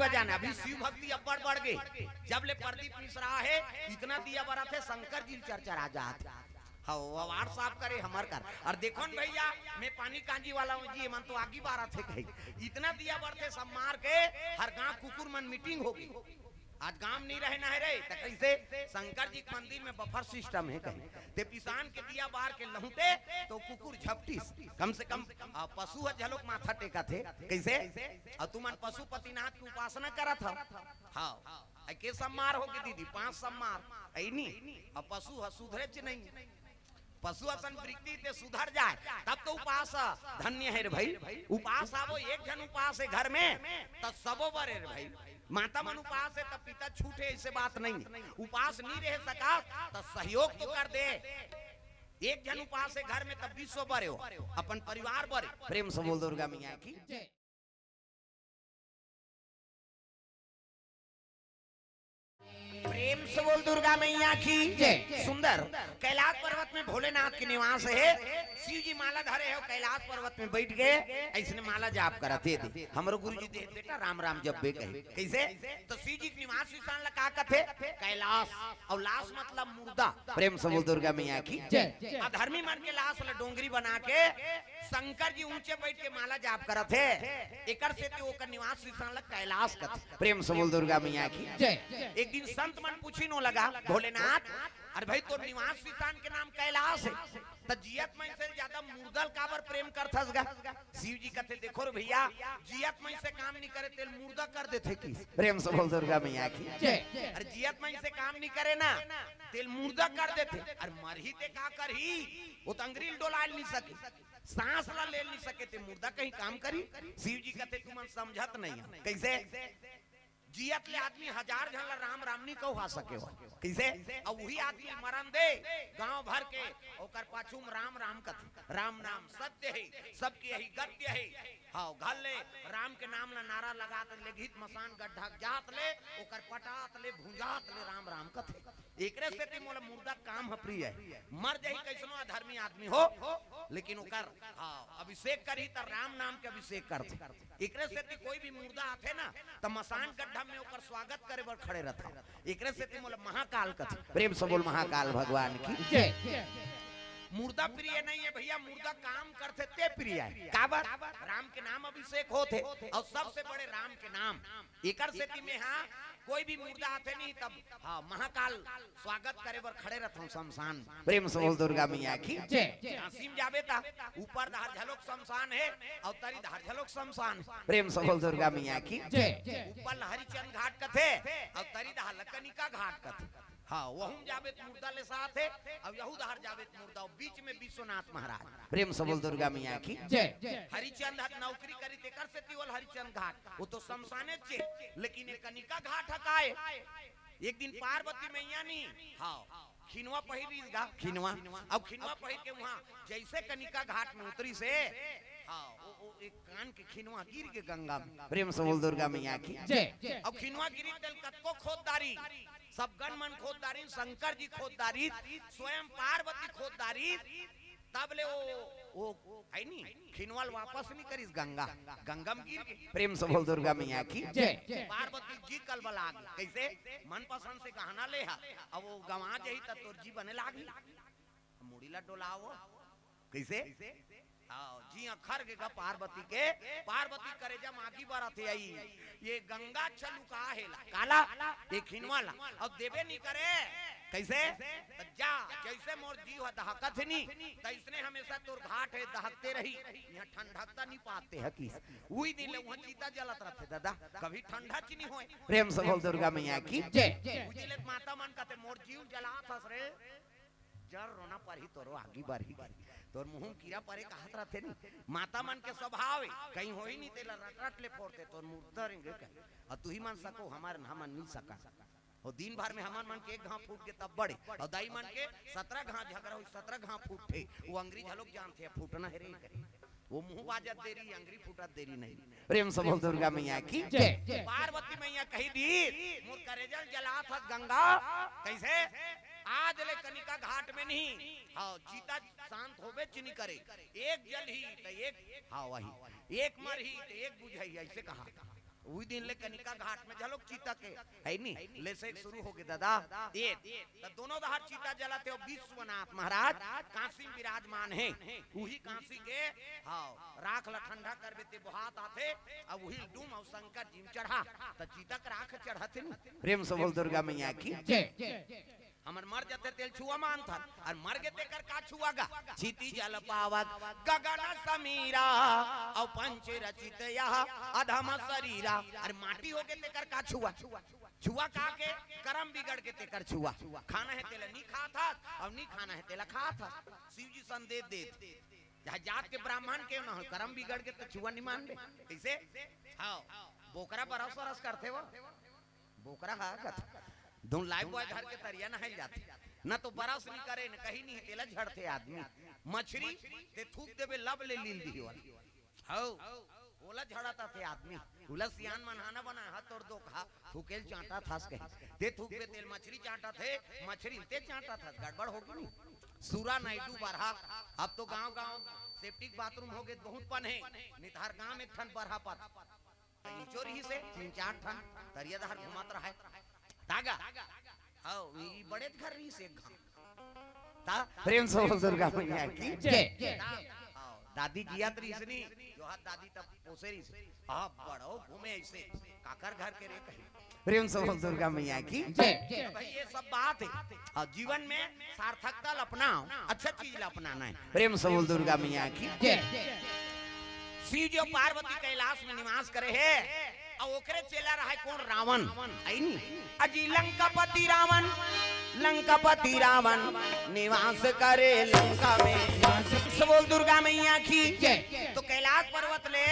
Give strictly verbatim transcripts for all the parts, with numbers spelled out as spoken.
बजाना, अभी शिव भक्ति अब्बड़ बढ़ गे। जब ले प्रदीप मिश्रा हे, इतना दिया बरत हे, शंकर जी चरचरा जात। हाँ, वो अवार्ड साफ करे हमर कर। अउ देखो न भइया, मैं पानी कांजी वाला हूँ जी, एमन तो आगी बारत हे कही। इतना दिया बरत हे, सब मार के हर गांव कुकुर मन मीटिंग होगे। आज गांव नइ रहे ना हे रे, त कइसे? शंकर जी के मंदिर में बफर सिस्टम हे कही। ते पिसान के दिया बार के लहुटे, त कुकुर झपटिस। कम से कम, आ, पशु ह झलोक माथा टेकत हे। कइसे? अउ तुमन पशुपतिनाथ के उपासना करत हव। हाँ, अइ के सम्मार होगे दीदी, पांच सम्मार, अइ नी? अउ पशु ह सुधरेच नइ। पशु असन वृत्ति ते सुधर जाय, तब तो उपास ह। धन्य हे रे भई। उपास आवो, एक झन उपास हे घर में, त सबो बरे रे भई। माता मन उपास हे, त पिता छूटे, अइसे बात नइ हे। उपास नइ रहे सकस, त सहयोग तो कर दे। एक झन उपास हे घर में, त विश्व बरे हो, अपन परिवार बरे। प्रेम से बोल दुर्गा मैया की। प्रेम से बोल दुर्गा मैया की। जय। सुंदर। कैलाश पर्वत में भोलेनाथ के निवास हे। शिव जी माला धरे हे, कैलाश पर्वत में बइठ गे, अइसने माला जाप करत हे। दे, हमरो गुरु जी दे, बेटा राम राम जपबे कहे। कइसे? त शिव जी के निवास स्थान ला का कथे? कैलाश। अउ लाश मतलब मुर्दा। प्रेम से बोल दुर्गा मैया की। जय। अधर्मी मन के लाश ला डोंगरी बना के शंकर जी ऊंचे बइठ के माला जाप करत हे, एकर सेती ओकर निवास स्थान ला कैलाश कथे। प्रेम से बोल दुर्गा मैया की। जय। एक दिन संत मन पूछिन ओ लगा, भोलेनाथ, अरे भई, तोर निवास स्थान के नाम कैलाश हे, त जियत मइनसे ले जादा मुर्दा ल काबर प्रेम करथस गा? शिव जी कथे, देखो रे भइया, जियत मइनसे काम नइ करे, तेल मुर्दा कर देथे कि। प्रेम से बोल दुर्गा मैया की। जय। अरे जियत मइनसे काम नइ करे ना, तेल मुर्दा कर देथे। अरे मरही ते का करही? ओ त अंगरी ल डोलाय ल नइ सके, सांस ला ले ल नइ सके, ते मुर्दा कहीं काम करही? शिव जी कथे, तुमन समझत नइ हव। कइसे? जियत ले आदमी हजार झन ला राम राम नइ कहवा सके हो। कइसे? अउ उही आदमी मरन दे, गांव भर के ओकर पाछू म राम राम कथे। राम नाम सत्य हे, सबके यही गत्य हे। हाँ, घर ले राम के नाम ला नारा लगात ले, घीत मसान गड्ढा जात ले, ओकर पटात ले, भुंजात ले राम राम कथे। एकरे सेती मोला मुर्दा काम ह प्रिय हे। मर जाही कइसनो अधर्मी आदमी हो, लेकिन ओकर, हाँ, अभिषेक करही त राम नाम के अभिषेक करथे। एकरे सेती कोई भी मुर्दा आथे ना, त मसान गड्ढा में ओकर स्वागत करे बर खड़े रथन। एकरे सेती मोला महाकाल कथे। प्रेम से बोल महाकाल भगवान की। जय। मुर्दा प्रिय नइ हे भइया, मुर्दा काम करथे ते प्रिय हे। काबर? राम के नाम अभिषेक होथे, अउ सबसे बड़े राम के नाम। एकर सेती में, हाँ, कोई भी मुर्दा आथे नहीं, तब, हाँ, महाकाल स्वागत करे बर खड़े रथन शमशान। प्रेम से बोल दुर्गा मैया की। जय। काशी म जाबे त ऊपर धार झलोक शमशान हे, अउ तरी धार झलोक शमशान हे। प्रेम से बोल दुर्गा मैया की। जय। ऊपर ल हरिचंद घाट कथे, अउ तरी धार ल कनिका घाट कथे। हाँ, वहू म जाबे त मुर्दा लेसात हे, अउ यहू धार जाबे त मुर्दा, अउ बीच में विश्वनाथ महाराज। प्रेम से बोल दुर्गा मैया की। जय। हरिचंद ह नौकरी करी, तेकर सेती ओला हरिचंद घाट, ओ तो शमशानेच हे, लेकिन ए कनिका घाट ह काय? एक दिन पार्वती मैया नी, हाँ, खिनवा पहिरिस गा, खिनवा। अब खिनवा पहिर के उहाँ जइसे कनिका घाट में उतरिस हे, हाँ, ओ, ओ एक कान के खिनवा गिर गे गंगा में। प्रेम से बोल दुर्गा मैया की। जय। अब खिनवा गिरी तेल कतको खोद डारिन, सब गण मन खोद डारिन, शंकर जी खोद डारिस, स्वयं पार्वती खोद डारिस, तब ले ओ, ओ, हे नी, खिनवा ल वापस नइ करिस गंगा, गंगा म गिर गे। प्रेम से बोल दुर्गा मैया की। जय। पार्वती जी कलबला गे। कइसे? मनपसंद से गहना ले हा, अब ओ गंवा जाही त तोर जी बने लागही। मुड़ी ला डोलाव। कइसे? हाँ, जी अखर गे गा पार्वती के, पार्वती करेजा म आगी बरत हे अई। ए गंगा अच्छा लुका हे ला। काला? ए खिनवा ला। अब देबे नइ करे। कइसे? त जा, जइसे मोर जीव ह दहकत हे नी, तइसने हमेशा तोर घाट हे दहकते रही। इहाँ ठंडकता नइ पाते ह किस। उही दिन ले उहाँ चिता जलत रथे दादा, कभी ठंडा च नइ होय। प्रेम से बोल दुर्गा मैया की। जय। उही ले माता मन कथे, मोर जीव जलात हस रे, जर रोना परही तोरो आगी बरही। तोर मुँह म कीरा परे कहत रथे नी, माता मन के स्वभाव हे, कहीं होही नी तेला रट रट ले फोरथे, तोर मुर्दा रेंगे कहे। अउ तुही मन सको, हमर, हमन नइ सकन। अउ दिन भर में हमर मन के एक घांव फूट गे तब बड़े, अउ दाई मन के सतरा घांव झगरा होही, सतरा घांव फूटथे। ओ अंगरी घलोक जानथे, फूटना हे रे कहे। ओ मुँह बाजत देरी, अंगरी फूटत देरी नहीं। प्रेम से बोल दुर्गा मैया की। जय। पार्वती मैया कही दी, मोर करेजा ल जलात हस गंगा, कइसे? आज ले कनिका घाट में नहीं, हाँ, चिता शांत होबे च नइ करे। एक जलही त एक, हाँ, वही, एक मरही त एक बुझही, अइसे कहा। उही दिन ले कनिका घाट में झलोक चिता के, है नी, ले से शुरू होगे दादा। ए, त दोनों डहर चिता जलत हे, अउ विश्वनाथ महाराज काशी में विराजमान हे। उही काशी के, हाँ, राख ल ठंडा करबे ते बोहात आथे, अउ उही डूम अउ शंकर जी में चढ़ा, त चिता के राख चढ़त हे नी। प्रेम से बोल दुर्गा मैया की। जय। हमर मर जथे तेल छुआ मानथन, अउ मर गे तेकर का छुआ गा? क्षिति जल पावक गगन समीरा, अउ पंच रचित यह अधम शरीरा। अरे माटी हो गे तेकर का छुआ? छुआ का के? करम बिगड़ गे तेकर छुआ। खाना हे तेला नी खात हस, अउ नी खाना हे तेला खात हस। शिव जी संदेश देत, चाहे जात के ब्राह्मण के ना हो, करम बिगड़ गे त छुआ नी मानबे। कइसे? हाँ, बोकरा बरस वरस करथे वो। बोकरा हा कथा। धुन लाइफबॉय धर के तरिया नहाइल जाथे। न तो बरस नी करे, न कहीं नी, तेला झड़थे आदमी। मछरी, ते थूक देबे, लब ले लील दिही वाला। हौ, ओला झड़त आथे आदमी। ओला सियान मन हा ना बनाय, हा तोर दो खा, थूकेल चांटा थास कही। ते थूकबे तेल मछरी चांटा थे, मछरी ते चांटा थास, गड़बड़ होगे नी। सुरा नायडू बरहा, अब तो गांव-गांव सेप्टिक बाथरूम होगे, बहुत पन हे। नितहर गांव में एक ठन बरहा पात। नीचो रहिसे, तीन चार ठन तरिया डहर घुमत रहय। तागा, हौ, ई बड़े घर रहिसे एक घांव। ता प्रेम से बोल दुर्गा मैया की। जय। ता, हौ, दादी जियत रहिस नी, जो हाथ दादी तब पोसे रहिसे। हाँ, बड़ो घूमे अइसे, काकर घर के रे कही। प्रेम से बोल दुर्गा मैया की। जय। भाई, ये सब बात हे। हाँ, जीवन में सार्थकता ल अपनाओ, अच्छा चीज ल अपनाना हे। प्रेम से बोल दुर्गा मैया की। जय। शिव जी अउ पार्वती कैलाश में निवास करे हे, अउ ओकरे चेला रहय कोन? रावण। अइ नी? अजी लंकापति रावण, लंकापति रावण निवास करे लंका में। प्रेम से बोल दुर्गा मैया की। जय। तो कैलाश पर्वत ले,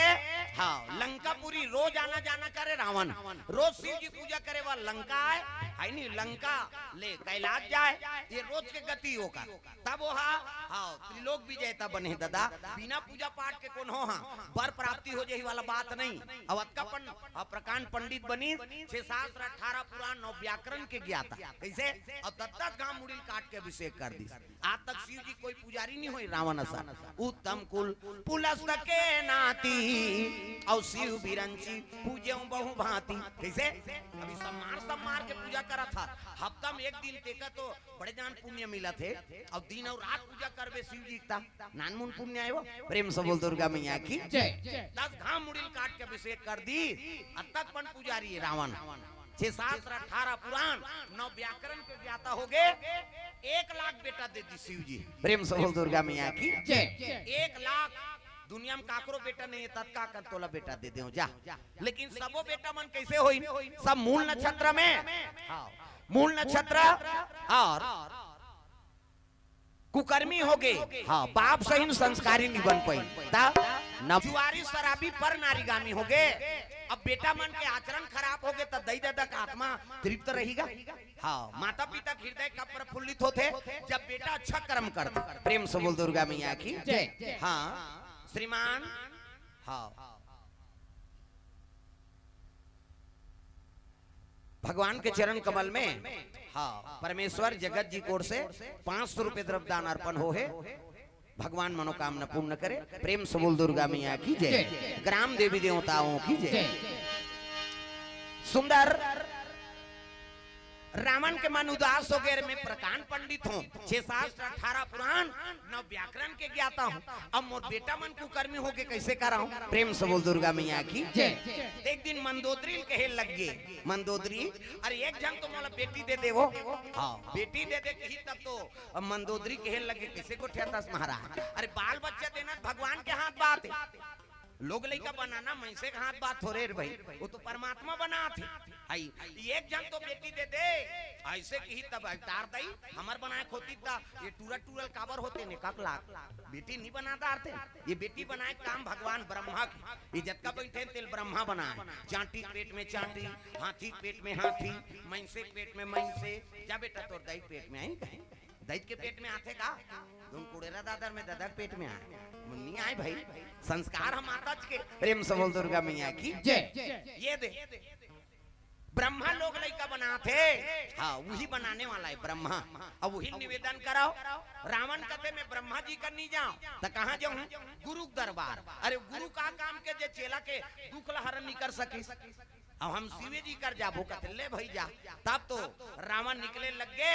हाँ, लंकापुरी रोज आना जाना करे रावण। रोज शिव जी पूजा करे बर लंका आय, है नी, लंका ले कैलाश जाय, ये रोज के गति ओकर। तब ओहा, हाँ, त्रिलोक विजेता बने ददा। बिना पूजा पाठ के कोनो हा बर प्राप्ति हो जाही वाला बात नहीं। अब अतका पन-, अब प्रकांड पंडित बनी, छह शास्त्र, अठारह पुराण, नौ व्याकरण के ज्ञाता। कइसे? अब दस दस घांव मुड़ी ल काट के अभिषेक कर दिस। आज तक शिव जी कोई पुजारी नहीं होय रावण असन। उत्तम कुल पुलस्त के नाती, अउ शिव बिरंची पूजे बहु भांति। कइसे? अभी सम्मार सम्मार के पूजा करत हा, हफ्ता में एक दिन तेका तो बड़े जान पुण्य मिलत हे। अउ दिन अउ रात पूजा करबे शिव जी का, नानमुन पुण्य आय वो। प्रेम से बोल दुर्गा मैया की। जय। दस घांव मुड़ी ल काट के अभिषेक कर दिस, अतका पन पुजारी हे रावण। छह शास्त्र, अठारह पुराण, नौ व्याकरण के ज्ञाता होगे, एक लाख बेटा दे दिस शिव जी। प्रेम से बोल दुर्गा मैया की। जय। एक लाख। दुनिया में काकरो बेटा नहीं हे, ततका कन तोला बेटा दे देंव जा। लेकिन सबो बेटा मन कइसे होही? सब मूल नक्षत्र में। हाँ, मूल नक्षत्र अउ कुकर्मी होगे, हाँ, बाप सही संस्कारी नहीं बन पाइन। ता न जुआरी शराबी पर नारीगामी होगे। अब बेटा मन के आचरण खराब होगे, त दई ददा का आत्मा तृप्त रहिगा? हाँ, माता पिता के हृदय कब प्रफुल्लित होथे? जब बेटा अच्छा कर्म करथे। प्रेम से बोल दुर्गा मैया की। जय। हाँ, श्रीमान, हाँ, भगवान के चरण कमल में, हाँ, परमेश्वर जगत जी की ओर से पाँच सौ रुपये द्रव्य दान अर्पण होहे। भगवान मनोकामना पूर्ण करे। प्रेम से बोल दुर्गा मैया की जय। जय। ग्राम देवी देवताओं की जय। जय। सुंदर। रावण के मन उदास होगे, मैं प्रकांड पंडित हूँ, छह शास्त्र, अठारह पुराण, नौ व्याकरण के ज्ञाता हूँ, अब मोर बेटा मन कुकर्मी होगे कइसे कराहूँ? प्रेम से बोल दुर्गा मैया की। जय। एक दिन मंदोदरी ल कहे लग गे, मंदोदरी, अरे एक झन तो मोला बेटी दे दे वो। हाँ, बेटी दे दे कही तब तो अब मंदोदरी कहे लगे, कइसे गोठियाथस महाराज? अरे बाल बच्चा देना त भगवान के हाथ बात हे। लोग लइका बनाना मइनसे के हाथ बात थोरे रे भाई, वो तो परमात्मा बनात हे। हाय, एक झन तो बेटी दे दे, अइसे कही तब अवतार दई, हमर बनाय के होतिस त ये टूरा टूरा ल काबर होतेन, एकक लाख बेटी नहीं बना डारतेन। ये बेटी बनाय के काम भगवान ब्रह्मा के, ये जतका बइठे तेला ब्रह्मा बनाय, चांटी के पेट में चांटी, हाथी के पेट में हाथी, मइनसे के पेट में मइनसे। जा बेटा, तोर दाई के पेट में आही कहे। दई के पेट में आथे का? तुम कुड़ेरा दादर में ददा के पेट में आय। मुन्नी आय भाई, संस्कार हम माता के। प्रेम से बोल दुर्गा मैया की। जय। ये दे। ब्रह्मा लोग लइका बनात हे। हाँ, वही बनाने वाला है ब्रह्मा। अब वही निवेदन कराओ। रावण कथे, "मैं ब्रह्मा जी कर नहीं जाऊं, त कहाँ जाऊं? गुरु के दरबार।" अरे, गुरु का काम के जे चेला के दुख ला हरण नहीं कर सकिस? अब हम शिवे जी कर जाबो, कथे, "ले भाई जा।" तब तो रावण निकले लग गे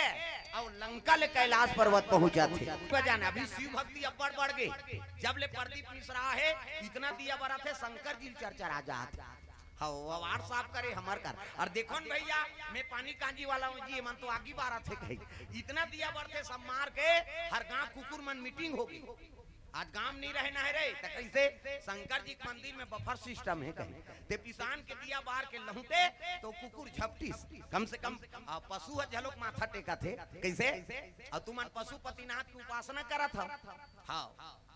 अउ लंका ले कैलाश पर्वत पहुंचत हे। जाने अभी शिव भक्ति अब्बड़ बढ़ गे। जब ले प्रदीप मिश्रा हे, इतना दिया बरत हे, शंकर जी चरचरा जात। हाँ, वो WhatsApp करे हमर कर। अउ देखो न भैया, मैं पानी कांजी वाला हूँ जी, मन तो आगी बारत हे कही। इतना दिया बरत हे, सब मार के हर गांव कुकुर मन मीटिंग हो गे। आज गांव नहीं रहे ना हे रे, त कैसे? शंकर जी के मंदिर में बफर सिस्टम हे कही। ते पिसान के दिया बार के लहुटे तो कुकुर झपटिस। कम से कम, आ, पशु ह झलोक माथा टेकत हे। कैसे? अउ तुमन पशुपतिनाथ के उपासना करत हव। हाँ,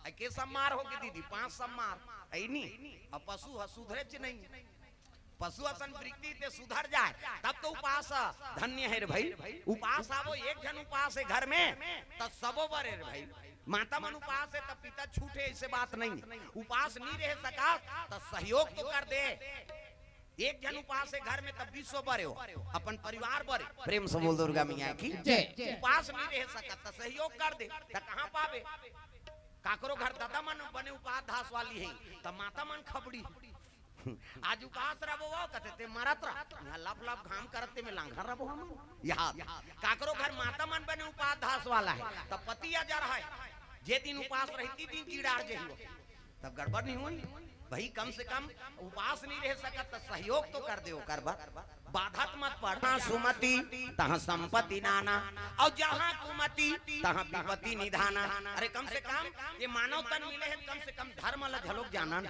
अइ के सम्मार हो गे दीदी, पांच सम्मार, अइ नी? अउ पशु ह सुधरेच नहीं। पशु असन वृत्ति ते सुधर जाए, तब तो उपास धन्य हे रे भाई। उपास आवो, एक झन उपास हे घर में, त सबो बरे रे भाई। माता मन उपास हे, त पिता छूटे, ऐसे बात नहीं हे। उपास नहीं रह सका, त सहयोग तो कर दे। एक झन उपास हे घर में, त विश्व बरे हो, अपन परिवार बरे। प्रेम से बोल दुर्गा मैया की। जय। उपास नहीं रह सका, त सहयोग कर दे, त कहाँ पाबे? काकरो घर दादा मन बने उपास धास वाली हे, त माता मन खबड़ी। आज उपास रहो वो, कथे, "ते मरत रह, यहाँ लप लप घाम करत ते में लांघर रहो हम।" यहाँ काकरो घर माता मन बने उपास धास वाला हे, तब पति अजर हे, जे दिन उपास रही, ती दिन चिड़ार जही हो, तब गड़बड़ नहीं होई। भाई, कम से कम उपास नहीं रह सकत, त सहयोग तो कर दे ओकर बर। बाधत मत पड़। जहाँ सुमति, तहाँ संपत्ति नाना, अउ जहाँ कुमति, तहाँ विपत्ति निधाना। अरे, कम से कम ये मानव तन मिले हे, कम से कम धर्म ला झलोक जानन।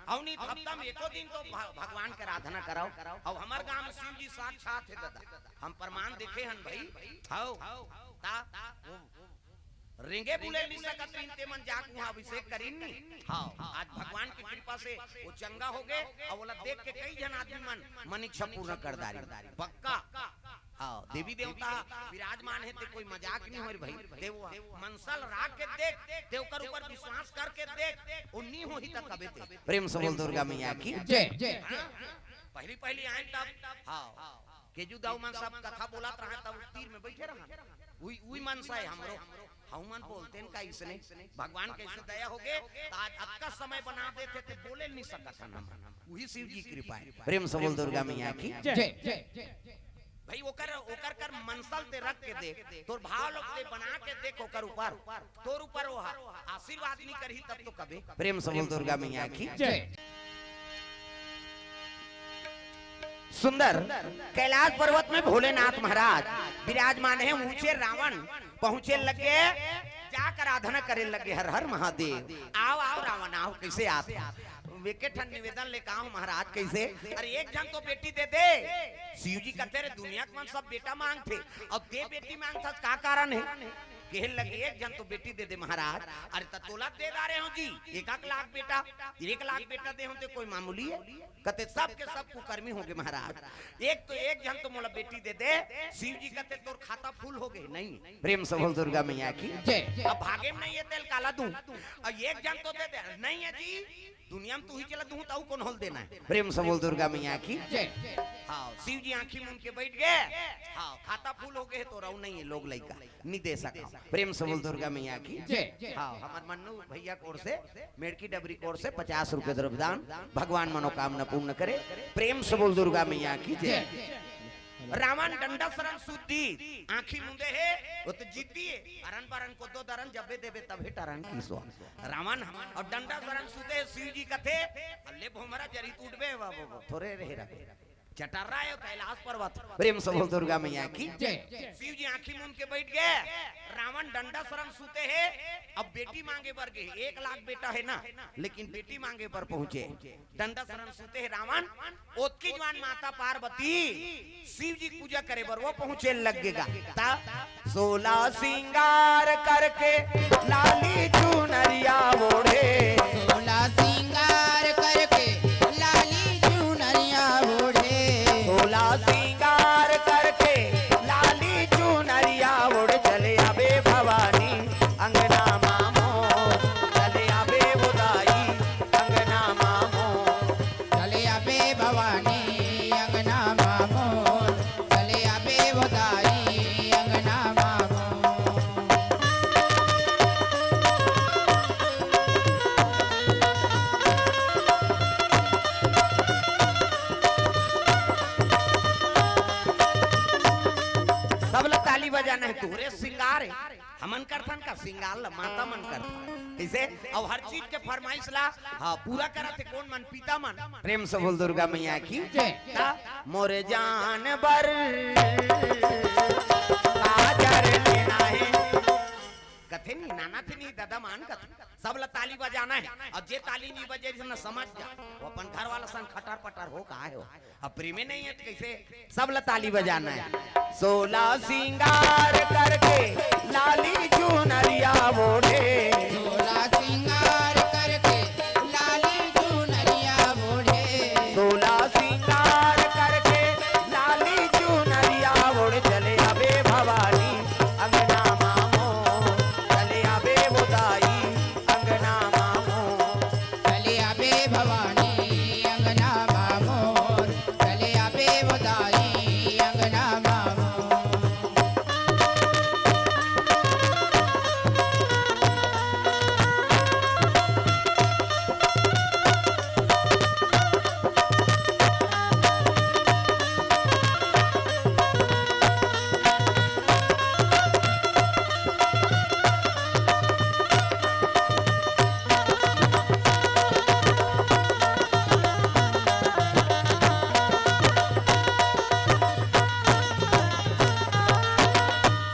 अउ नहीं, हफ्ता में एको दिन तो भ-, भगवान के आराधना कराओ। अउ हमर गांव में शिव जी साक्षात हे दादा, हम प्रमाण देखे हन भाई। हव, ता वो रेंगे बुले नहीं सकत रहिन, ते मन जाके वहाँ अभिषेक करिन नी। हाँ, आज भगवान की कृपा से वो चंगा हो गे, अउ ओला देख के कई झन आदमी मन मन इच्छा पूर्ण कर डारिन। पक्का। हाँ, देवी देवता विराजमान हे, ते कोई मजाक नहीं हो रे भाई। ते वो मनसा ल राख के देख, ते ओकर ऊपर विश्वास करके देख, वो नहीं होही त कबे ते। प्रेम से बोल दुर्गा मैया की। जय। हाँ, पहली पहली आए तब, हाँ, केजू दाऊ मन सब कथा बोलत रहा, तब तीर में बैठे रहा। उही, उही मनसा हे हमरो। हमन बोलते हैं का इसने, भगवान कैसे दया हो गे, त आज अतका समय बना देथे, ते बोले नहीं सकत हन हम। उही शिव जी कृपा हे। प्रेम से बोल दुर्गा मैया की। जय। भाई, ओकर, ओकर कर मनसा ल ते रख के देख, तोर भाव लोग ते बना के देख ओकर ऊपर, तोर ऊपर वो हा-, आशीर्वाद नहीं करही तब तो कबे। प्रेम से बोल दुर्गा मैया की। जय। सुंदर कैलाश पर्वत में भोलेनाथ महाराज विराजमान हे। ऊंचे रावण पहुंचे लगे, जाकर आराधना करे लगे, "हर हर महादेव, आओ, आओ रावण, आओ, कैसे आत?" एके ठन निवेदन ले कहा हूं महाराज, कैसे? "अरे, एक झन तो बेटी दे दे।" शिव जी कथे, "रे, दुनिया के मन सब बेटा मांगथे, अब ते बेटी मांगथस, का कारण हे?" कहे लगे, "एक झन तो बेटी दे दे महाराज।" "अरे, त तोला दे डारे हो जी, एक, एक लाख बेटा, एक लाख बेटा दे हो ते कोई मामूली हे?" कथे, "सब के सब कुकर्मी हो गे महाराज, एक तो एक झन तो मोला बेटी दे दे।" शिव जी कथे, "तोर खाता फुल हो गे नहीं।" प्रेम से बोल दुर्गा मैया की। जय। "अब भागे में नहीं हे, तेल काला दूं, अब एक झन तो दे दे।" "नहीं हे जी, दुनिया में तू ही चला दूं, त अउ कोन होल देना हे?" प्रेम से बोल दुर्गा मैया की। जय। हाँ, शिव जी आंखी मूंद के बैठ गे। हाँ, खाता फुल हो गे हे, तोर अउ नहीं हे लोग लइका, नहीं दे सका। प्रेम से बोल दुर्गा मैया की। जय। हाँ, हमर मन्नू भैया कोर से, मेड़की डबरी कोर से पचास रुपये द्रव्यदान, भगवान मनोकामना पूर्ण करे। प्रेम से बोल दुर्गा मैया की। जय। रावण डंडा सरन सुद्दी, आंखी मुंदे हे, वो तो जिद्दी हे। अरन बरन को दो दरन, जबे देबे तबे टरन की सो। रावण अउ डंडा सरन सुद्दे हे, शिव जी कथे, "अब ले भोमरा जरी त उठबे बाबू, थोरे रहे रहे।" चटर्रा हे कैलाश पर्वत। प्रेम से बोल दुर्गा मैया की। जय। शिव जी आंखी मूंद के बैठ गे, रावण डंडा सरन सुते हे। अब बेटी मांगे बर गे, एक लाख बेटा हे ना, लेकिन बेटी मांगे बर पहुंचे। डंडा सरन सुते हे रावण, ओतकी जुवार माता पार्वती शिव जी पूजा करे बर वो पहुंचे लग गे गा। ता सोला सिंगार करके लाली चुनरिया ओढ़े। सोला सिंगार करके लाली चुनरिया ओढ़े। सोला सिंगार करके लाली चुनरिया ओढ़ चले आबे भवानी अंगना मामो। चले आबे वो दाई अंगना मामो। चले आबे भवानी अंगना मामो। हे, तोहरे सिंगार हे। हमन करथन का सिंगार ला, माता मन करथन। कइसे? अउ हर चीज के फरमाइश ला, हाँ, पूरा करत हे कोन मन? पिता मन। प्रेम से बोल दुर्गा मैया की। जय। का? मोरे जान बर काजर लेना हे। कथे नी, नाना थे नी, ददा मान कथे। सब ला ताली बजाना हे। अउ जे ताली नहीं बजे, समझ जा, वो अपन घर वाला संग खटर पटर हो, का हे वो? अब प्रेमे नहीं हे त कइसे? सब ला ताली बजाना हे। सोला सिंगार करके लाली चुनरिया ओढ़े। सोला सिंगार करके लाली चुनरिया ओढ़े। सोला सिंगार करके लाली चुनरिया ओढ़ चले आबे भवानी अंगना मामो। चले आबे वो दाई अंगना मामो। चले आबे भवानी अंगना मामोर। चले आबे वो दाई अंगना मामोर।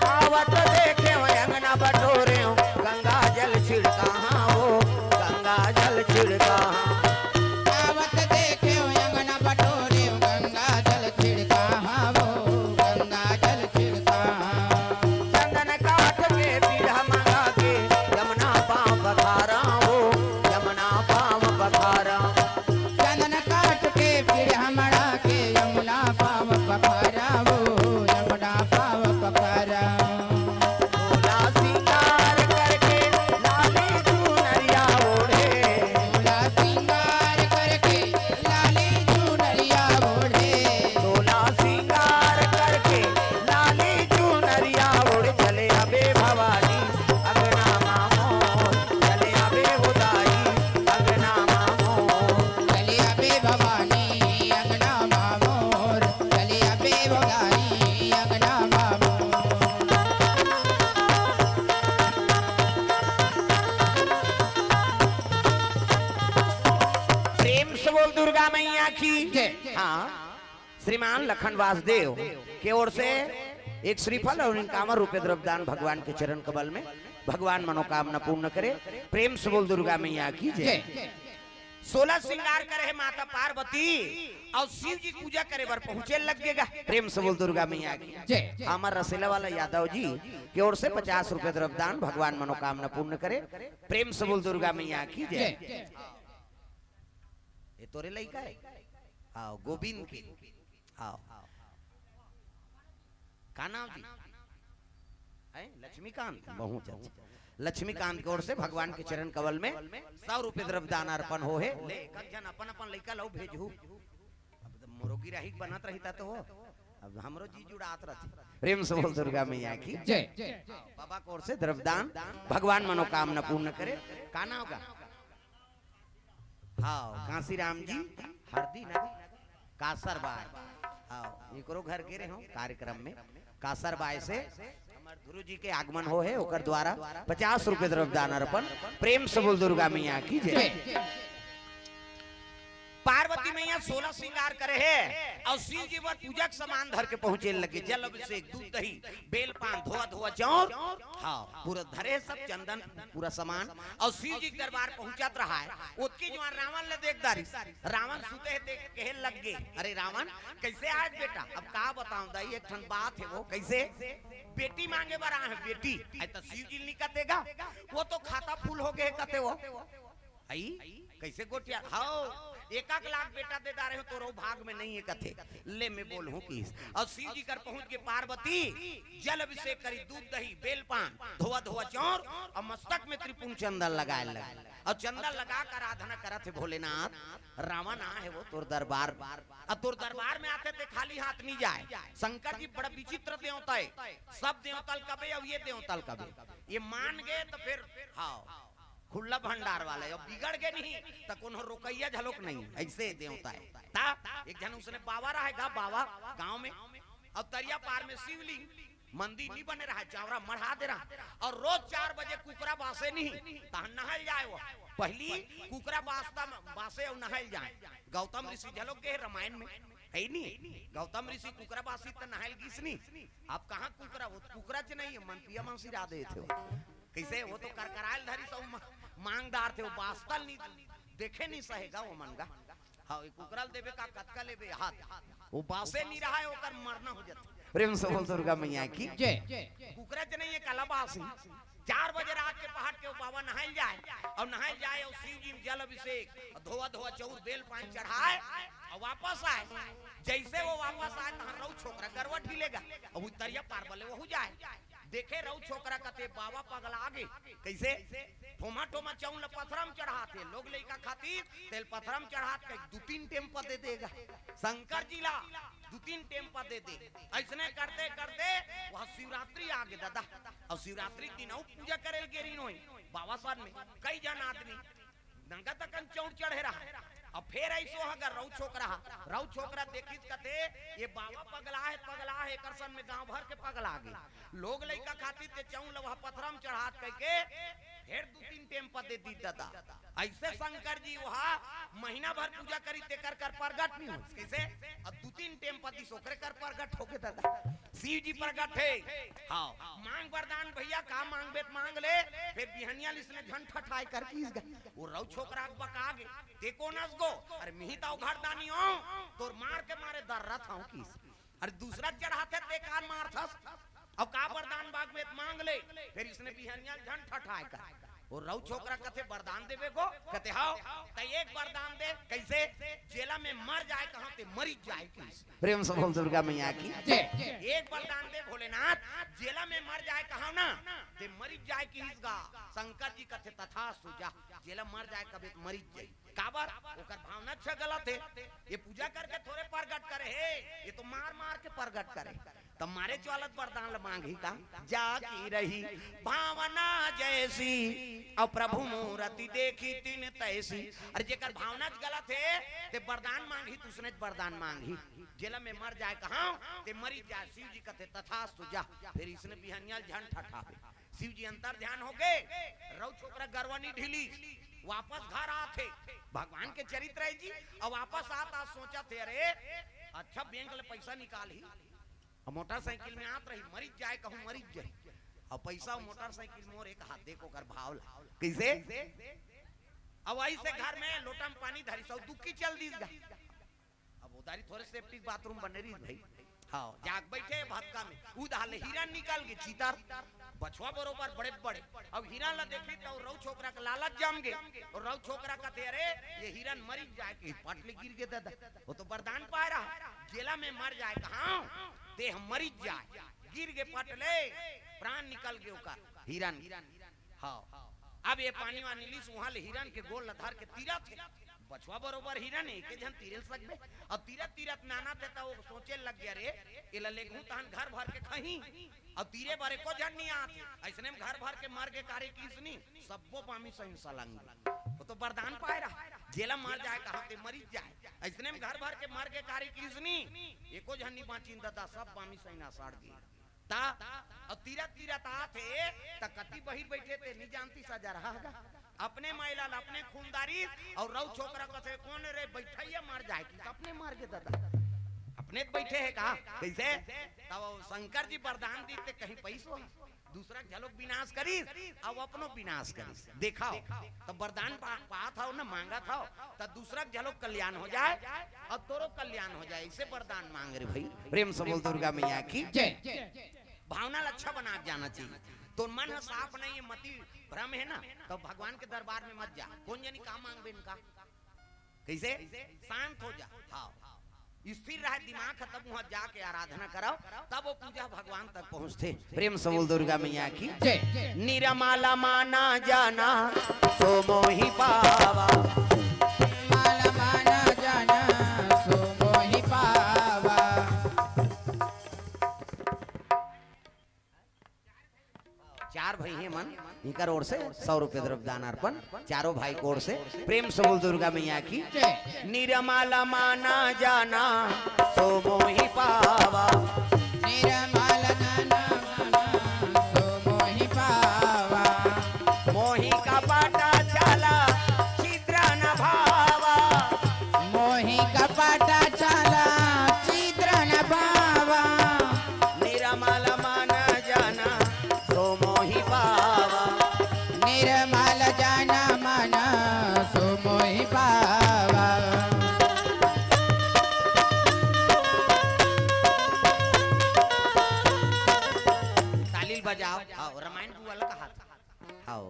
आवत देखे अंगना बटोरे, गंगा जल छिड़का, हाँ वो गंगा जल छिड़का। आवत देखे अंगना बटोरे, गंगा जल छिड़का, हाँ वो गंगा जल छिड़का। चंदन काठ के पीढ़ा मंगा के, यमुना पाँव पखारा वो, यमुना पाँव पखारा। चंदन काठ के पीढ़ा मंगा के, यमुना पाँव पखारा वो, यमुना पाँव पखारा। सोला सिंगार करके लाली चुनरिया ओढ़े। सोला सिंगार करके लाली चुनरिया ओढ़े। सोला सिंगार करके लाली चुनरिया ओढ़ चले आबे भवानी अंगना मामोर। चले आबे वो दाई अंगना मामोर। चले आबे भवानी अंगना मामोर। चले आबे वो दाई अंगना मामोर। प्रेम से बोल दुर्गा मैया की। जय। हाँ, श्रीमान लखन वासुदेव के ओर से एक श्रीफल अउ इक्यावन रुपये द्रव्यदान भगवान के चरण कमल में, भगवान मनोकामना पूर्ण करे। प्रेम से बोल दुर्गा मैया की जय। जय। सोला सिंगार करे हे माता पार्वती अउ शिव जी पूजा करे बर पहुंचे लग गे गा। प्रेम से बोल दुर्गा मैया की। जय। हमर रसेला वाला यादव जी के ओर से पचास रुपये द्रव्यदान भगवान मनोकामना पूर्ण करे। प्रेम से बोल दुर्गा मैया की जय। जय। ये तोरे लइका हे? आओ, गोविंद के। आओ। का नाम जी? हैं? लक्ष्मीकांत? बहुत अच्छा। लक्ष्मीकांत के ओर से भगवान के चरण कमल में सौ रुपये द्रव्यदान अर्पण हो हे। ले, एक झन अपन अपन लइका लउ भेजहू। अब तो मोरो गिराही बनत रहिता तो हो। अब हमरो जी जुड़ात रहती। प्रेम से बोल दुर्गा मैया की जय। बाबा के ओर से द्रव्यदान, भगवान मनोकामना पूर्ण करे। का नाम का? हाँ, कांसीराम जी, हरदी नगर, कासरबाय। हाँ, एकरो घर गे रहे हो कार्यक्रम में। कासरबाय से हमर गुरु जी के आगमन हो हे, ओकर द्वारा पचास रुपये द्रव्यदान अर्पण। प्रेम से बोल दुर्गा मैया की जय। पार्वती मैया सोला सिंगार करे हे अउ शिव जी बर पूजा के सामान धर के पहुंचे लगे, जल अभिषेक, दूध दही, बेल पान, धोआ धोआ चाउर, हाँ, पूरा धरे हे सब चंदन, पूरा सामान। अउ शिव जी के दरबार पहुंचत रहा हे, ओतकी जुवार रावण ल देख डारिस। रावण सुते हे, देख कहे लग गे, "अरे रावण, कइसे आय बेटा?" "अब का बतावं दाई, एक ठन बात हे वो।" "कइसे?" "बेटी मांगे बर आए हे, बेटी।" "अरे त शिव जी ल नइ कते गा, वो तो खाता फूल हो गे हे," कथे वो। "अई, कइसे गोठिया?" "हव, एक एक लाख बेटा दे डारे हों, तोरो भाग में नइ हे," कथे। ले मैं बोलहूं किहिस। अउ शिव जी कर पहुंच गे पार्वती, जल अभिषेक करिस, दूध दही, बेल पान, धोआ धोआ चाउर, अउ मस्तक में त्रिपुंड चंदन लगाय लगे। अउ चंदन लगा के आराधना करत हे, "भोलेनाथ, रावण आय हे वो तोर दरबार, अउ तोर दरबार में आथे ते खाली हाथ नइ जाय।" शंकर जी बड़ा विचित्र देवता हे, सब देवता ल कबे अउ ये देवता ल कबे, ये मान गे त फेर, हाँ, खुल्ला भंडार वाला हे, अउ बिगड़ गे नहीं त कोनो रोकइया घलोक नहीं, अइसे देवता हे। त एक झन उसने बाबा रहे गा, बाबा गांव में, अउ तरिया पार में शिवलिंग, मंदिर नी बने रहा, चावरा मढ़ा दे रहा। और रोज चार बजे कुकरा बासे नहीं, तहन नहायल जाए वो। पहली कुकरा बासता, बासे और नहायल जाए। गौतम ऋषि झलक गए रामायण में, है नी? गौतम ऋषि कुकरा बासी त नहायल गिस नी। अब कहाँ कुकरा, वो कुकरा च नहीं है, मन पिया मांसी रा दे थे वो। कैसे वो तो करकरायल धरी सब मा-, मांगदार थे, वो बासतल नहीं, देखे नहीं सहेगा वो मन गा। हाँ, ये कुकरा ल देबे का, कतका लेबे हाथ। वो बासे नहीं रहा है, ओकर मरना हो जाता। प्रेम से बोल दुर्गा मैया की। जय। कुकरा च नहीं है, कला बासी। चार बजे रात के पहाट के वो बाबा नहायल जाए और नहायल जाए और शिव जी में जल अभिषेक और धोआ धोआ चौर बेल पान चढ़ाए और वापस आए। जैसे वो वापस आए, तहाँ रऊ छोकरा गरवा ढीलेगा, अब उतरिया पार बले वहू जाए। देखे रऊ छोकरा कथे, "बाबा पगला गे।" कैसे? ठोमा ठोमा चौन ल पथरा म चढ़ाथे, लोग लइका खातिर तेल पथरा म चढ़ात कहि दू तीन टेम प दे देगा। शंकर जी ला दू तीन टेम प दे दे। ऐसने करते करते वह शिवरात्रि आ गे दादा। और शिवरात्रि के दिन अउ पूजा करे ल गे रहिन होई बाबा सन में कई जन आदमी नंगा तकन चौर चढ़े रहा। अब फेर ऐसो अगर रऊ छोकरा, रऊ छोकरा देखिस कथे, "ये बाबा पगला है, पगला है, एकर सन में गांव भर के पगला गे।" लोग लइका खातिर ते चौं लवहा पथरा म चढ़ात कहिके फेर दू तीन टेम प दे दी दादा। ऐसे शंकर जी वहा महीना भर पूजा करी, तेकर कर प्रगट नहीं हो। कैसे? अब दू तीन टेम प दिस ओकरे कर प्रगट होके दादा। शिव जी प्रगट है। हाँ, मांग वरदान भैया, का मांगबे त मांग ले। फेर बिहनिया ल इसने झन ठठाए कर किस गा। वो रऊ छोकरा के बका गे, "ते कोन अस गो?" "अरे मिही त ओ घरदानी हो, तोर मार के मारे दर्रत हूँ" किस। "अरे दूसरा चढ़ाथे, ते का मारथस? अब का वरदान मांगबे त मांग ले।" फेर इसने बिहनिया ल झन ठठाए कर। वो रऊ छोकरा कथे, "वरदान देबे गो?" कथे, "हव।" "त एक वरदान दे।" "कैसे?" "जेला मैं मर जाए कहा ते मरिच जाए किस।" प्रेम से बोल दुर्गा मैया की। जय। एक वरदान दे भोलेनाथ, जेला मैं मर जाए कहा ना, ते मरिच जाए किस गा। शंकर जी कथे, "तथास्तु, जा।" जेला मर जाए कबे त मरिच जाए। काबर? ओकर भावना छ गलत है। ये पूजा करके थोरे प्रगट करे है, ये तो मार मार के प्रगट करे। त मारे चलत वरदान ल मांगही का, "जा की रही भावना जैसी, अब प्रभु मूरति देखी तिन तैसी।" अरे जेकर भावना च गलत है, ते वरदान मांगही, त उसने च वरदान मांगही। "जेला मैं मर जाए कहा, ते मरिच जाए।" शिव जी कथे, "तथास्तु, जा।" फेर इसने बिहनिया ल झन ठठाबे। शिव जी अंतर ध्यान होके रऊ छोकरा गरवा नी ढीली, वापस घर आथे। भगवान के चरित्र है जी। अब वापस आता सोचथे, "अरे अच्छा, बैंक ले पैसा निकालही।" अब मोटरसाइकिल में आत रही, "मरिच जाए कहूँ मरिच जाए।" अब पैसा मोटरसाइकिल मोर एक हाथ, देखो ओकर भाव ला। कैसे? अब ऐसे घर में लोटा म पानी धरिस अउ दुक्की चल दिस गा। अब उधारी थोरे सेफ्टी बाथरूम बने रहिस भाई। हाँ, जाके बइठे भतका में। उधार ले हिरन निकल गे, चीतर। बछवा बरोबर बड़े बड़े। अब हिरन ला देखिस त रऊ छोकरा के लालच जम गे। अउ रऊ छोकरा कथे, "अरे, ये हिरन मरिच जाए" कहि पट ले गिर गे दादा। वो तो वरदान पाए रहा, "जेला मैं मर जाए कहा, ते ह मरिच जाए।" गिर गे पट ले, प्राण निकल गे ओकर, हिरन। हाँ, अब ये पानी वानी लिस, उहाँ ले हिरन के गोड़ ल धर के तीरथे। बछवा बरोबर हिरन, एके झन तीरे ल सकबे। अब तीरत तीरत नानथे त वो सोचे लग गे, "अरे, एला लेगहूँ तहन घर भर के खही।" अब तीरे बर एको झन नी आत। अइसने म घर भर के मर गे कारे किस नी, सब्बो पामी सही सलंग। वो तो वरदान पाए रहा, "जेला मर जाए कहा ते मरिच जाए।" अइसने म घर भर के मर गे कारे किस नी, एको झन नी बाँचिन दादा, सब पामी सही ना सड़ गे। त, अउ तीरत तीरत आथे, त कति बहिर बइठे ते नी जानतिस, सजा रहा गा। अपने माईलाल, अपने खूनदारी, अउ रऊ छोकरा कथे, "कोन रे बइठइया मर जाए?" कि अपने मर गे दादा। अपने त बइठे हे का? कइसे? तब शंकर जी वरदान दीस ते कहीं पइसो दूसरा के घलोक विनाश करिस, अउ अपनो विनाश करिस। देखव, त वरदान पा-, पात हव न, मांगत हव, त दूसरा के घलोक कल्याण हो जाए, अउ तोरो कल्याण हो जाए। अइसे वरदान मांग रे भाई। प्रेम से बोल दुर्गा मैया की। जय। भावना ल अच्छा बना के जाना चाहिए। तोर मन ह साफ नहीं है, मति भ्रम है ना, त भगवान के दरबार में मत जा। कोन जनी का मांगबे न का? कइसे? शांत हो जा। हाँ, स्थिर रहे दिमाग ह, तब उहाँ जाके आराधना करव, तब वो पूजा भगवान तक पहुँचथे। प्रेम से बोल दुर्गा मैया की। जय। निरमल मन जाना सो मोहि पावा। माला माना जाना सो मोहि पावा। चार भाई हे मन, इनकर ओर से सौ रुपये द्रव्य दान अर्पण, चारों भाई की ओर से। प्रेम से बोल दुर्गा मैया की। जय। निरमल मन जाना सो मोहि पावा। निरमल मन बजाओ। हाँ, रामायण बुआ ला कहा था। हाँ,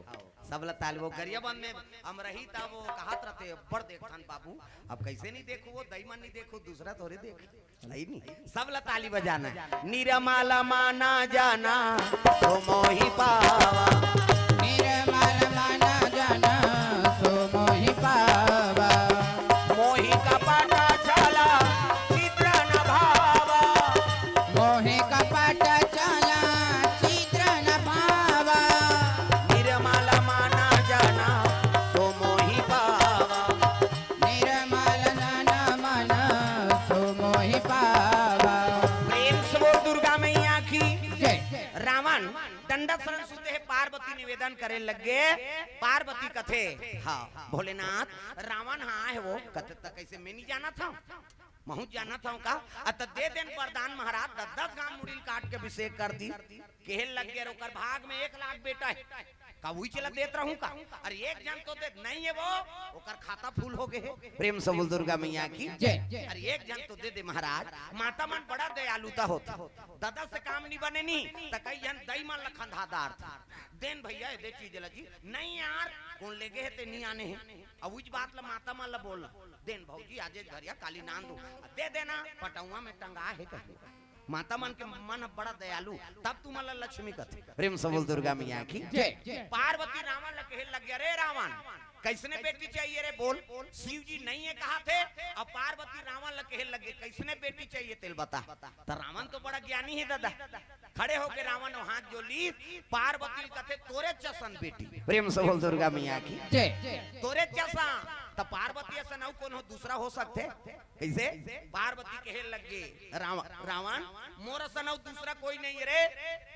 सब ला ताली। वो गरियाबंद में हम रही था, वो कहा रहते, "बड़ देखथन बाबू, अब कैसे नहीं देखो, वो दई मन नहीं देखो, दूसरा थोड़े देखो।" है नहीं? सब ला ताली बजाना है। निरमल मन जाना सो मोहि पावा। निरमल मन जाना सो मोहि पावा। मोहि कपट छल छिद्र न भावा। मोहि कपट छल छिद्र न भावा। निरमल मन जाना सो मोहि पावा। निरमल मन सो मोहि पावा। प्रेम से बोल दुर्गा मैया की। जय। रावण डंडा शरण सुते हे, पार्वती निवेदन करे लगे। पार्वती कथे, हाँ भोलेनाथ, रावण हाँ हे वो। कथे, "त कैसे, मैं नहीं जानत हँव? महूँ जानत हँव का?" अ त दे देन वरदान महाराज, दस दस गाँव मुड़ी ल काट के अभिषेक कर दी। कहे लग गे, "अरे ओकर भाग में एक लाख बेटा हे, का उही चला देत रहूं का? अरे एक झन तो दे, नहीं हे वो, ओकर खाता फुल हो गे हे।" प्रेम से बोल दुर्गा मैया की। जय। "अरे एक झन तो दे दे महाराज।" माता मन बड़ा दयालुता होत, ददा से काम नहीं बने नहीं, त कई झन दई मन ल खंधा डारथे, "देन भैया, ए दे चीज ला जी।" "नहीं यार, कोन लेगे हे ते नहीं आने हे।" अब उज बात ला माता मन ला बोल, "देन भौजी, आजे घरिया काली नांद हो, दे देना, पटौवा में टंगा हे कहीं।" माता मन के मन ह बड़ा दयालु, तब तुमन ला लक्ष्मी कथे। प्रेम से बोल दुर्गा मैया की। जय। पार्वती रावण ला कहे लग गे, "अरे रावण, कैसने बेटी चाहिए रे, बोल।" शिव जी नहीं हे कहा थे, अब पार्वती रावण ला कहे लग गे, "कैसने बेटी चाहिए तेल बता।" त रावण तो बड़ा ज्ञानी हे ददा, खड़े होके रावण हाथ जोड़ ली, पार्वती ल कथे, "तोरे चसन बेटी।" प्रेम से बोल दुर्गा मैया की। जय। "तोरे चसन।" त पार्वती असन अउ कोनो दूसरा हो सकथे? कइसे? पार्वती कहे लग गे, "रावण, रावण, मोर असन अउ दूसरा कोई नहीं रे,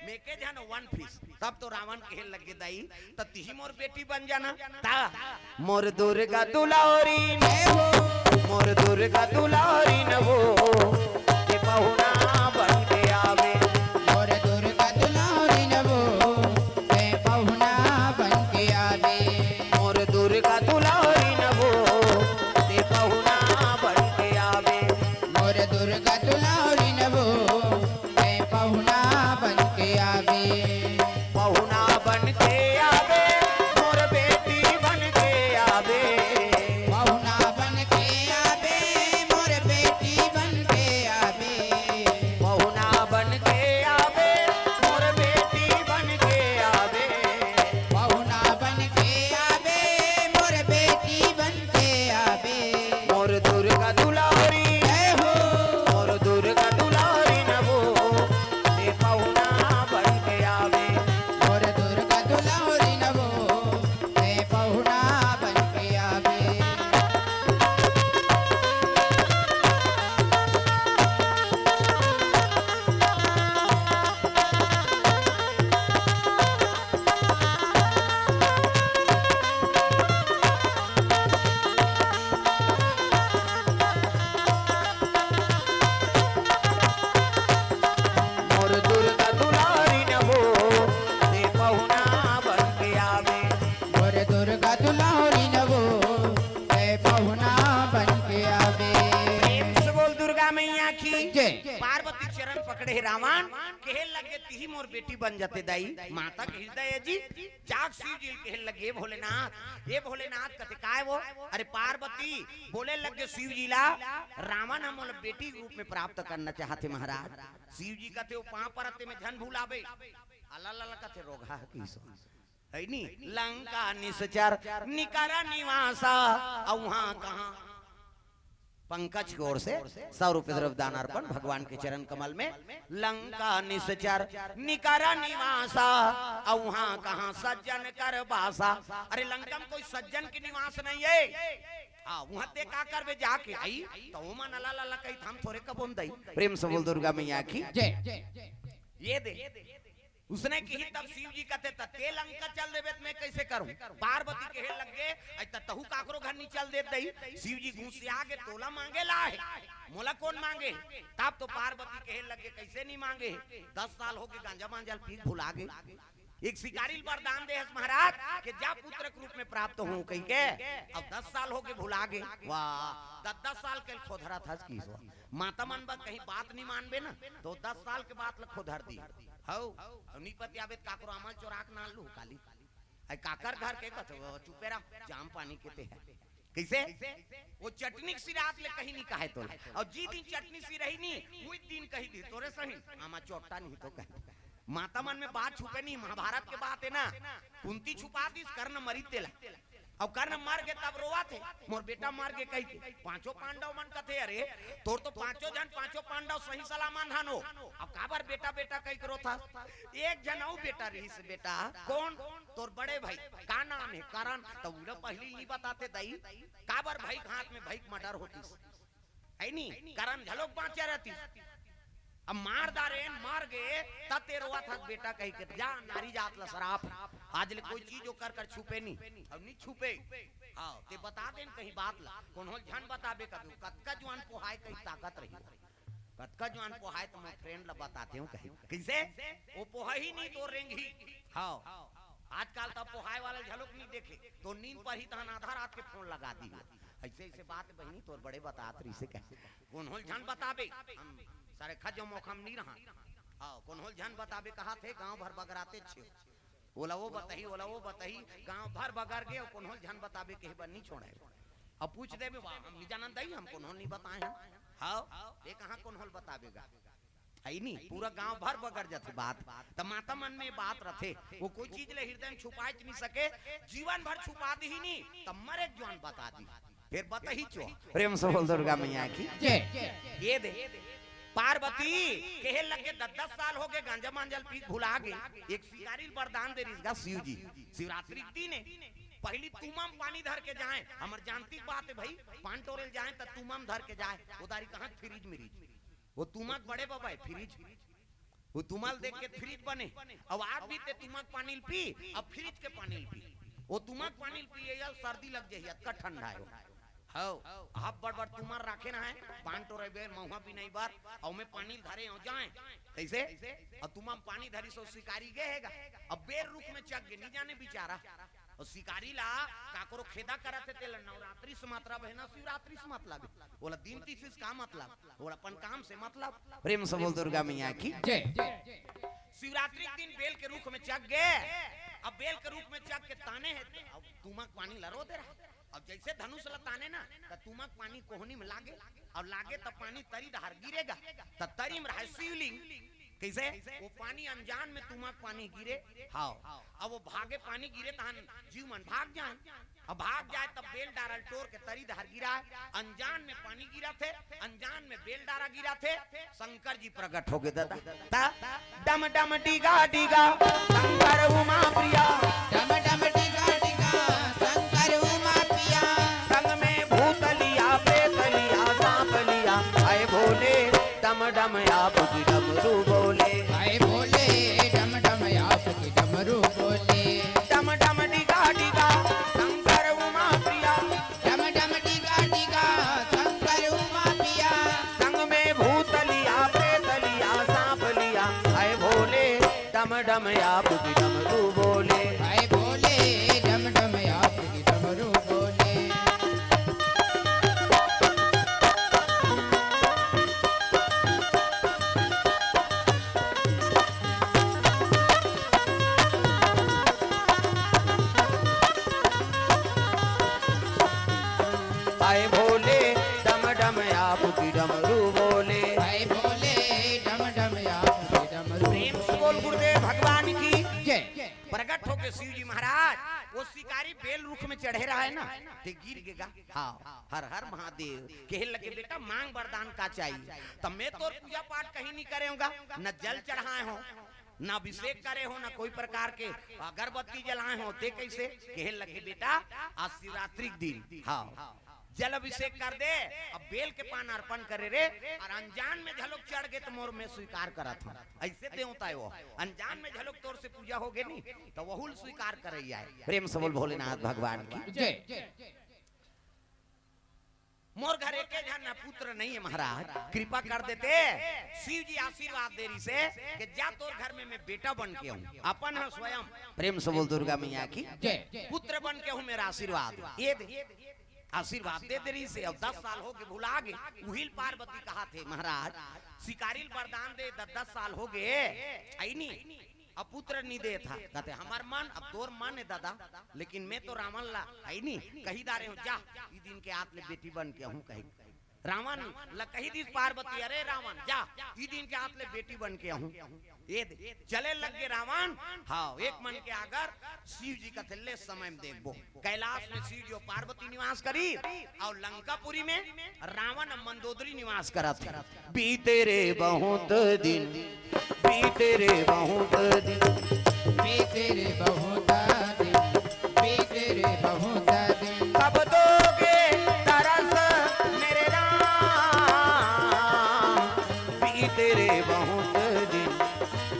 मैं के जानो one piece।" तब तो रावण कहे लग गे, "दाई, त तिही मोर बेटी बन जाना।" ता, "मोर दुर्गा दुलारी ने वो, मोर दुर्गा दुलारी ने वो, ते पहुना बन के आवे।" मोर दुर्गा दुलारी ने वो, ते पहुना बन के आवे। मोर दुर्गा दुलारी ने वो, ते पहुना बन के आवे। मोर दुर्गा दुलारी ने वो, ते पहुना बन के आवे। पहुना बन के आवे, मोर बेटी बन के आवे। पहुना बन के आवे, मोर बेटी बन के आवे। पहुना बन के आवे, मोर बेटी बन के आवे। पहुना बन के आवे, मोर बेटी बन के आवे। मोर दुर्गा दुलारी, जय हो। मोर दुर्गा दुलारी न वो, ते पहुना बन के आवे। मोर दुर्गा दुलारी न वो, ते पहुना बन के आवे। मोर दुर्गा दुलारी न वो, ते पहुना बन के आवे। मोर दुर्गा दुलारी न वो, ते पहुना बन के आवे। प्रेम से बोल दुर्गा मैया की। जय। पार्वती चरण पकड़े रावण, कहे लगे, "तिही मोर बेटी बन जाते दाई।" माता के हृदय जी जाग शिव जी ल कहे लगे, "ए भोलेनाथ, ए भोलेनाथ," कथे, "काय वो?" अरे पार्वती बोले लगे शिव जी ला, "रावण ह मोला बेटी रूप में प्राप्त करना चाहथे महाराज।" शिव जी कथे, "ओ पाँव परत हे, में झन भुलाबे।" अला ला ला कथे, "रोगहा ह किसो।" है नी? "लंका निसचर निकर निवासा।" अउ वहाँ कहाँ? पंकज की ओर से सौ रुपए द्रव्य दान अर्पण भगवान के चरण कमल में। "लंका निसचर निकर निवासा, अउ वहाँ कहाँ सज्जन कर बासा।" अरे लंका में कोई सज्जन के निवास नहीं है। हाँ, वहाँ ते का करबे जाके? आई तो ओमन अला ला ला कही, हम थोरे कबोन दई। प्रेम से बोल दुर्गा मैया की। जय। ये दे। उसने किही तब शिव जी कथे, "त ते लंका चल देबे त मैं कैसे करूं?" पार्वती कहे लग गे, "अई त तहू काकरो घर नी चल देत दई।" शिव जी घुसिया गे, "तोला मांगे ला हे, मोला कोन मांगे?" तब तो पार्वती कहे लग गे, "कैसे नी मांगे? दस साल हो गे गांजा मांजा ल पी के भुला गे।" एक शिकारी ल वरदान दे हस महाराज के जा पुत्र के रूप में प्राप्त हो कही के, अब दस साल हो गे भुला गे। वाह, दस दस साल के खोधरा था कि माता मन बा कहीं बात नी मानबे ना, तो दस साल के बात ल खोधर दी। हौ, अउ नी पतियाबे त काकरो आमा ल चोरा के नान लू काली। अइ काकर घर के कथे, "वो चुपे रह, जाम पानी के ते है।" कइसे? वो चटनी के सिरात ले कहीं नी कहे तोला। अउ जी दिन चटनी सिरही नी, उही दिन कही दी, "तोरे सही, आमा चोट्टा नी तो," कहे। माता मन में बात छुपे नी, महाभारत के बात हे ना, कुंती छुपा दिस, कर्ण मरिस तेला। अब कर्ण मर गे तब रोवत हे, "मोर बेटा मर गे," कहिके। पांचों पांडव मन कथे, "अरे, तोर तो पांचों झन, पांचों पांडव सही सलामत हन हो, अब काबर बेटा बेटा कहिके रोथस?" एक झन अउ बेटा रहिस बेटा, कोन? तोर बड़े भाई। का नाम हे? करण। त उला पहिली नी बताते दई, काबर भाई के हाथ में भाई के मर्डर होतिस। है नी, करण घलोक बांचे रहतिस। अब मार डारेन, मर गे, त ते रोवत हस बेटा कहिके, जा नारी जात ला सराप। आज ले कोई चीज ओकर कर छुपे नी, अब नी छुपे। हाँ, ते बता देन कहीं बात ला, कोनो ल झन बताबे कभी, कतका जुआन पोहाय कहीं ताकत रही। कतका जुआन पोहाय त मैं फ्रेंड ला बताते हूँ कहीं। कइसे? वो पोहा ही नी तो रेंगही। हाँ, आजकल त पोहाय वाला घलोक नी देखे, तो नींद पर ही तहन आधा रात के फोन लगा दी। अइसे अइसे बात बहिनी तोर बड़े बतात रहिसे कहे। कोन्हो ल झन बताबे, हम सरेखा जो मौका म नी रहा। हाँ, कोन्हो ल झन बताबे कहाथे, गांव भर बगराते छे। ओला वो बताही, ओला वो बताही, गांव भर बगर गे, कोन्हो ल झन बताबे कहे बर नी छोड़े। अब पूछ देबे, "वाह, हम नी जानन दई, हम कोन्हो ल नी बताए हन।" हाँ, ये कहाँ कोन्हो ल बताबे गा? है नी, पूरा गांव भर बगर जाथे बात। त माता मन में बात रथे, वो कोई चीज ले हृदय में छुपाए च नी सके, जीवन भर छुपा दी ही नी, त मरे के जुआन बता दी। फिर बताही चो। प्रेम से बोल दुर्गा मैया की। जय। ये दे, पार्वती कहे लगे, "दस दस साल हो गे, गांजा मांजा ल पी के भुला गे।" एक शिकारी ल वरदान दे रिहिस गा शिव जी। शिवरात्रि के दिन हे, पहली तुमा म पानी धर के जाए, हमर जानती के बात हे भाई, पान टोरे ल जाए त तुमा म धर के जाए, ओ दारी कहाँ फ्रिज मिरिज। वो तुमा के बड़े बाबा हे फ्रिज, वो तुमा ल देख के फ्रिज बने। अब आज भी ते तुमा के पानी ल पी, अब फ्रिज के पानी ल पी। वो तुमा के पानी ल पी, ये सर्दी लग जाही, अतका ठंडा हे वो। हौ, आप बड़ बड़ तुमा ल राखे ना हे, पान टोरे बेर, महुआ पिनई बर, अउ मैं पानी ल धरे हूँ जाए। कइसे? अब तुमा म पानी धरिस ओ शिकारी गे हे गा, अब बेर रुख में चघ गे, नी जाने बेचारा। अउ शिकारी ला काकरो खेदा करत हे, तेला नवरात्रि से मतलब हे ना शिवरात्रि से मतलब हे। ओला दिन तीसिस का मतलब? ओला अपन काम से मतलब। प्रेम से बोल दुर्गा मैया की। जय। शिवरात्रि के दिन बेल के रुख में चघ गे। अब बेल के रुख में चघ के ताने हे, अब तुमा के पानी ल रो दे रहा। अब जइसे धनुष ल ताने ना, त तुमा के पानी कोहनी में लागे, अउ लागे त पानी तरी डहार गिरे गा, त तरी में रहे शिवलिंग। कइसे? वो पानी अनजान में तुमा के पानी गिरे। हाँ, अब वो भागे पानी गिरे तहन जीव मन भाग जाए। अब भाग जाए तब बेल डारा ल टोर के तरी डहार गिराए। अनजान में पानी गिरत हे, अनजान में बेल डारा गिरत हे, शंकर जी प्रगट हो गे दादा। ता डम डम डिगा डिगा शंकर उमा प्रिया। डम डम डिगा डिगा शंकर उमा प्रिया। संग में भूत लिया, प्रेत लिया, सांप लिया। आए भोले डम डम आप की डमरू बोले। आए भोले डम डम आप की डमरू बोले। डम डम डिगा डिगा शंकर उमा प्रिया। डम डम डिगा डिगा शंकर उमा प्रिया। संग में भूत लिया, प्रेत लिया, सांप लिया। आए भोले डम डम आप की डमरू बोले। आए भोले डम डम आप की डमरू बोले। आए भोले डम डम आप की डमरू बोले। आए भोले डम डम आप की डमरू प्रेम से बोल गुरुदेव भगवान की। जय। प्रगट होके शिव जी महाराज वो शिकारी बेल रुख में चढ़े रहा हे ना, ते गिर गेगा। हाँ, हर हर महादेव कहे लगे, "बेटा मांग वरदान का चाहिए?" त मैं तोर पूजा पाठ कहीं नी करे हूँ गा, न जल चढ़ाए हूँ, ना अभिषेक करे हो, ना कोई प्रकार के अगरबत्ती जलाए हो, ते कइसे? कहे लगे, "बेटा, आज शिवरात्रि के दिन, हाँ, जल अभिषेक कर दे।" अब बेल के पान अर्पण करे रे, अउ अनजान में घलोक चढ़ गे त मोर मैं स्वीकार करत हूँ। अइसे देवता हे वो, अनजान में घलोक तोर से पूजा हो गे नी, त वहू ल स्वीकार करइया हे। प्रेम से बोल भोलेनाथ भगवान की। जय। मोर घर एके झन पुत्र नहीं है महाराज, कृपा कर देते। शिव जी आशीर्वाद दे रिहिसे कि जा तोर घर में मैं बेटा बन के हूँ, अपन ह स्वयं। प्रेम से बोल दुर्गा मैया की। जय। पुत्र बन के हूँ, मेरा आशीर्वाद ये दे। आशीर्वाद दे दे रिहिसे, अब दस साल हो गे भुला गे। उही ल पार्वती कहाथे महाराज, शिकारी ल वरदान दे, दस दस साल हो गे, अइ नी, अब पुत्र नी देत हा। कहते, "हमर मन, अब तोर मन हे दादा, लेकिन मैं तो रावण ला, अइ नी, कहि डारे हूँ, जा, ई दिन के आत ले बेटी बन के आहूँ," कही। रावण ल कहि दिस पार्वती, "अरे रावण, जा, ई दिन के आत ले बेटी बन के आहूँ।" ए दे, चले लग गे रावण। हाँ, एक मन के आगर शिव जी कथे, "ले समय म देखबो।" कैलाश में शिव जी अउ पार्वती निवास करी, अउ लंकापुरी में रावण अउ मंदोदरी निवास करत हे। बीते रे बहुत दिन, बीते रे बहुत दिन, बीते रे बहुत दिन, बीते रे बहुत दिन। कब दोगे तरस मेरे राम, बीते रे बहुत दिन,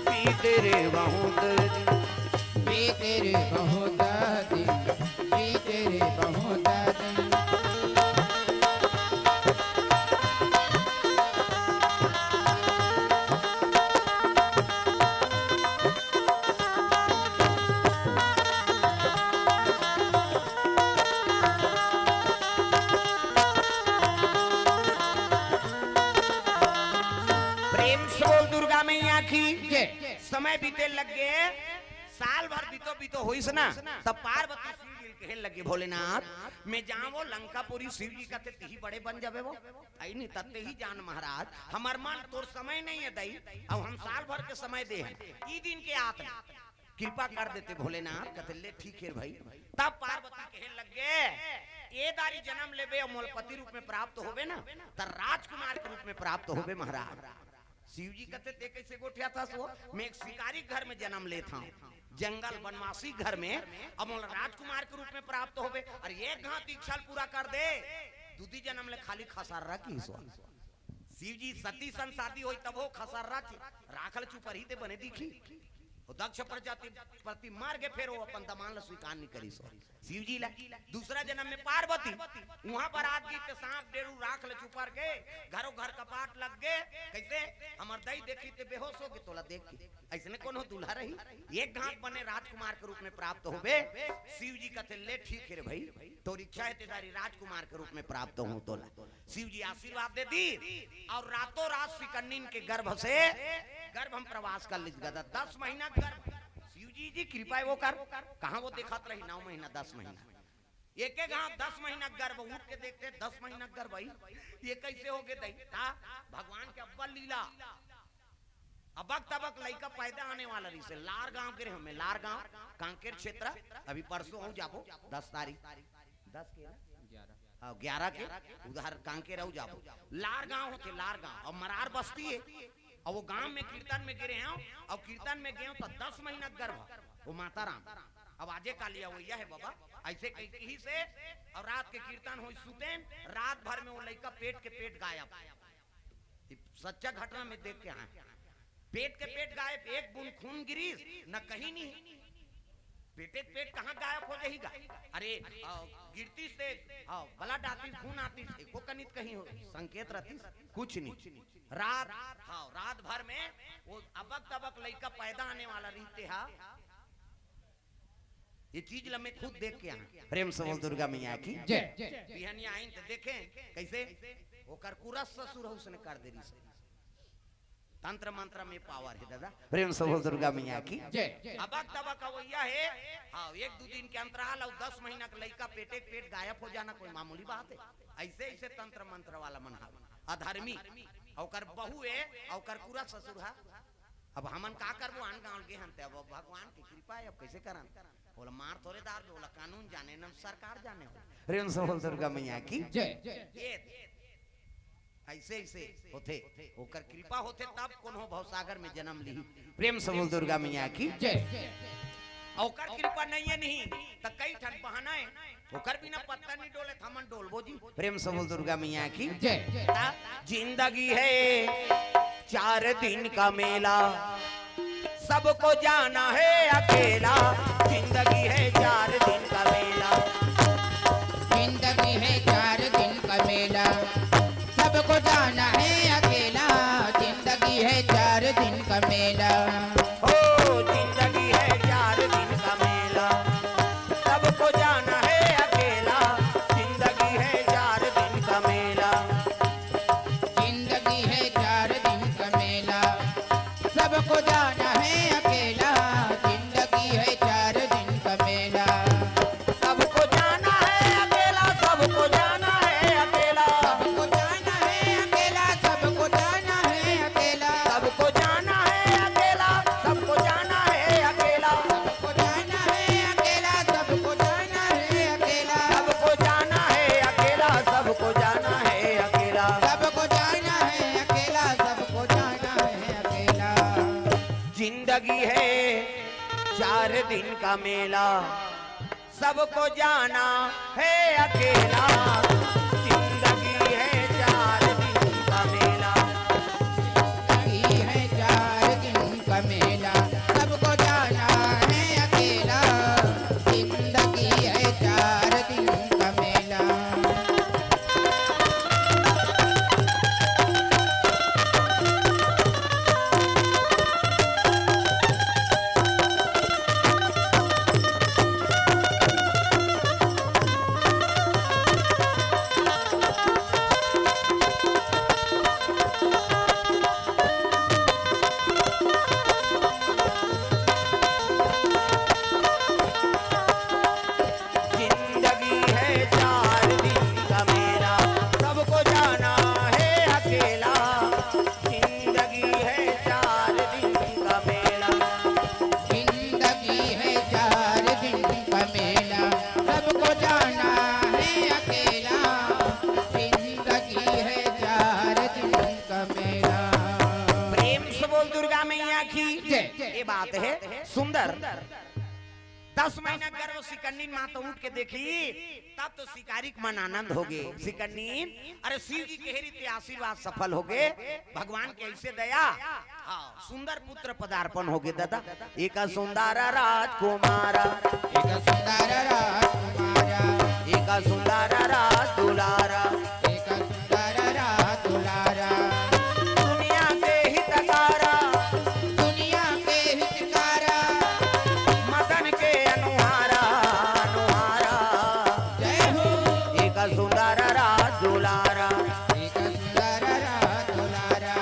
बीते रे बहुत दिन। बीते रे बहुत दिन, बीते रे बहुत दिन। प्रेम से बोल दुर्गा मैया की। जय। समय बीते लग गे, साल भर बीतो बीतो होइस ना, तब पार्वती शिव जी ल कहे लगे, "भोलेनाथ, मैं जावँव लंकापुरी।" शिव जी कथे, "तिही बड़े बन जाबे वो।" "अइ नी, तते ही जान महाराज, हमर मन तोर समय नइ हे दई, अउ हम साल भर के समय दे हन, ई दिन के आत ले कृपा कर देते भोलेनाथ।" कथे, "ले ठीक हे भाई।" तब पार्वती कहे लग गे, "ए दारी जन्म लेबे अउ मोला पति रूप में प्राप्त होबे ना, त राजकुमार के रूप में प्राप्त होबे महाराज।" शिव जी कथे, "ते कइसे गोठियाथस वो? मैं एक शिकारी घर में जन्म लेत हँव, जंगल वनवासी घर में, अब मोला राजकुमार के रूप में प्राप्त होबे। अरे एक घात इच्छा ल पूरा कर दे।" दूदी जन्म ले खाली खसर्रा किहिस वो। शिव जी सती सन शादी होई तभो खसर्रा च-, राख ल चुपरही ते बने दिखही। वो दक्ष प्रजापति मर गे, फेर वो अपन दमान ल स्वीकार नइ करिस वो। शिव जी ला दूसरा जन्म में पार्वती, उहाँ बरात गीत के सांप डेरू राख ले चुपर के, घरो घर कपाट लग गे। कइसे? हमर दई देखी ते बेहोश हो गे तोला देख के। अइसने कोनो दूल्हा रही? एक घात बने राजकुमार के रूप में प्राप्त होबे। शिव जी कथे, "ले ठीक हे रे भाई, तोर इच्छा हे ते दारी राजकुमार के रूप में प्राप्त होहूँ तोला।" शिव जी आशीर्वाद दे दिस अउ रातों रात शिकन्निन के गर्भ से, गर्भ में प्रवास कर लिस गदा, दस महीना गर्भ। शिव जी जी कृपा हे वो कर, कहाँ वो देखत रही नौ महीना, दस महीना। एक एक घात दस महीना गर्भ, उठ के देखते दस महीना गर्भ भाई, ये कइसे हो गे दई? हाँ, भगवान के अब्बल लीला। अबक तबक लइका पैदा आने वाला रहिसे। लार गांव गे रहेंव मैं, लार गांव, कांकेर क्षेत्र। अभी परसों अउ जाबो, दस तारीख, दस के ना? हाँ, ग्यारह के, उधर कांकेर अउ जाबो। लार गांव होथे, लार गांव, अउ मरार बस्ती हे। अउ वो गांव में कीर्तन में गे रहेंव, अउ कीर्तन में गेंव त दस महीना गर्भ, वो माता राम। अब आजे कालिया वो यह हे बाबा, अइसे कही, कहिसे, अउ रात के कीर्तन होइस सुतेन, रात भर में वो लइका पेट के पेट गायब। ये सच्चा घटना में देख के आए। पेट के पेट गायब, एक बूंद खून गिरिस, न कहीं नहीं। पेटे के पेट कहाँ गायब हो जाही गा? अरे, अ, गिरतिस ते, हाँ, blood आतिस, खून आतिस, एको कनित कहीं हो, संकेत रहतिस, कुछ नहीं। रात, हाँ, रात भर में वो अबक तबक लइका पैदा आने वाला रहिथे हा। ये चीज ल मैं खुद देख के आए। प्रेम से बोल दुर्गा मैया की। जय। बिहनिया आइन त देखें कइसे ओकर कुरस ससुर ह उसने कर दे रहिस। तंत्र मंत्र में power हे दादा। प्रेम से बोल दुर्गा मैया की। जय। अबक तबक अवइया हे। हाँ, एक दू दिन के अंतराल अउ दस महीना के लइका पेटे के पेट गायब हो जाना कोई मामूली बात हे? अइसे अइसे तंत्र मंत्र वाला मन हा अधर्मी, ओकर बहू हे, ओकर कुरस ससुर हा। अब हमन का करबो, आन गांव गे हन ते, अब भगवान के कृपा हे, अब कइसे करन? ओला मार थोरे डारबे, ओला कानून जाने न सरकार जाने हो। प्रेम से बोल दुर्गा मैया की। जय। ये अइसे अइसे होथे, ओकर कृपा होथे तब कोनो भवसागर में जन्म लिही। प्रेम से बोल दुर्गा मैया की। जय। अउ ओकर कृपा नइ हे नहीं, त कई ठन बहाना हे। ओकर बिना पत्ता नइ डोले, त हमन डोलबो जी। प्रेम से बोल दुर्गा मैया की। जय। ता जिंदगी है चार दिन का मेला, सबको जाना है अकेला। जिंदगी है चार दिन का मेला। जिंदगी है चार दिन का मेला, सबको जाना है अकेला। जिंदगी है चार दिन का मेला। हो, जिंदगी है चार दिन का मेला, सबको जाना है अकेला। जिंदगी है चार दिन का मेला। जिंदगी है चार दिन को जाना है अकेला, जिंदगी है चार दिन का मेला। सबको जाना है अकेला, सबको जाना है अकेला। सबको जाना है अकेला, सबको जाना है अकेला। सबको जाना है अकेला, सबको जाना है अकेला। सबको जाना है अकेला, सबको जाना है अकेला। सबको जाना है अकेला, सबको जाना है अकेला। सबको जाना है अकेला, सबको जाना है अकेला। जिंदगी है चार दिन का मेला, सबको जाना है अकेला। जिंदगी है चार दिन का मेला। जिंदगी है चार दिन का मेला, सबको जाना है अकेला। जिंदगी है चार दिन का मेला। जिंदगी है चार दिन का मेला, सबको जाना है अकेला। जिंदगी है चार दिन का मेला। जिंदगी है चार दिन का मेला, सबको जाना है अकेला। जिंदगी है चार दिन का मेला। प्रेम से बोल दुर्गा मैया की जय। ये बात है सुंदर। दस महीना गर्भ सिकन्निन माँ तो उठ के देखी, तब तो शिकारी के मन आनंद हो गए। सिकन्निन, अरे शिव जी के हेरी ते आशीर्वाद सफल हो गए, भगवान के ऐसे दया। हाँ, सुंदर पुत्र पदार्पण हो गए दादा। एक सुंदर राजकुमार, एक सुंदर राजकुमार, एक सुंदर राज दुलारा, एक सुंदर राज दुलारा। दुनिया के हितकारा, दुनिया के हितकारा, मदन के अनुहारा, अनुहारा। जय हो। एक सुंदर राज दुलारा, एक सुंदर राज दुलारा।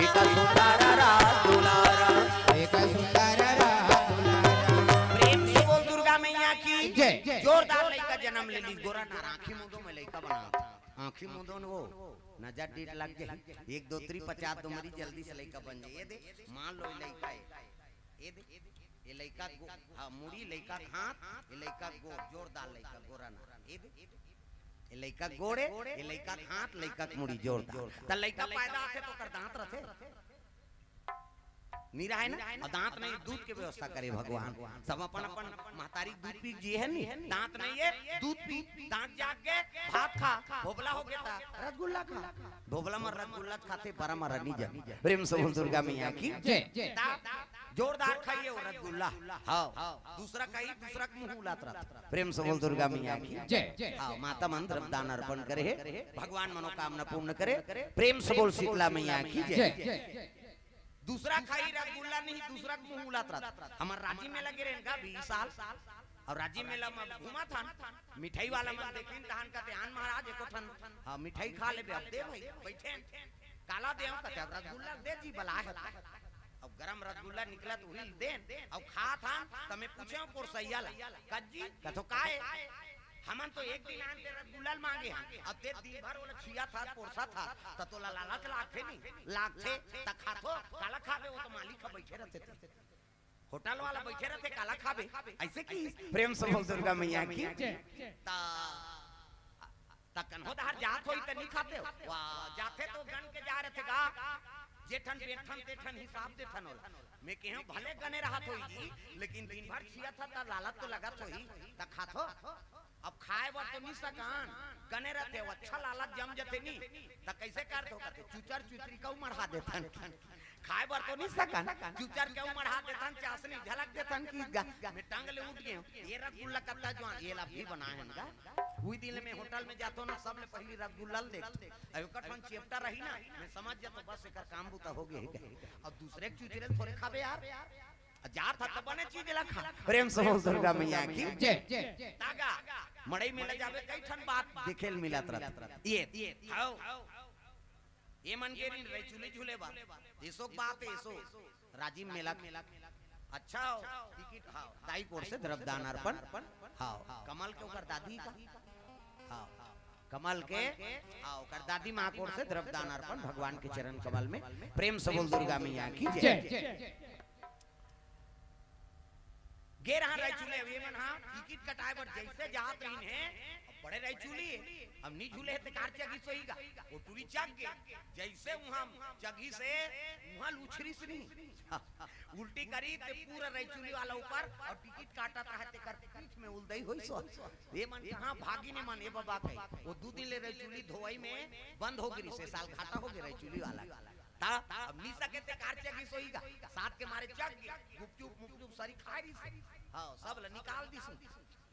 एक सुंदर राज दुलारा। एक सुंदर राज दुलारा। प्रेम से बोल दुर्गा मैया की जय। जोरदार लइका जन्म ले ली, गोरा नार आँखी मूंदो में लइका बना। आँखी मूंदो न वो, नजर डीठ लग जाए, एक दो त्री पचास दो मरी जल्दी से लइका बन जाए। ये दे, मान लो ये लइका है, ये दे, ये लइका गो-, हाँ, मुड़ी, लइका के हाथ, ये लइका के गोड़, जोरदार लइका, गोरा नार। ये दे, ये लइका के गोड़े, ये लइका के हाथ, लइका के मुड़ी, जोरदार। त लइका पैदा आथे तो ओकर दांत रथे? नी रहे ना? अउ दांत नहीं, दूध के व्यवस्था करे भगवान। सब अपन अपन महतारी के दूध पी जिए है नी, दांत नहीं है, दूध पी, दांत जाग के भात खा, भोबला हो गया था, रसगुल्ला खा। भोबला में रसगुल्ला खाथे, बरा में रनी जा। प्रेम से बोल दुर्गा मैया की जय। ता जोरदार खाइए वो रसगुल्ला। हाँ, दूसरा कही, दूसरा के मुंह उलात रहता। प्रेम से बोल दुर्गा मैया की जय। हाँ, माता मन द्रव्य दान अर्पण करे है, भगवान मनोकामना पूर्ण करे। प्रेम से बोल शीतला मैया की जय। जय। दूसरा खाई रसगुल्ला नहीं, दूसरा के मुंह उलात रहता। हमर राजी मेला गे रहेन का बीस साल, अउ राजी मेला में घूमत हन, मिठाई वाला मन देखिन तहन कहते, "आन महाराज, एको ठन, हाँ, मिठाई खा लेबे।" अब दे भाई, बैठेन, काला देव कहते, "अब रसगुल्ला दे जी, बला है।" अब गरम रसगुल्ला निकलत उही ल देन, अउ खात हन, त मैं पूछेंव पोरसइया ला, "कज्जी, कथो का ए?" हमन तो एक दिन आन ते रसगुल्ला ल मांगे हन, अब ते दिन भर ओला छिया था, पोरसा था, त तोला लालच लागथे नी? लागथे, त खाथो, काला खाबे, वो तो मालिक ह बइठे रथे ते। होटल वाला बइठे रथे, काला खाबे? अइसे कि प्रेम से बोल दुर्गा मैया की। त, त कन्हो डहर जात होई त नी खाते हो? वाह, जाथे तो गन के जा रथे गा। जेठन बेठन तेठन हिसाब देथन ओला। मैं केहेंव भले गने रहत होई जी, लेकिन दिन भर छिया था त लालच तो लगत होई, त खाथो। अब खाए बर तो नी सकन, गने रथे, वो अच्छा लालच जम जथे नी, त कइसे करथो कथे, चुचर चुचरी का मढ़ा देथन। खाए बर तो नी सकन, चुचर के मढ़ा देथन, चासनी झलक देथन कि गा, मैं टंग ले उठ गेंव, ये रसगुल्ला कत्ता जुआन, ये ला भी बनाए हन गा। उही दिन ले मैं होटल में जाथों ना, सबले पहिली रसगुल्ला ल देखथों। अउ ओकर ठन चेपटा रही ना, मैं समझ जाथों बस एकर काम बुता हो गे हे। अउ दूसरे के चुचरे ल थोरे खाबे यार। जात ह त बने चीज ला खा। प्रेम से बोल दुर्गा मैया की। जय। तागा, मड़ई मेला जाबे कई ठन बात देखे ल मिलत रथे। ये, हव। ये मन के ऋण रही चूली झूले बार। एसो बात है, एसो। राजिम मेला के। अच्छा हो, टिकट, हव। दाई कोर से द्रव्य दान अर्पण। हव। कमल के ओकर दादी का। हव। कमल के, हव, ओकर दादी माँ कोर से द्रव्य दान अर्पण भगवान के चरण कमल में। प्रेम से बोल दुर्गा मैया की जय। जय। गे रहा रइचुली, अब ये मन हा टिकट कटाए बर जइसे जात रहिन हे, अब बड़े रइचुली हे, अब नी झूले हे ते कार चघिस होही गा, वो टूरी चघ गे, जइसे उहाँ चघिस हे, उहाँ ल उछरिस नहीं। उल्टी करी ते पूरा रइचुली वाला ऊपर, अउ टिकट काटत रहे तेकर पीठ में उलदई होइस हो। ये मन कहाँ भागिन ए मन, ए बबा कही, वो दू दिन ले रइचुली धोवई में बंद हो गिरिस, ए साल घाटा हो गे रइचुली वाला। ता, अब नी सके ते कार चघिस होही गा, साथ के मारे चघ गे, गुपचुप मुपचुप सरी खाए रहिस। हव, सब ल निकाल दिस।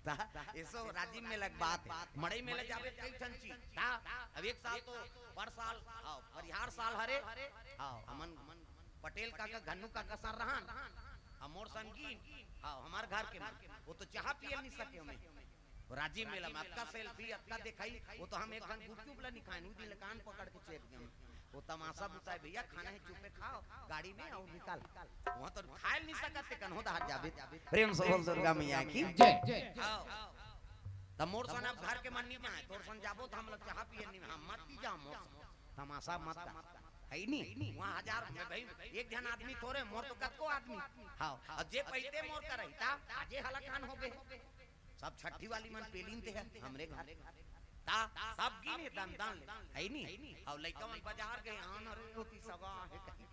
ता, एसो राजिम मेला के बात हे, मड़ई मेला जाबे कई ठन चीज। ता, अब एक साल तो पर साल, हव, परिहार साल हरे, हव, हमन पटेल काका, घन्नू काका सर रहन, अब मोर संगीन, हव, हमर घर के मन, वो तो चाहा पिए नी सके हमें। वो राजिम मेला में अतका सेल्फी, अतका देखाई, वो तो हम एक ठन गुपचुप ला नी खाएन, उ दिन ले कान पकड़ के चेप गेन। वो तमाशा बुताए, भैया खाना हे चुपे खाव, गाड़ी में अउ निकल। वहाँ तो खाए ल नी सकत ते कन्हो डहर जाबे। प्रेम से बोल दुर्गा मैया की जय। हव। त मोर सन अब घर के मन नी जाए, तोर सन जाबो त हम लोग चाहा पिए नी, हम मत पी जा मोर सन। तमाशा मत कर। हइ नी? वहाँ हजार में भाई एक झन आदमी थोरे, मोर तो कतको आदमी। हव। अब जे पहिते मोर करही, ता आजे हलाकान हो गे। सब छट्ठी वाली मन पेलिन ते हे, हमरे घर। ता, सब गिन हे दन दन ले, हइ नी? अउ लइका मन बजार गे, आन हरे होती सगा हे कहीं।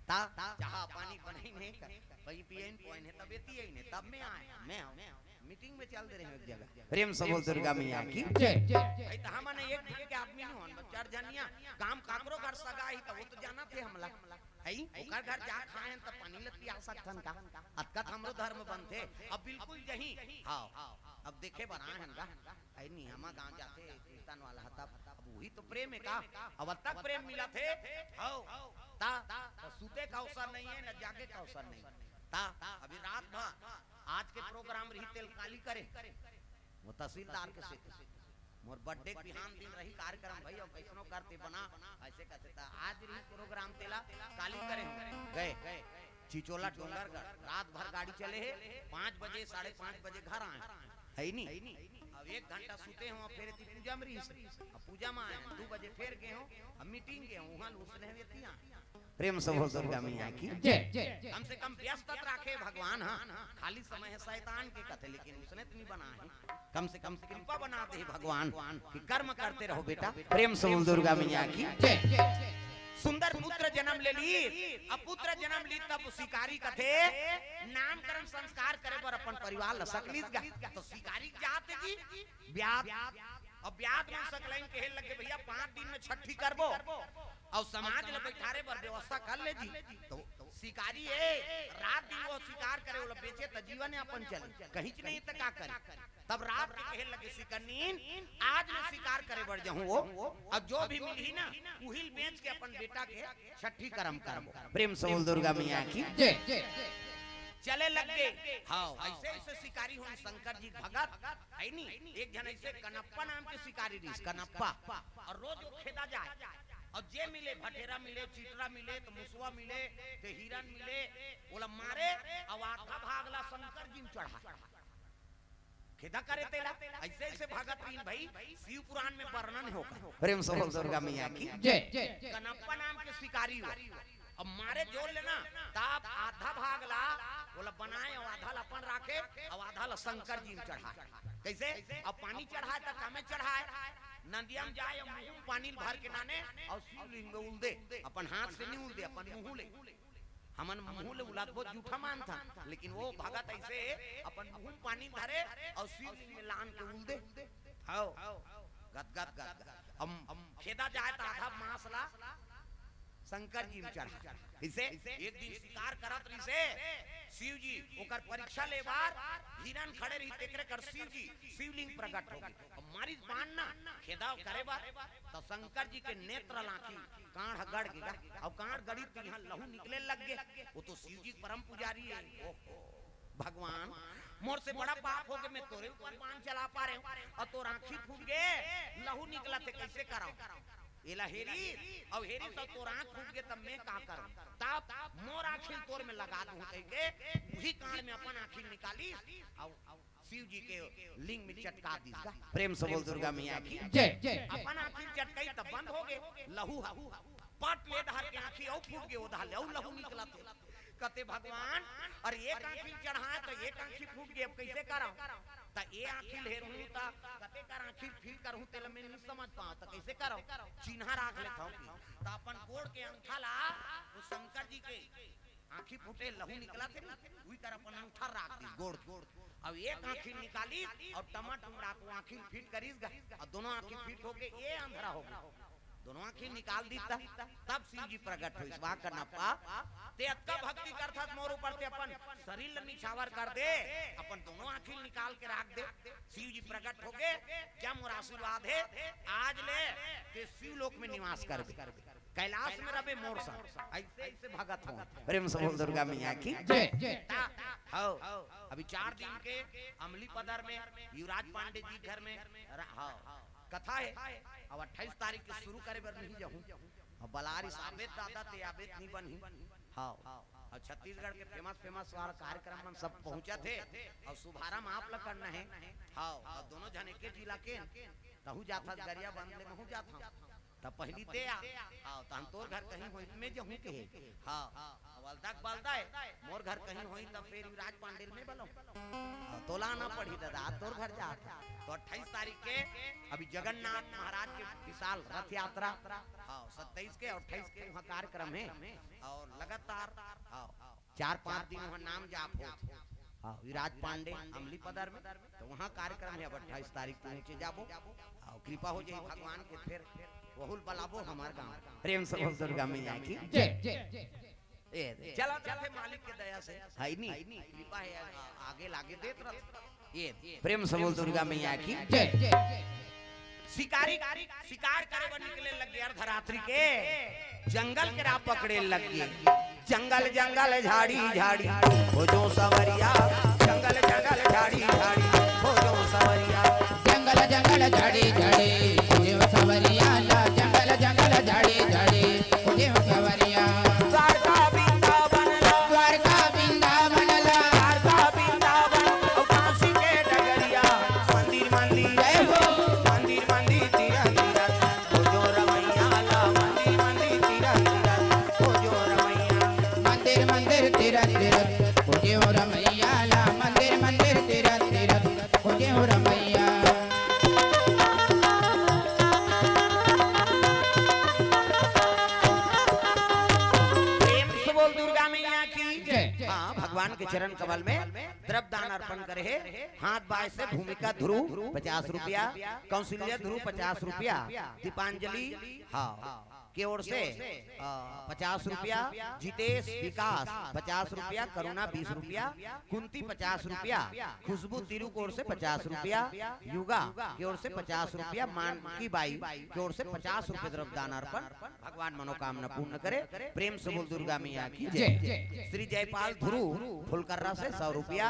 ता, चाहा पानी बनई नहीं कर, पई पियन पोइन हे, तब एती आइन हे, तब मैं आए, मैं आऊँ। मीटिंग में चल दे रहे हैं एक जगह। प्रेम से बोल दुर्गा मैया की जय। भाई, त हमन एक घर के आदमी नहीं होन, चार जनिया, गांव काकरो घर सगा ही, त वो तो जानथे हमला। हइ? ओकर घर जा खाए हन त पानी ल पिया सकथन का? अतका त हमरो धर्म बनथे। अब बिल्कुल जही। हव। अब देखे बर आए हन गा। हइ नी, हमा गांव जाथे कीर्तन वाला ह तब। अब उही तो प्रेम हे का? अब अतक प्रेम मिलत हे। हव। ता, त सुते का अवसर नहीं हे, न जागे का अवसर नहीं। ता, अभी रात भर आज के प्रोग्राम रही तेल काली करे। वो तहसीलदार के सेती। मोर बर्थडे के बिहान दिन रही कार्यक्रम भई, अउ कइसनो करते बना, अइसे कहते त आज रही प्रोग्राम तेला काली करे हूँ। गए, चिचोला डोंगरगढ़, रात भर गाड़ी चले हे, पाँच बजे, साढ़े पाँच बजे घर आए, हइ नी? अब एक घंटा सुते हूँ, अब फेर एती पूजा में रहिस, अब पूजा में आए हूँ, दू बजे फेर गे हूँ, अब मीटिंग गे हूँ, उहाँ ल उसने हुए तिया। प्रेम से बोल दुर्गा मैया की जय। कम से कम व्यस्त त राखे भगवान, हाँ, खाली समय हे शैतान के कथे, लेकिन उसने त नी बनाए हे। कम से कम कृपा बना दे भगवान कि कर्म करते रहो बेटा। प्रेम से बोल दुर्गा मैया की जय। सुंदर पुत्र जन्म ले ली, अब पुत्र जन्म ली तब शिकारी कथे नामकरण संस्कार करे बर अपन परिवार ल सकलिस गा। त शिकारी जात जी ब्यात, अब ब्यात मन सकलाइन कहे लगे, भैया पाँच दिन में छट्ठी करबो, अउ समाज ल बैठारे बर व्यवस्था कर ले जी। त शिकारी ए, रात दिन वो शिकार करे, ओला बेचे त जीवन यापन चले, कहींच नहीं त का करे। तब रात के कहे लगे शिकरनीन, आज मैं शिकार करे बर जाहूँ वो, अब जो भी मिलही ना, उही ल बेच के अपन बेटा के छट्ठी करम करबो। प्रेम से बोल दुर्गा मैया की जय। चले लग गे। हव, अइसे अइसे शिकारी होन शंकर जी भगत, हइ नी? एक झन अइसे कनप्पा नाम के शिकारी रहिस, कनप्पा। अउ रोज वो खेदा जाए। अउ जे मिले, भटेरा मिले, चिटरा मिले, त मुसवा मिले, ते हिरन मिले, ओला मारे, अउ आधा भाग ला शंकर जी म चढ़ाए। खेदा करे तेला, अइसे अइसे भगत रहिन भई, शिव पुराण में वर्णन हे ओकर। प्रेम से बोल दुर्गा मैया की जय। कनप्पा नाम के शिकारी हो। अब मारे जोर ले ना, तब आधा भाग ला, ओला बनाए, अउ आधा ला अपन राखे, अउ आधा ला शंकर जी म चढ़ाए। कइसे? अब पानी चढ़ाए त कमे चढ़ाए, नदिया म जाए, अउ मुँह पानी ल भर के लाने, अउ शिवलिंग में उलदे, अपन हाथ से नी उलदे, अपन मुँह ले। हमन मुँह ले उलदबो जूठा मानथन, लेकिन वो भगत अइसे अपन मुँह म पानी धरे अउ शिवलिंग में लान के उलदे। हव, गद गद गद गद। अब, अब खेदा जाए त आधा मांस ला शंकर जी में चढ़ा। इसे एक दिन शिकार करत रहिसे शिव जी, ओकर परीक्षा ले बार हिरन खड़े रही, तेकरे कर शिव जी शिवलिंग प्रकट हो गे। अब मारिस बाण ना खेदाव करे बार, त शंकर जी के नेत्र लाखी कांड़ गड़ गे गा। अब कांड़ गड़ी त इहाँ लहू निकले लग गे। वो तो शिव जी के परम पुजारी हे। ओहो, भगवान, मोर से बड़ा पाप हो गे, मैं तोरे ऊपर बाण चला पा रहे हूँ और तोर आँखी फूट गे, लहू निकलत हे, कैसे कराऊं? एला हेरी, अउ हेरी सब तोर आँख फूट गे, तब मैं का करूं? तब मोर आँखी तोर में लगा दूं कह के उही कांड़ में अपन आँखी निकालिस, अउ शिव जी के लिंग में चटका दिस गा। प्रेम से बोल दुर्गा मैया की। जय। अपन आँखी चटकाई तब बंद हो गे लहू हा। पट ले डहर के आँखी अउ फूट गे, ओ डहर ले अउ लहू निकलत हे। कथे भगवान, अरे एक आँखी चढ़ाए त एक आँखी फूट गे, अब कैसे करव? त ए आँखी ल हेरहूं त कते कर आँखी ल फिट करहूं, तेला मैं नहीं समझ पाव, त कैसे करव? चिन्हा राख लेथव कि त अपन गोड़ के अंगठा ला, वो शंकर जी के आँखी फूटे लहू निकलत हे, उही कर अपन अंगठा राख दिस गोड़ के। अब एक आँखी निकालिस अउ टमा टुमड़ा के आँखी ल फिट करिस गा, अउ दोनों आँखी फिट हो गे, ए अंधरा हो गे। दोनों आँखी निकाल दिस त, तब शिव जी प्रकट होइस। वाह कनप्पा, ते अतका भक्ति करथस मोर ऊपर, ते अपन शरीर ल निछावर कर दे, अपन दोनों आँखी निकाल के राख दे। शिव जी प्रकट हो गे, जा मोर आशीर्वाद हे, आज ले ते शिव लोक में निवास करबे, कैलाश में रहबे मोर संग। ऐसे, ऐसे भगत हो। प्रेम से बोल दुर्गा मैया की। जय। ता, हव, अभी चार दिन के अमली पदर में युवराज पांडे जी घर में रह-, हव। कथा हे, अब अट्ठाईस तारीख के शुरू करे बर नहीं जाहूं। अब बलारिस आबे त दादा, ते आबे त नहीं बनही। हव। अउ छत्तीसगढ़ के famous, famous वाला कार्यक्रम मन सब पहुंचत हे। अउ शुभारंभ आप ल करना हे। हव, अउ दोनों झन एके जिला के, तहू जाथस गरियाबंद ले, महू जाथंव। त पहिली ते आ, हव, तहन तोर घर कहीं होही, मैं जाहूं के हे। हव, अब अलदक बलदा हे, मोर घर कहीं होही, त फेर युवराज पांडे ल मैं बलाहूं। हव, तोला आना पड़ही दादा, आज तोर घर जात हंव। त अट्ठाईस तारीख के अभी जगन्नाथ महाराज के विशाल रथ यात्रा, हव, सत्ताईस के अउ अट्ठाईस के उहां कार्यक्रम हे अउ लगातार, हव, चार पांच दिन उहां नाम जाप होत हे। हव, विराज पांडे अमली पदर में, त उहां कार्यक्रम हे। अब अट्ठाईस तारीख को पहुंचे जाबो, हव, कृपा हो जाही भगवान के, फेर वहू ल बलाबो हमर गांव। प्रेम से बोल दुर्गा मैया की। जय। ए, चला जाथे मालिक के दया से, है नी? कृपा हे, आ-, आगे लागे देत रथ। ए, प्रेम से बोल दुर्गा मैया की। जय। शिकारी शिकार करे बर निकले लग गे अर्धरात्रि के, जंगल के राह पकड़े लग गे। जंगल जंगल झाड़ी झाड़ी खोजो सवरिया, जंगल जंगल झाड़ी झाड़ी खोजो सवरिया। जंगल जंगल झाड़ी झाड़ी खोजो सवरिया ला, जंगल जंगल झाड़ी झाड़ी खोजो सवरिया। द्वारका वृंदावन ला, द्वारका वृंदावन ला, द्वारका वृंदावन, अउ काशी के डगरिया, मंदिर मंदिर, जय हो। मंदिर मंदिर तीरथ तीरथ खोजो रमैया ला, मंदिर मंदिर तीरथ तीरथ खोजो रमैया। मंदिर मंदिर तीरथ तीरथ खोजो रमैया ला, मंदिर मंदिर तीरथ तीरथ खोजो रमैया। प्रेम से बोल दुर्गा मैया की। जय। हाँ, भगवान के चरण कमल में द्रव्य दान अर्पण करे हे। हाथ बाय से भूमिका ध्रुव पचास रुपया, कौशल्या ध्रुव पचास रुपया, दीपांजलि, हाँ, के ओर से, अ, पचास रुपया, जितेश विकास पचास रुपया, करुणा बीस रुपया, कुंती पचास रुपया, खुशबू तिरु के ओर से पचास रुपया, युगा के ओर से पचास रुपया, मानकी बाई के ओर से पचास रुपया द्रव्य दान अर्पण। भगवान मनोकामना पूर्ण करे। प्रेम से बोल दुर्गा मैया की जय। जय। श्री जयपाल ध्रुव फुलकर्रा से सौ रुपया,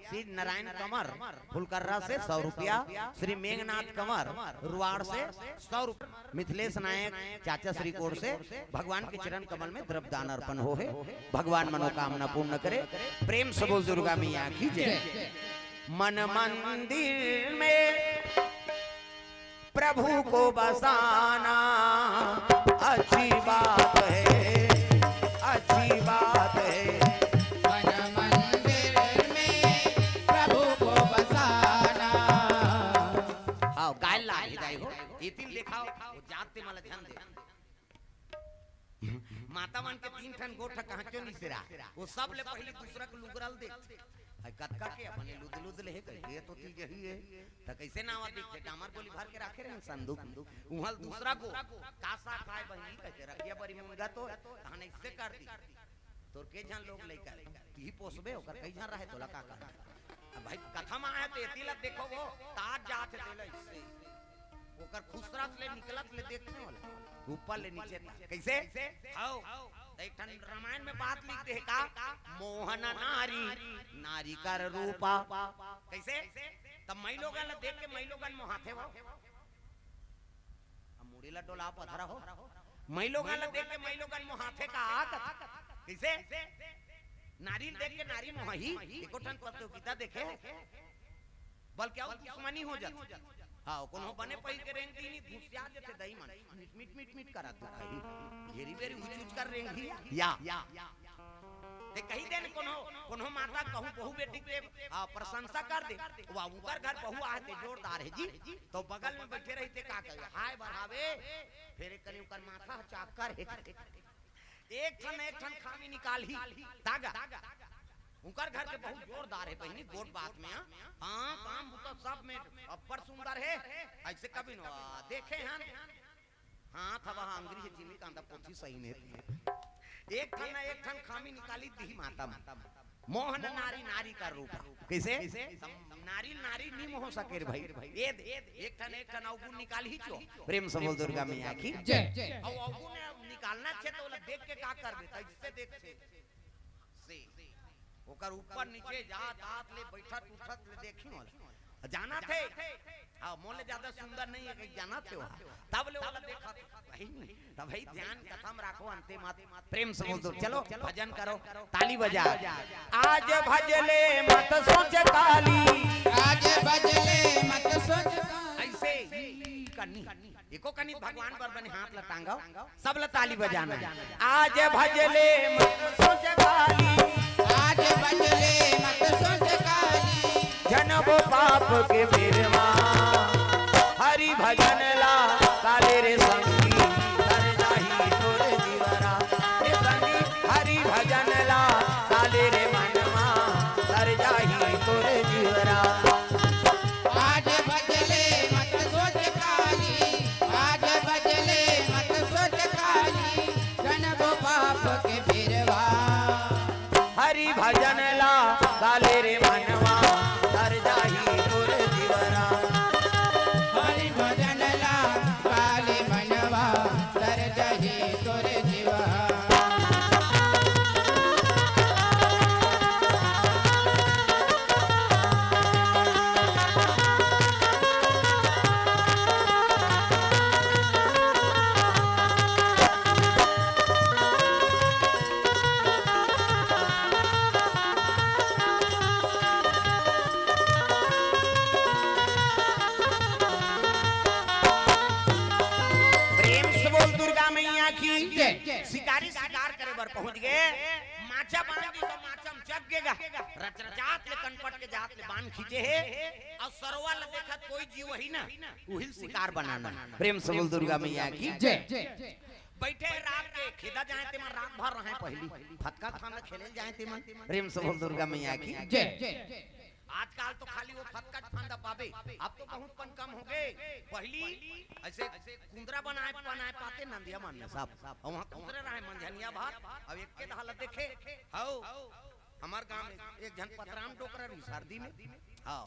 श्री नारायण कंवर फुलकर्रा से सौ रुपया, श्री मेघनाथ कंवर रुआड़ से सौ रुपया, मिथिलेश नायक चाचा श्री कोर से भगवान के चरण कमल में द्रव्य दान अर्पण हो हे। भगवान मनोकामना पूर्ण करे। प्रेम से बोल दुर्गा मैया की जय। जय। मन मंदिर में प्रभु को बसाना अच्छी बात है, अच्छी बात है। मन मंदिर में प्रभु को बसाना। हाँ, गाय ला ही दाई हो, ये तीन देखाओ, वो जात ते मला ध्यान दे। माता मन के तीन ठन गोठ कहांचो निसरा, वो सब ले पहले दूसरा के लुगरा ल देख। भाई कतका के अपने लुद लुद ले हे कहिके, ये तो तीज ही हे। त कइसे नावा दिखथे? डामर गोली भर के राखे रहे संदूक। उहाँ ल दूसरा को, का साग खाए बहिनी कहिके रखिया बरी मुनगा तो, तहन अइसे कर दी। तोर के झन लोग लइका, तिही पोसबे, ओकर कई झन रहे, तोला का कहना? अब भाई कथा म आए त एती ल देखो वो, ताज जात हे तेला अइसे। ओकर खुसरत ले निकलत ले देखने वाला, ऊपर ले नीचे तक। कइसे? हव। त एक ठन रामायण में बात लिख दे हे का? मोहन नारी, नारी कर रूपा। कइसे? त मई लोगन ल देख के मई लोगन मोहाथे वो। अब मुड़ी ला डोला पथरा हो। मई लोगन ल देख के मई लोगन मोहाथे का? कइसे? नारी ल देख के नारी मोहाही, एको ठन प्रतियोगिता देखे? बल्कि अउ दुश्मनी हो जाथे। हाँ, कोनो बने पहिर के रेंग दिही, घुसिया जथे दई मन। मिट, मिट, मिट, मिट करत रही। घेरी बेरी उच, उच कर रेंगही। या। ते कही देन कोनो, कोनो माता कहूँ बहू बेटी के, आ, प्रशंसा कर दे। वा, उकर घर बहू आहे ते जोरदार हे जी। तो बगल में बइठे रही ते का कहे? हाय बढ़ावे, फेर एक कनी उकर माथा चाकर हे। एक ठन, एक ठन खामी निकालही। तागा। उकर घर के बहू जोरदार हे बहिनी, गोठ बात में, हाँ। हाँ, काम बुता सब में अब्बड़ सुंदर हे। अइसे कभी न, आ, देखे हन। हाँ, थवा हाँ, अंगरी हे, जिमी कांदा पोथी सही ने। एक ठन ना एक ठन खामी निकाली दिही माता म। मोहन नारी, नारी कर रूपा। कइसे? नारी, नारी नी मोह सके रे भाई। ये दे, एक ठन, एक ठन अवगुण निकालही चो। प्रेम से बोल दुर्गा मैया की जय। अउ अवगुण निकालना छे त ओला देख के का करबे? त अइसे देख छे। से। ओकर ऊपर नीचे जात, आत ले, बइठत, उठत ले देखी वाला। जानत हे? हाँ, मोले ज्यादा सुंदर नहीं हे, कहीं जानत हे वहाँ। तब ले वाला देखत हे। वही नहीं। तब भाई ध्यान कथा म राखो, अंते मत। प्रेम से बोल दो। चलो, भजन करो, ताली बजा। आज भजले मत सोच काली। आज भजले मत सोच काली। अइसे ही करनी। एको कनी भगवान बर बने हाथ ल टांगव, सब ल ताली बजाना हे। आज भजले मत सोच काली। आज भजले मत सोच काली। जनबो पाप के बेरवा। हरि भजन ला काले रे संगी, तर जाही तोर जीवरा। हे संगी, हरि भजन ला काले रे मनवा, तर जाही तोर जीवरा। आज भजले मत सोच काली, आज भजले मत सोच काली, जनबो पाप के बेरवा। हरि भजन ला काले रे मनवा, तर जाही तोर जीवरा। हरि भजन ला काले मनवा, तर जाही तोर जीवरा। प्रेम से बोल दुर्गा मैया की जय। शिकारी शिकार करे बर पहुंच गे, माचा बांध दिस, माचा म जग गे गा, रचरचात ले कनपट के जात ले बांध खींचे हे, अउ सरवा ल देखत कोई जीव ही ना, उही ल शिकार बनाना। प्रेम से बोल दुर्गा मैया की जय। बइठे रात के खेदा जाए ते मन रात भर रहे पहिली, फतका फांदा खेले जाए ते मन। प्रेम से बोल दुर्गा मैया की जय। आजकल तो खाली वो फतका फांदा पाबे, अब तो बहुत पन कम हो गे। पहिली अइसे कुंदरा बनाए बनाए पाते नंदिया मन में सब, अउ वहाँ कुंदरे रहे मंझनिया भर। अब एक के दहा ल देखे हव, हमर गांव में एक झन पतराम डोकरा रही सर्दी में, हव,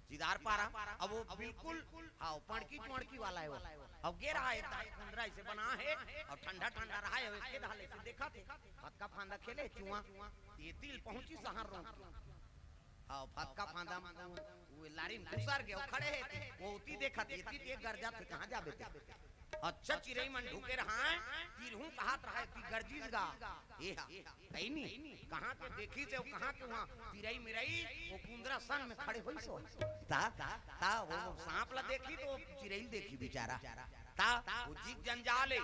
जिदार पारा। अब वो बिल्कुल, हव, पड़की चोड़की वाला हे वो। अब गे रहा एक दाई कुंदरा अइसे बना हे, अउ ठंडा ठंडा रहा हे, एक के दहा ल अइसे देखत हे, फतका फांदा खेले चुआ, एती ल पहुंची सहर रोंग। हव, फतका फांदा म वो लारी म घुसर गे, अउ खड़े हे, वो ओती देखत, एती ते गरजत हे, कहाँ जाबे ते? अच्छा, चिरई मन ढुके रहा, तिरहू कहत रहा कि गरजिस गा। ए हा, कहीं नहीं, कहाँ के देखिस हे, कहाँ के वहाँ तिरई मिरई, वो कुंदरा सन में खड़े होइस हो। ता, ता, वो सांप ला देखी तो चिरई देखी बेचारा। ता, वो जीव जंजाल हे,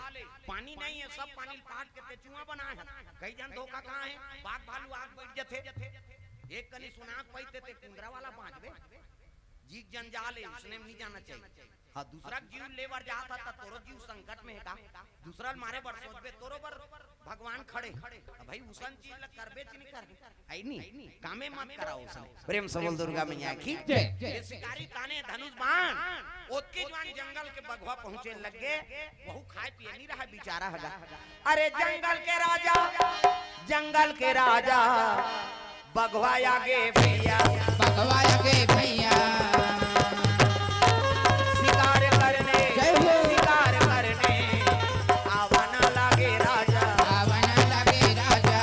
पानी नहीं हे, सब पानी ल पाट के ते चुआ बनाए हे। कई झन धोखा खाए हे, बाघ भालू आग बैठ जथे। एक कनी सुनाक पइते ते कुंदरा वाला बांचबे। जीव जंजाल हे, उसने नहीं जाना चाहिए। हाँ, दूसरा जीव ले बर जात हा, त तोरो जीव संकट में हे का? दूसरा ल मारे बर सोचबे, तोरो बर भगवान खड़े। अब भाई, उसन चीज ल करबे च नहीं कर, है नी? कामे मत कराओ उसने। प्रेम से बोल दुर्गा मैया की जय। ये शिकारी ताने धनुष बाण, ओतके जुवार जंगल के बघवा पहुंचे लग गे, वहू खाए पिए नहीं रहा बेचारा हगा। अरे जंगल के राजा, जंगल के राजा, बघवा आगे भैया। बघवा आगे भैया। शिकार करने, जय हो। शिकार करने, आवा ना लागे राजा। आवा ना लागे राजा।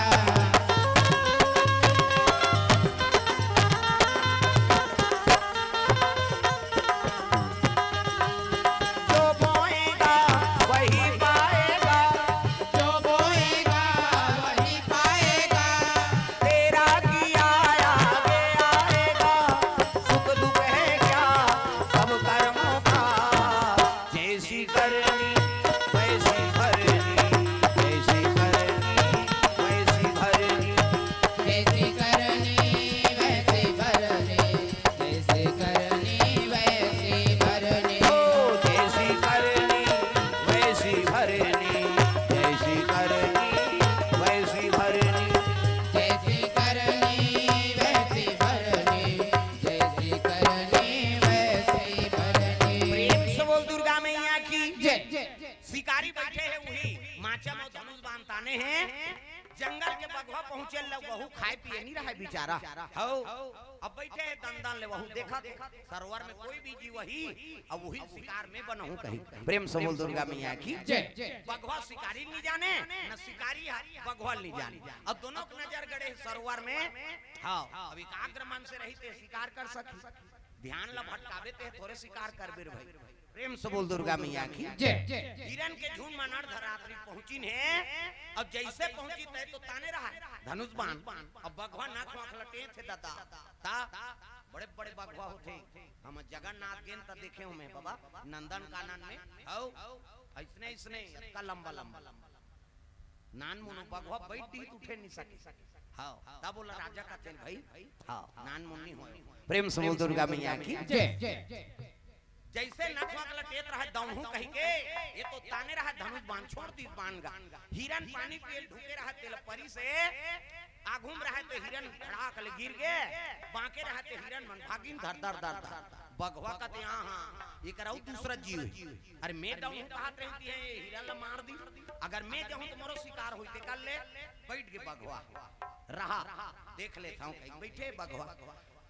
जो बोएगा वही पाएगा। जो बोएगा वही पाएगा। तेरा किया आगे आएगा। सुख दुख है क्या सब कर्मों का। जैसी करनी वैसी भरनी। जैसी करनी वैसी भरनी। जैसी करनी वैसी भरनी। जैसी करनी वैसी भरनी। ओ, जैसी करनी वैसी भरनी। जैसी करनी वैसी भरनी। जैसी करनी वैसी भरनी। जैसी करनी वैसी भरनी। प्रेम से बोल दुर्गा मैया की जय। शिकारी बैठे हे, वही माचा म धनुष बाण ताने हे। जंगल के बघवा पहुंचे ल, वहू खाए पिए नहीं रहा बेचारा। हौ, अब बैठे हे दंदन ले, वहू देखा दे, सरोवर में कोई भी जीव ही, अब वही शिकार में बनहूं कही। प्रेम से बोल दुर्गा मैया की जय। बघवा शिकारी नहीं जाने, न शिकारी ह बघवा नहीं जाने। अब दोनों के नजर गड़े हे सरोवर में। हाँ, अब एकाग्र मन से रही ते शिकार कर सकी। ध्यान ला भटकाबे ते थोरे शिकार करबे रे भाई। प्रेम से बोल दुर्गा मैया की जय। हिरन के झुंड मन अर्धरात्रि पहुंचिन हे। अब जैसे पहुंची तय तो ताने रहा धनुष बाण। अब बघवा नाक वाक लटे थे दादा। ता बड़े बड़े बघवा होथे। हम जगन्नाथ गेन त देखे हूं मैं बाबा, नंदन कानन में। हौ, ऐसने ऐसने इतना लंबा लंबा। नान मुनो बघवा बैठ दी त उठे नहीं सके। हाँ, तब बोला राजा का तेल भाई। हाँ, नान मुन्नी हो। प्रेम से बोल दुर्गा मैया की जय। जैसे नखवा के लटेत रहा दौड़ू कही के, ये तो ताने रहा धनुष बाण, छोड़ दी बाण गा। हिरन पानी पिए ढुके रहा तेल परी से, आगू में रहा ते हिरन धड़ाक ले गिर गे, बाके रहा ते हिरन मन भागिन धर धर धर धर। बघवा का ते हाँ हाँ, ये कराऊ दूसरा जीव है। अरे मैं दौड़ू कहत रहती है, ये हिरन ला मार दी। अगर मैं जाऊं तो मोरो शिकार होई ते कर ले। बैठ के बघवा रहा, देख लेता हूं कहीं बैठे बघवा।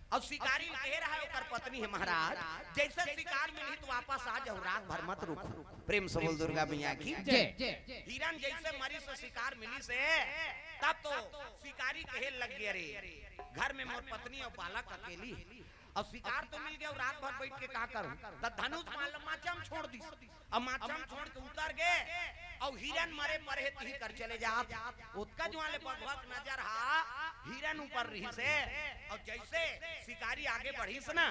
अब शिकारी कहे रहा ओकर पत्नी है महाराज, जैसे शिकार मिली तो वापस आ जाओ, रात भर मत रुको। प्रेम से बोल दुर्गा मैया की जय। हिरन जैसे मरी से शिकार मिली से, तब तो शिकारी कहे लग गया, रे घर में मोर पत्नी और बालक अकेली, अब शिकार तो मिल गया, रात भर बैठ के का करूं? त धनुष बाण ल माचा म छोड़ दी। अब माचा म छोड़ के उतर गे, अउ हिरन मरे परे हे तिही कर चले जात। ओतका जुवार ले बघवा के नजर हा हिरन ऊपर रहिस हे। अउ जैसे शिकारी आगे बढ़िस ना,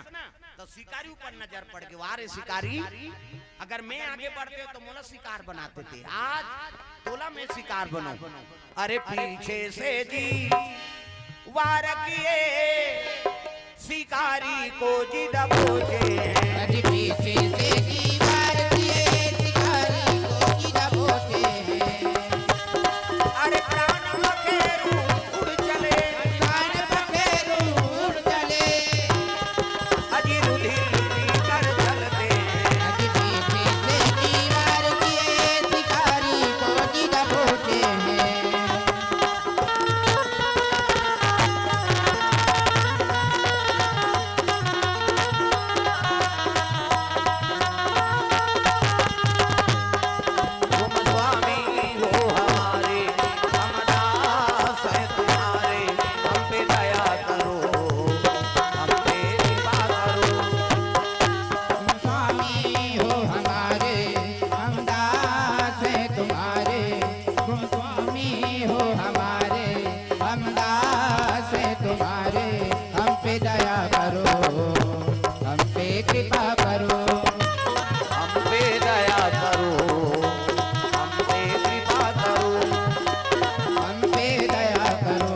त शिकारी ऊपर नजर पड़ गे, "वाह रे शिकारी, अगर मैं आगे बढ़ते तो मोला शिकार बनाते ते, आज तोला मैं शिकार बनाऊं।" अरे पीछे से जी वार किए, शिकारी को जी दबोचे हैं। अरे पीछे से जी वार किए, शिकारी को जी दबोचे हैं। अरे प्राण पखेरु उड़ चले। प्राण पखेरु उड़ चले। अजी रुधिर पीकर चलते हैं। अजी पीछे से जी वार किए, शिकारी को जी दबोचे हैं। तुम स्वामी हो हमारे, हम दास हैं तुम्हारे, हम पे दया करो, हम पे कृपा करो। तुम स्वामी हो हमारे, हम दास हैं तुम्हारे। तुम स्वामी हो हमारे, हम दास हैं तुम्हारे। हम पे दया करो, हम पे कृपा करो। हम पे दया करो, हम पे कृपा करो। हम पे दया करो,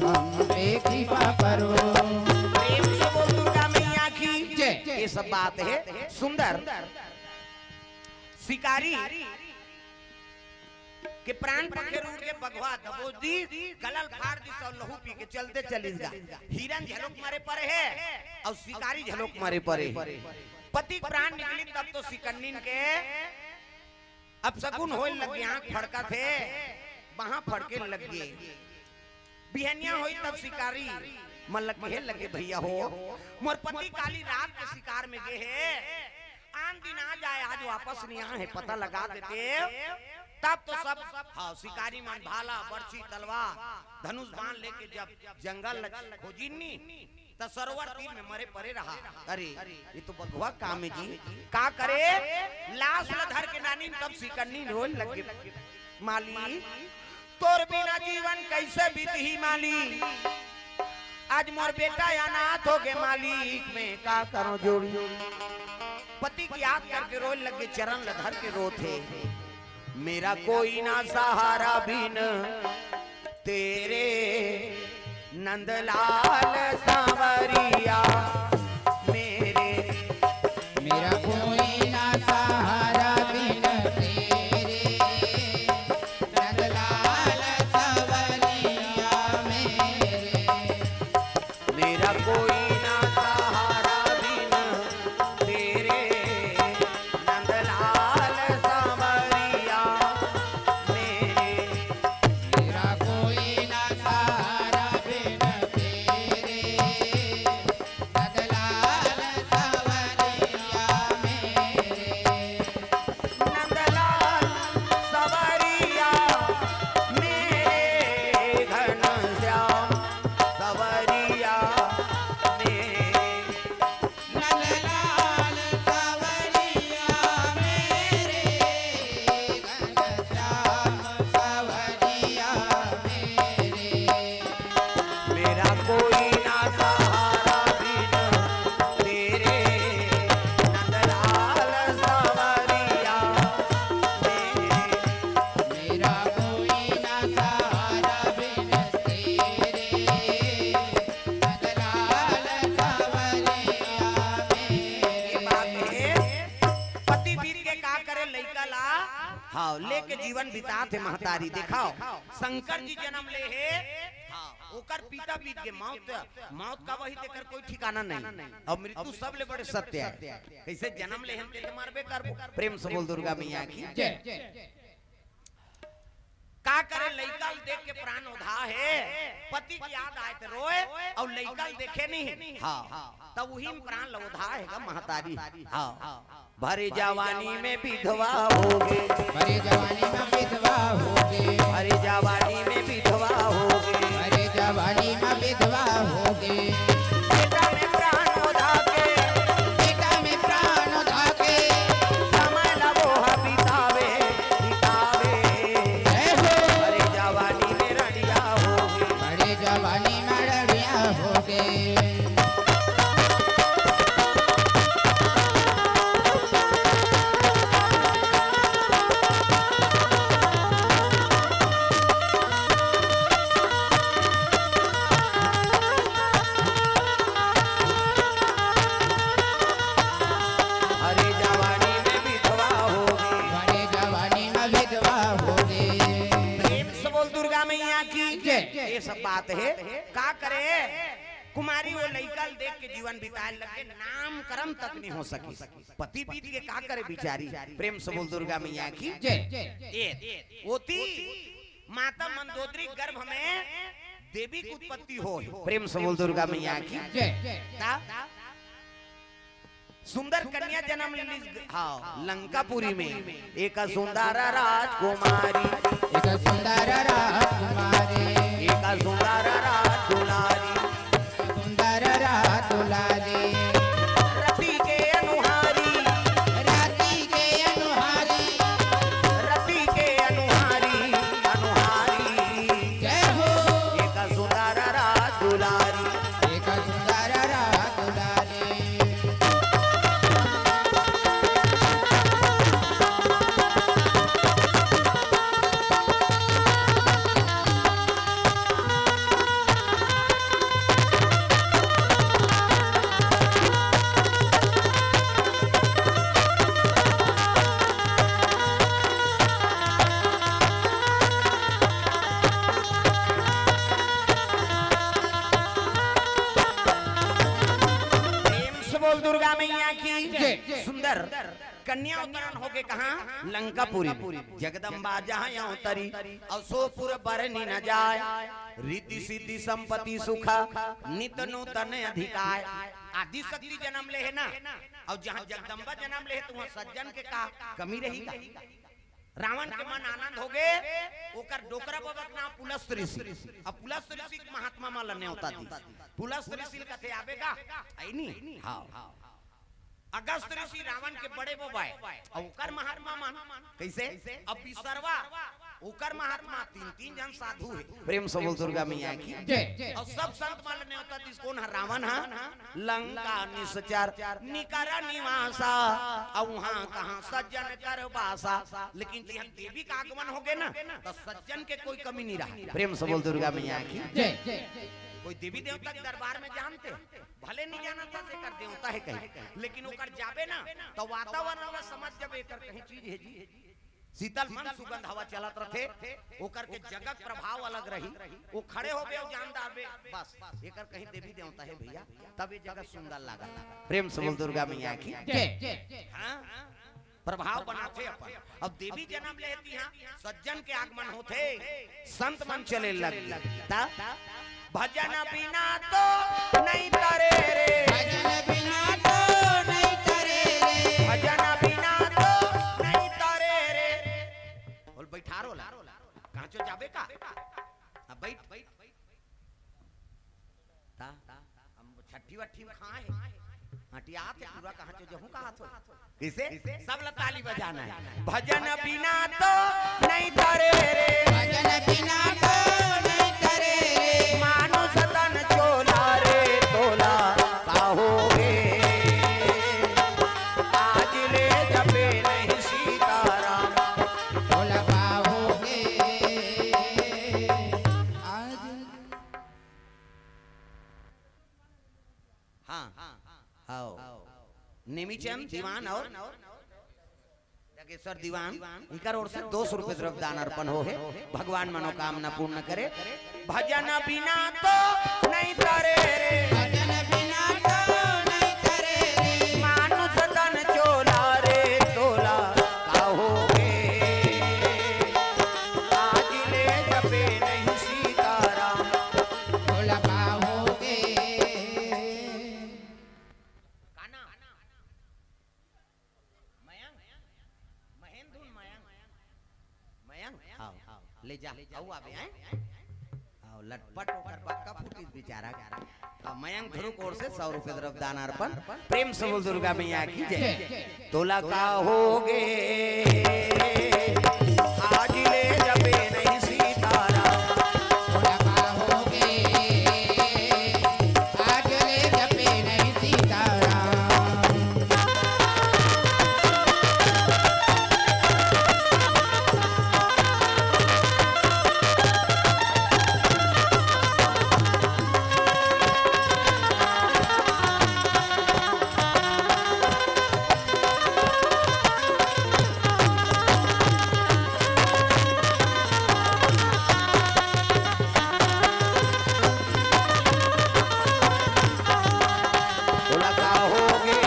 हम पे कृपा करो। प्रेम से बोल दुर्गा मैया की सब बात हे सुंदर। शिकारी के प्राण पखेरु उड़ के बघवा दबोच दिस, गला ल फार दिस अउ लहू पी के चलते चलिस गा। हिरन झलोक मरे परे हे अउ शिकारी झलोक मरे परे हे। पति के प्राण निकलिस तब तो सिकन्निन के अपसगुन होय लग गे, आँख फड़कत हे, बाँह फड़के लग गे। बिहनिया होय तब शिकारी मन ल कहे लगे, भइया हो, मोर पति काली रात के शिकार में गे हे, आन दिन आ जाय, आज वापस नइ आय हे, पता लगा देते। तब तो सब, हाँ, शिकारी मन भाला, बरछी, तलवार, धनुष बाण लेके जब जंगल ल खोजिन नी, त सरोवर तीर में मरे परे रहा। अरे, ये तो बघवा काम हे जी। का करे? लाश ल धर के नानिन, तब सिकन्निन रोय लग गे, मालिक, तोर बिना जीवन कइसे बीतही मालिक? आज मोर बेटा अनाथ हो गे मालिक, मैं का करूं जोड़ी। पति के याद करके रोय लग गे, चरण ल धर के रोथे। मेरा कोई ना सहारा बिन तेरे नंदलाल सांवरिया मेरे। मेरा कोई ना सहारा बिन तेरे नंदलाल सांवरिया मेरे। मेरा कोई ना सहारा बिन तेरे नंदलाल सांवरिया मेरे। मेरा कोई ना सहारा बिन तेरे नंदलाल सांवरिया मेरे। नंदलाल सांवरिया मेरे, घनश्याम सांवरिया मेरे। नंदलाल सांवरिया मेरे, घनश्याम सांवरिया मेरे। मेरा कोई ना सहारा बिन तेरे नंदलाल सांवरिया मेरे। मेरा कोई ना सहारा बिन तेरे नंदलाल सांवरिया मेरे। पति बीत के का करे लइका ला? हाँ, लेके जीवन बितात हे महतारी। देखाव, शंकर जी जन्म ले हे, हाँ, ओकर पिता बीत के मौत, मौत का वही तेकर कोई ठिकाना नहीं। अउ मृत्यु सबले बड़े सत्य हे। कइसे जन्म ले हन, ते तो मरबे करबो। प्रेम से बोल दुर्गा मैया की जय। का करे, लइका ल देख के प्राण ओधा हे, पति के याद आय त रोय, अउ लइका ल देखे नहीं। हाँ, तब उही में प्राण ल ओधा हे गा महतारी। हाँ। भरे जवानी में विधवा होगे। भरे जवानी में विधवा होगे। भरे जवानी में विधवा होगे। भरे जवानी में विधवा होगे। बेटा में प्राण ओधा के। बेटा में प्राण ओधा के। समय ला वो बितावे, बितावे। जय हो। भरे जवानी में रड़िया होगे। भरे जवानी में रड़िया होगे। अरे जवानी में विधवा होगे। अरे जवानी में विधवा होगे। प्रेम से बोल दुर्गा मैया की जय। ये सब बात हे। का करे, कुमारी वो लइका ल देख के जीवन बिताए लगे, नामकरण तक नहीं हो सकी। पति बीत के का करे बिचारी। प्रेम से बोल दुर्गा मैया की जय। ए, ओती माता मंदोदरी गर्भ में देवी की उत्पत्ति होय। प्रेम से बोल दुर्गा मैया की जय। ता सुंदर कन्या जन्म ली, हाँ, लंकापुरी में। एक सुंदर राजकुमारी। एक सुंदर राजकुमारी। एक सुंदर राजदुलारी। सुंदर राजदुलारी। रति के अनुहारी। रति के अनुहारी। रति के अनुहारी, अनुहारी। जय हो। एक सुंदर राजदुलारी। एक सुंदर राजदुलारी। दुर्गा मैया की जय। सुंदर कन्या अवतरण होगे कहाँ? लंकापुरी में। जगदम्बा जहाँ अवतरी, अउ सो पुर बरनि न जाय। रिद्धि सिद्धि संपत्ति सुख, नित नूतन अधिकाय। आदि शक्ति जन्म ले हे ना, अउ जहाँ जगदम्बा जन्म ले हे, तो वहाँ सज्जन के का कमी रही का? रावण के मन आनंद होगे, ओकर डोकरा बाबा के नाम पुलस्त ऋषि। अब पुलस्त ऋषि के महात्मा मन ल नेवता दिस। पुलस्त ऋषि ल कथे आबे गा, अइनी? हाँ। अगस्त ऋषि रावण के बड़े बाबा हे, अउ ओकर महात्मा मन कइसे? अब बिसरवा, ओकर महात्मा, तीन, तीन झन साधु हे। प्रेम से बोल दुर्गा मैया की जय। अउ सब संत मन ल नेवता दिस, कोन ह? रावण ह। लंका निसचर निकर निवासा, अउ उहाँ कहाँ सज्जन कर बासा। लेकिन जहाँ देवी का आगमन होगे ना, त सज्जन के कोई कमी नहीं रहा। प्रेम से बोल दुर्गा मैया की जय। कोई देवी देवता के दरबार में जानते, भले नहीं जानत हस एकर देवता हे कहीं, लेकिन ओकर जाबे ना, त वातावरण ला समझ जाबे, एकर कहीं चीज हे जी। शीतल मन सुगंध हवा चलत रथे, ओकर के जगह के प्रभाव अलग रही। वो खड़े होबे अउ जान डारबे, बस एकर कहीं देवी देवता हे भैया, तब ये जगह सुंदर लागत। प्रेम से बोल दुर्गा मैया की जय। हाँ, प्रभाव बनाथे अपन। अब देवी जन्म लेती, हाँ, सज्जन के आगमन होथे, संत मन चले लग गे। त भजन बिना तो नहीं तरे रे। भजन बिना तो नहीं तरे रे। भजन बिना तो नहीं तरे रे। बोल, बैठारो ला। कहाँ चो जाबे का? अब बैठ। ता, हम छट्ठी वट्ठी में खाए। हटियात हे पूरा, कहाँ चो जहूँ कहा थो। किसे? सब ला ताली बजाना हे। भजन बिना तो नहीं तरे रे। भजन बिना तो नहीं तरे रे। मानुष तन चोला रे तोला काहोगे। आज ले जपे नहीं सीताराम। तोला काहोगे। आज हाँ, हाँ। नेमीचंद दीवान अउ जागेश्वर दीवान, इकर ओर से दो सौ रुपये द्रव्य दान अर्पण होहे। भगवान मनोकामना पूर्ण करे। भजन बिना तो नहीं तरे रे। भजन बिना तो नहीं तरे रे। मानुष तन चोला रे तोला काहोगे। आज ले जपे नहीं सीताराम। तोला काहोगे। का नाम? मयंक? महेंद्र मयंक? मयंक? आओ, ले जा, आओ आबे, हैं? आओ, लटपट ओकर बक्का फूटिस बेचारा। आ, मयंक ध्रुव ओर से सौ रुपये द्रव्य दान अर्पण। प्रेम से बोल दुर्गा मैया की जय। तोला काहोगे, आज ले जपे नहीं सीताराम। तोला काहोगे, आज ले जपे नहीं सीताराम। तोला काहोगे,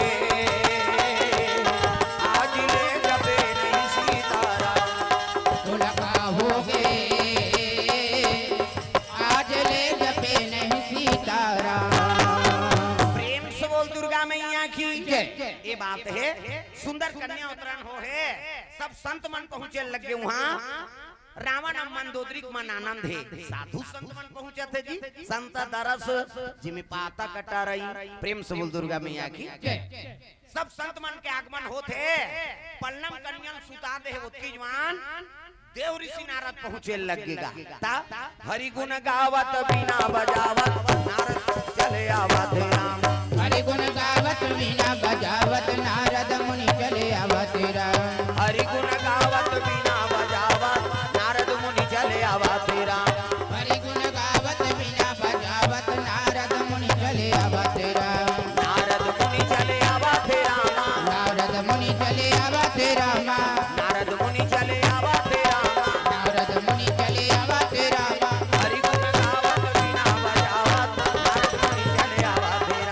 आज ले जपे नहीं सीताराम। तोला काहोगे, आज ले जपे नहीं सीताराम। प्रेम से बोल दुर्गा मैया की जय। ये बात हे, सुंदर कन्या अवतरण होहे, सब संत मन पहुँचे लग गे उहाँ। रावण अउ मंदोदरी के मन आनंद हे, साधु संत मन पहुँचत हे जी। संत दरस जिमि पातक टरई। प्रेम से बोल दुर्गा मैया की जय। सब संत मन के आगमन होत हे। पलनम कन्या ल सुता दे हे ओतकी जुवान देव ऋषि नारद पहुँचे लग गे गा। ता हरि गुण गावत बीना बजावत नारद चले आवत राम। हरि गुण गावत बीना बजावत नारद मुनि चले आवत राम। हरि गुण गावत बीना बजावत नारद मुनि चले आवत राम। हरि गुण गावत बीना बजावत नारद मुनि चले आवत राम। नारद मुनि चले आवत रामा। नारद मुनि चले आवत रामा। नारद मुनि चले आवत रामा। नारद मुनि चले आवत रामा। हरि गुण गावत बीना बजावत नारद मुनि चले आवत रामा।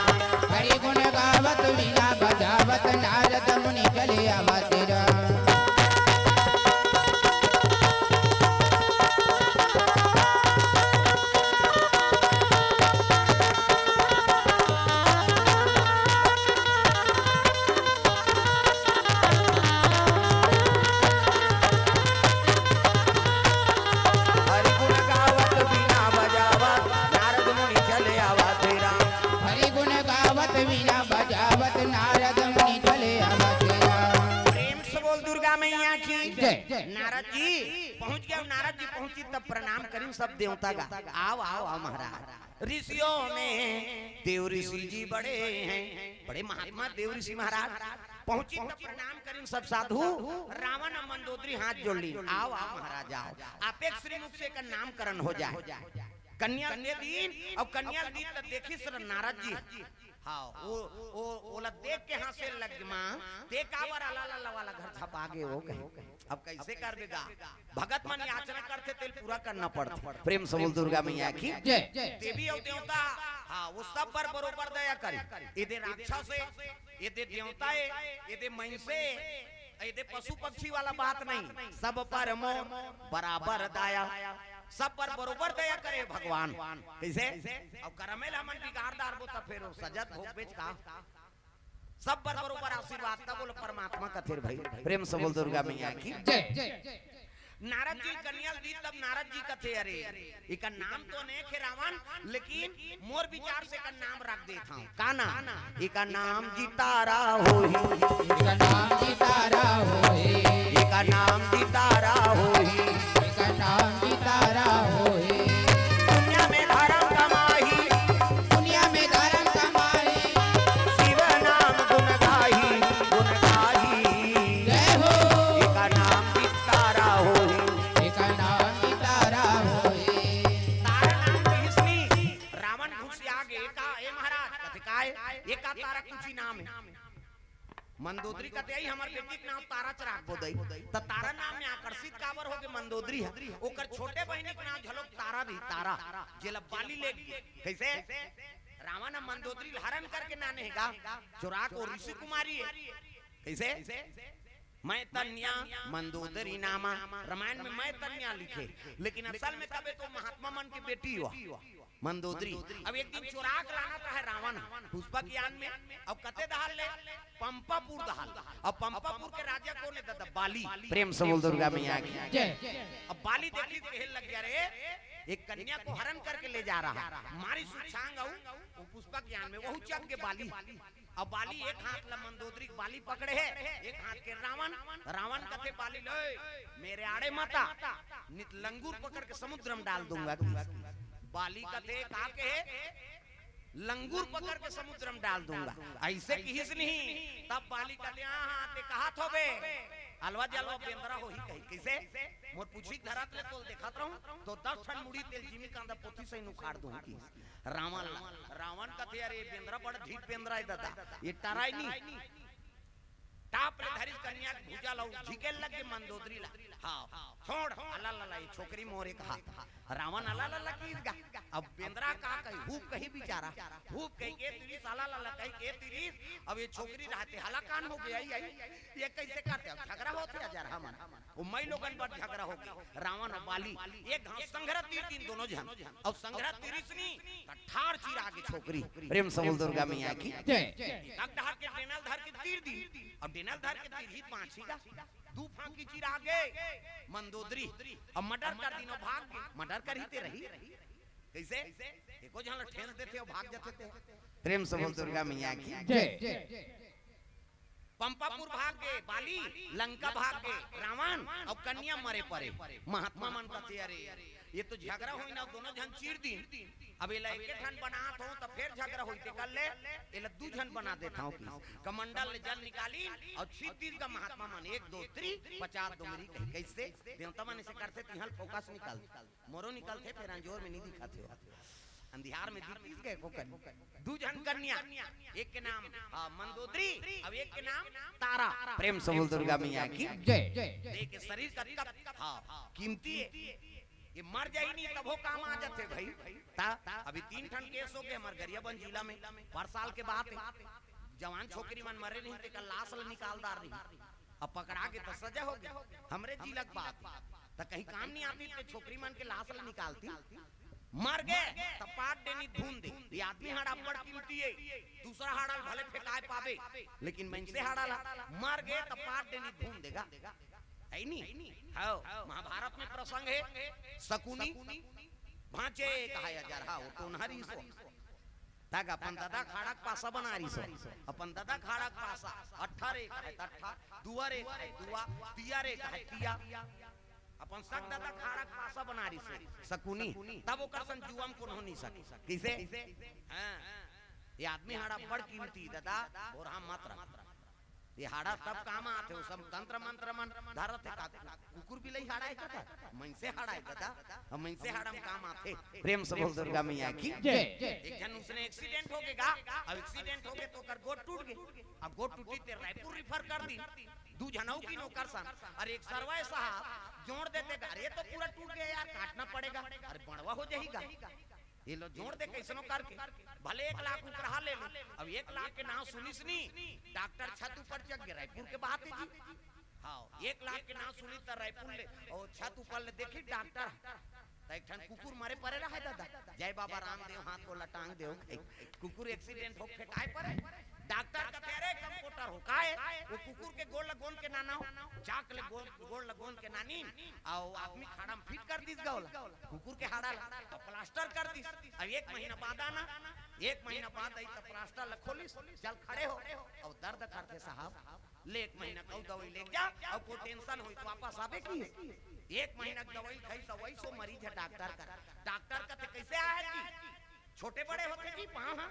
वीणा बजावत नारद मुनि चले अवसरा। प्रेम से बोल दुर्गा मैया की जय। नारद जी पहुंच गए। नारद जी पहुंची तब प्रणाम करिन सब देवता का। आओ, आओ, आओ महाराज। ऋषियों में देव ऋषि जी बड़े हैं, बड़े महात्मा देव ऋषि महाराज। पहुंची तब प्रणाम करिन सब साधु। रावण और मंदोदरी हाथ जोड़ लीन। आओ, आओ महाराज, आओ। आप एक श्रीमुख से एकर नामकरण हो जाए। कन्या दे दीन और कन्या दीन त देखिस नारद जी। हाँ, वो, वो, ओला देख के हंसे लग, माँ, ते काबर अलाला वाला घर छपा गे हो कहे। अब कैसे करबे गा? भगत मन याचना करथे, तेल पूरा करना पड़थे। प्रेम से बोल दुर्गा मैया की जय। देवी और देवता, हाँ, वो सब पर बरोबर दया करे। ये दे राक्षस है, ये दे देवता है, ये दे मनुष्य है, ये दे पशु पक्षी वाला बात नहीं, सब पर मोर बराबर दया, सब पर बरोबर दया करे भगवान। कैसे? अब करमेल हमन बिगाड़ डारबो त फेर सजत भोग बेच का। सब बर बरोबर आशीर्वाद, तब बोल परमात्मा कथे रे भाई। प्रेम से बोल दुर्गा मैया की जय। नारद जी कन्या ल दी, तब नारद जी कथे, "अरे, इका नाम तो अनेक हे रावण, लेकिन मोर विचार से इका नाम रख देत हंव।" का नाम? इका नाम जी तारा होही। इका नाम जी तारा होही। इका नाम जी तारा होही। इका नाम जी तारा होही। दुनिया में धर्म कमाही। दुनिया में धर्म कमाही। शिव नाम गुण गाही, गुण गाही। जय हो। एका नाम की तारा होही। एका नाम की तारा होही। तारा नाम की इसनी रावण घुसिया गे का, ए महाराज, कथे काय? एका तारा कुछ ही नाम है। मंदोदरी कथे, "आई हमर बेटी के नाम तारा च राखबो दई।" त तारा नाम में आकर्षित काबर होगे मंदोदरी ह? ओकर छोटे बहिनी के नाम घलोक तारा रही, तारा, जेला बाली ले गे। कैसे? रावण ह मंदोदरी ल हरण करके नाने हे गा, चोरा के, वो ऋषि कुमारी है। कैसे? मैं तन्या मंदोदरी नामा, रामायण में मैं तन्या लिखे, लेकिन असल में कबे तो महात्मा मन के बेटी हुआ। मंदोदरी। अब एक दिन चोरा के लानत रहे रावण ह पुष्पक यान में। अब कते दहाल ले? पंपापुर दहाल। अब पंपापुर के राजा कोन हे दादा? बाली। प्रेम से बोल दुर्गा मैया की जय। अब बाली देखी, कहे लग गया, "रे, एक कन्या को हरण करके ले जा रहा है।" मारी सुछांग आऊ, वो पुष्पक यान में, वहू चघ गे बाली। अब बाली एक हाथ ला मंदोदरी के बाली पकड़े हे, एक हाथ के रावण। रावण कथे बाली, "ले, मेरे आड़े मत आ, नित लंगूर पकड़ के समुद्र में डाल दूंगा।" बाली कथे, "का कहे?" "लंगूर पकड़ के समुद्र में डाल दूंगा।" ऐसे किहिस नहीं, तब बाली कथे, "हाँ, हाँ, ते कहात होबे, अलवा जलवा बेंदरा होही कही।" कैसे? "मोर पूछी के धरत ले तोल देखत रहूं, तो दस ठन मुड़ी तेल जिमी कांदा पोथी सही उखाड़ दूं" कि रावण ला। रावण कथे, "अरे बेंदरा बड़ ढीठ बेंदरा है दादा, ये टराई नहीं।" टाप ले धरिस कन्या के भुजा ला, झिकेल लगे मंदोदरी ला। "हाँ, छोड़, अला ला ला, ये छोकरी मोरे कहा।" रावण अला ला ला किहिस गा। अब बेंदरा का कही, हूप कही बेचारा, हूप कही के तिरिस, अला ला ला कही के तिरिस। अब ये छोकरी रहते हलाकान हो गया, आई, आई, ये कैसे करते? अब झगड़ा होथे हजार हमन। वो मई लोगन बर झगड़ा हो गया। रावण और बाली एक घांव संघरा तीर दीन दोनों झन। और संघरा तीरिस नी, त ठार चिरा गे छोकरी। प्रेम से बोल दुर्गा मैया की जय। एक डहार के डेनल धर के तीर दीन, और डेनल धर के तीर ही पांच ही गा। दू फांकी चिरा गे मंदोदरी, और मर्डर कर दीन, भाग गे। मर्डर कर ही ते रही। कैसे? एको झन ला ठेंस देथे और भाग जाथे ते। प्रेम से बोल दुर्गा मैया की जय। पंपापुर भाग गे बाली, लंका भाग गे रावण, और कन्या मरे परे। महात्मा मन कथे, "अरे, ये तो झगड़ा होई ना, दोनों झन चीर दीन। अब एला एके ठन बनात हो, त फेर झगड़ा होई, ते कर ले, एला दू झन बना देत हंव।" कि कमंडल ले जल निकाली, और छीत दीस गा महात्मा मन, एक, दो, त्री, पचास डोंगरी कही। कैसे? देवता मन ऐसे करथे, तिहां ले फोकस निकाल मोरो निकलथे, फेर अंजोर में नहीं दिखत हे। अंधियार में दिखिस गे को कन-, दू झन कन्या, एक के नाम, हाँ, मंदोदरी, अब एक के नाम तारा। प्रेम से बोल दुर्गा मैया की जय। देख के शरीर कतका, हाँ, कीमती है। ये मर जाही नहीं तभो काम आ जाथे भाई। ता अभी तीन ठन केस हो गए हमर गरियाबंद जिला में, पर साल के बात है। जवान छोकरी मन मरे नहीं, तेकर लाश ल निकाल डार रही। अब पकड़ा गे त सजा हो गया। हमरे जिला के बात, त कहीं काम नहीं आती, ते छोकरी मन के लाश ल निकालती। मर गे त पाट डेनी धुन दे। ये आदमी हाड़ा अब्बड़ कीमती है, दूसरा हाड़ा ल भले फेंकाए पाबे, लेकिन मइनसे हाड़ा ला मर गे त पाट डेनी धुन देगा। है नी? हव, महाभारत में प्रसंग है, शकुनी भांचे कहा या जरहा, वो टोनहरी सो। त तक अपन ददा खाड़ा के पासा बना रिस हो। अपन ददा खाड़ा के पासा, अट्ठा रे एक है तट्ठा, दुआ रे एक है दुआ, तिया रे एक है तिया। अपन सग ददा खाड़ा के पासा बना रिस हो, सकुनी। तब ओकर सन जुआ म कोनो नइ सके। कइसे? हाँ। ये आदमी हाड़ा बड़ कीमती ददा, बोरहा मत रख। ये हाड़ा तब काम आथे, वो सब तंत्र मंत्र मन धरत हे का? कुकुर बिलई हाड़ा हे का? मइनसे हाड़ा हे ददा, हम मइनसे हाड़ा म काम आथे। प्रेम से बोल दुर्गा मैया की। जय। एक झन उसने एक्सीडेंट हो गे गा, अब एक्सीडेंट हो गे तो ओकर गोड़ टूट गे, अब गोड़ टूटी ते रायपुर रिफर कर दी, दू झन अउ की नौकर सन, अरे एक सरवाए साहब जोड़ देते गा, अरे ये तो पूरा टूट गया यार, काटना पड़ेगा, अरे बड़वा हो जाही गा। ये लो जोड़ दे कइसनो करके, भले एक लाख ऊपरहा ले लो। अब एक लाख के नाव सुनिस नी, डॉक्टर छत ऊपर चढ़ गे, रायपुर के बात हे जी। हाँ, एक लाख के नाव सुनी त रायपुर ले, अउ छत ऊपर ले देखी डॉक्टर, त एक ठन कुकुर मरे परे रहे ददा, जय बाबा रामदेव, हाथ गोड़ ल टांग देव, कुकुर एक्सीडेंट हो फेटाय परे। डॉक्टर कथे, "अरे कंपाउंडर हो, का हे? वो कुकुर के गोड़ ल गोंद के नानव, चाक ले गोड़, गोड़ ल गोंद के नानिन, अउ आदमी खाड़ा म फिट कर दिस गा ओला, कुकुर के हाड़ा ल, अउ प्लास्टर कर दिस। अब एक महीना बाद आना, एक महीना बाद आई त प्लास्टर ल खोलिस, चल खड़े हो, अउ दर्द करथे साहब।" ले एक महीना के अउ दवाई लेके जा, अउ कोई टेंशन होई त वापस आबे की। एक महीना के दवाई खाइस, वइसो मरीज हे डॉक्टर कर। डॉक्टर कथे, "कइसे आय हे जी?" "छोटे बड़े होथे जी पाँव ह,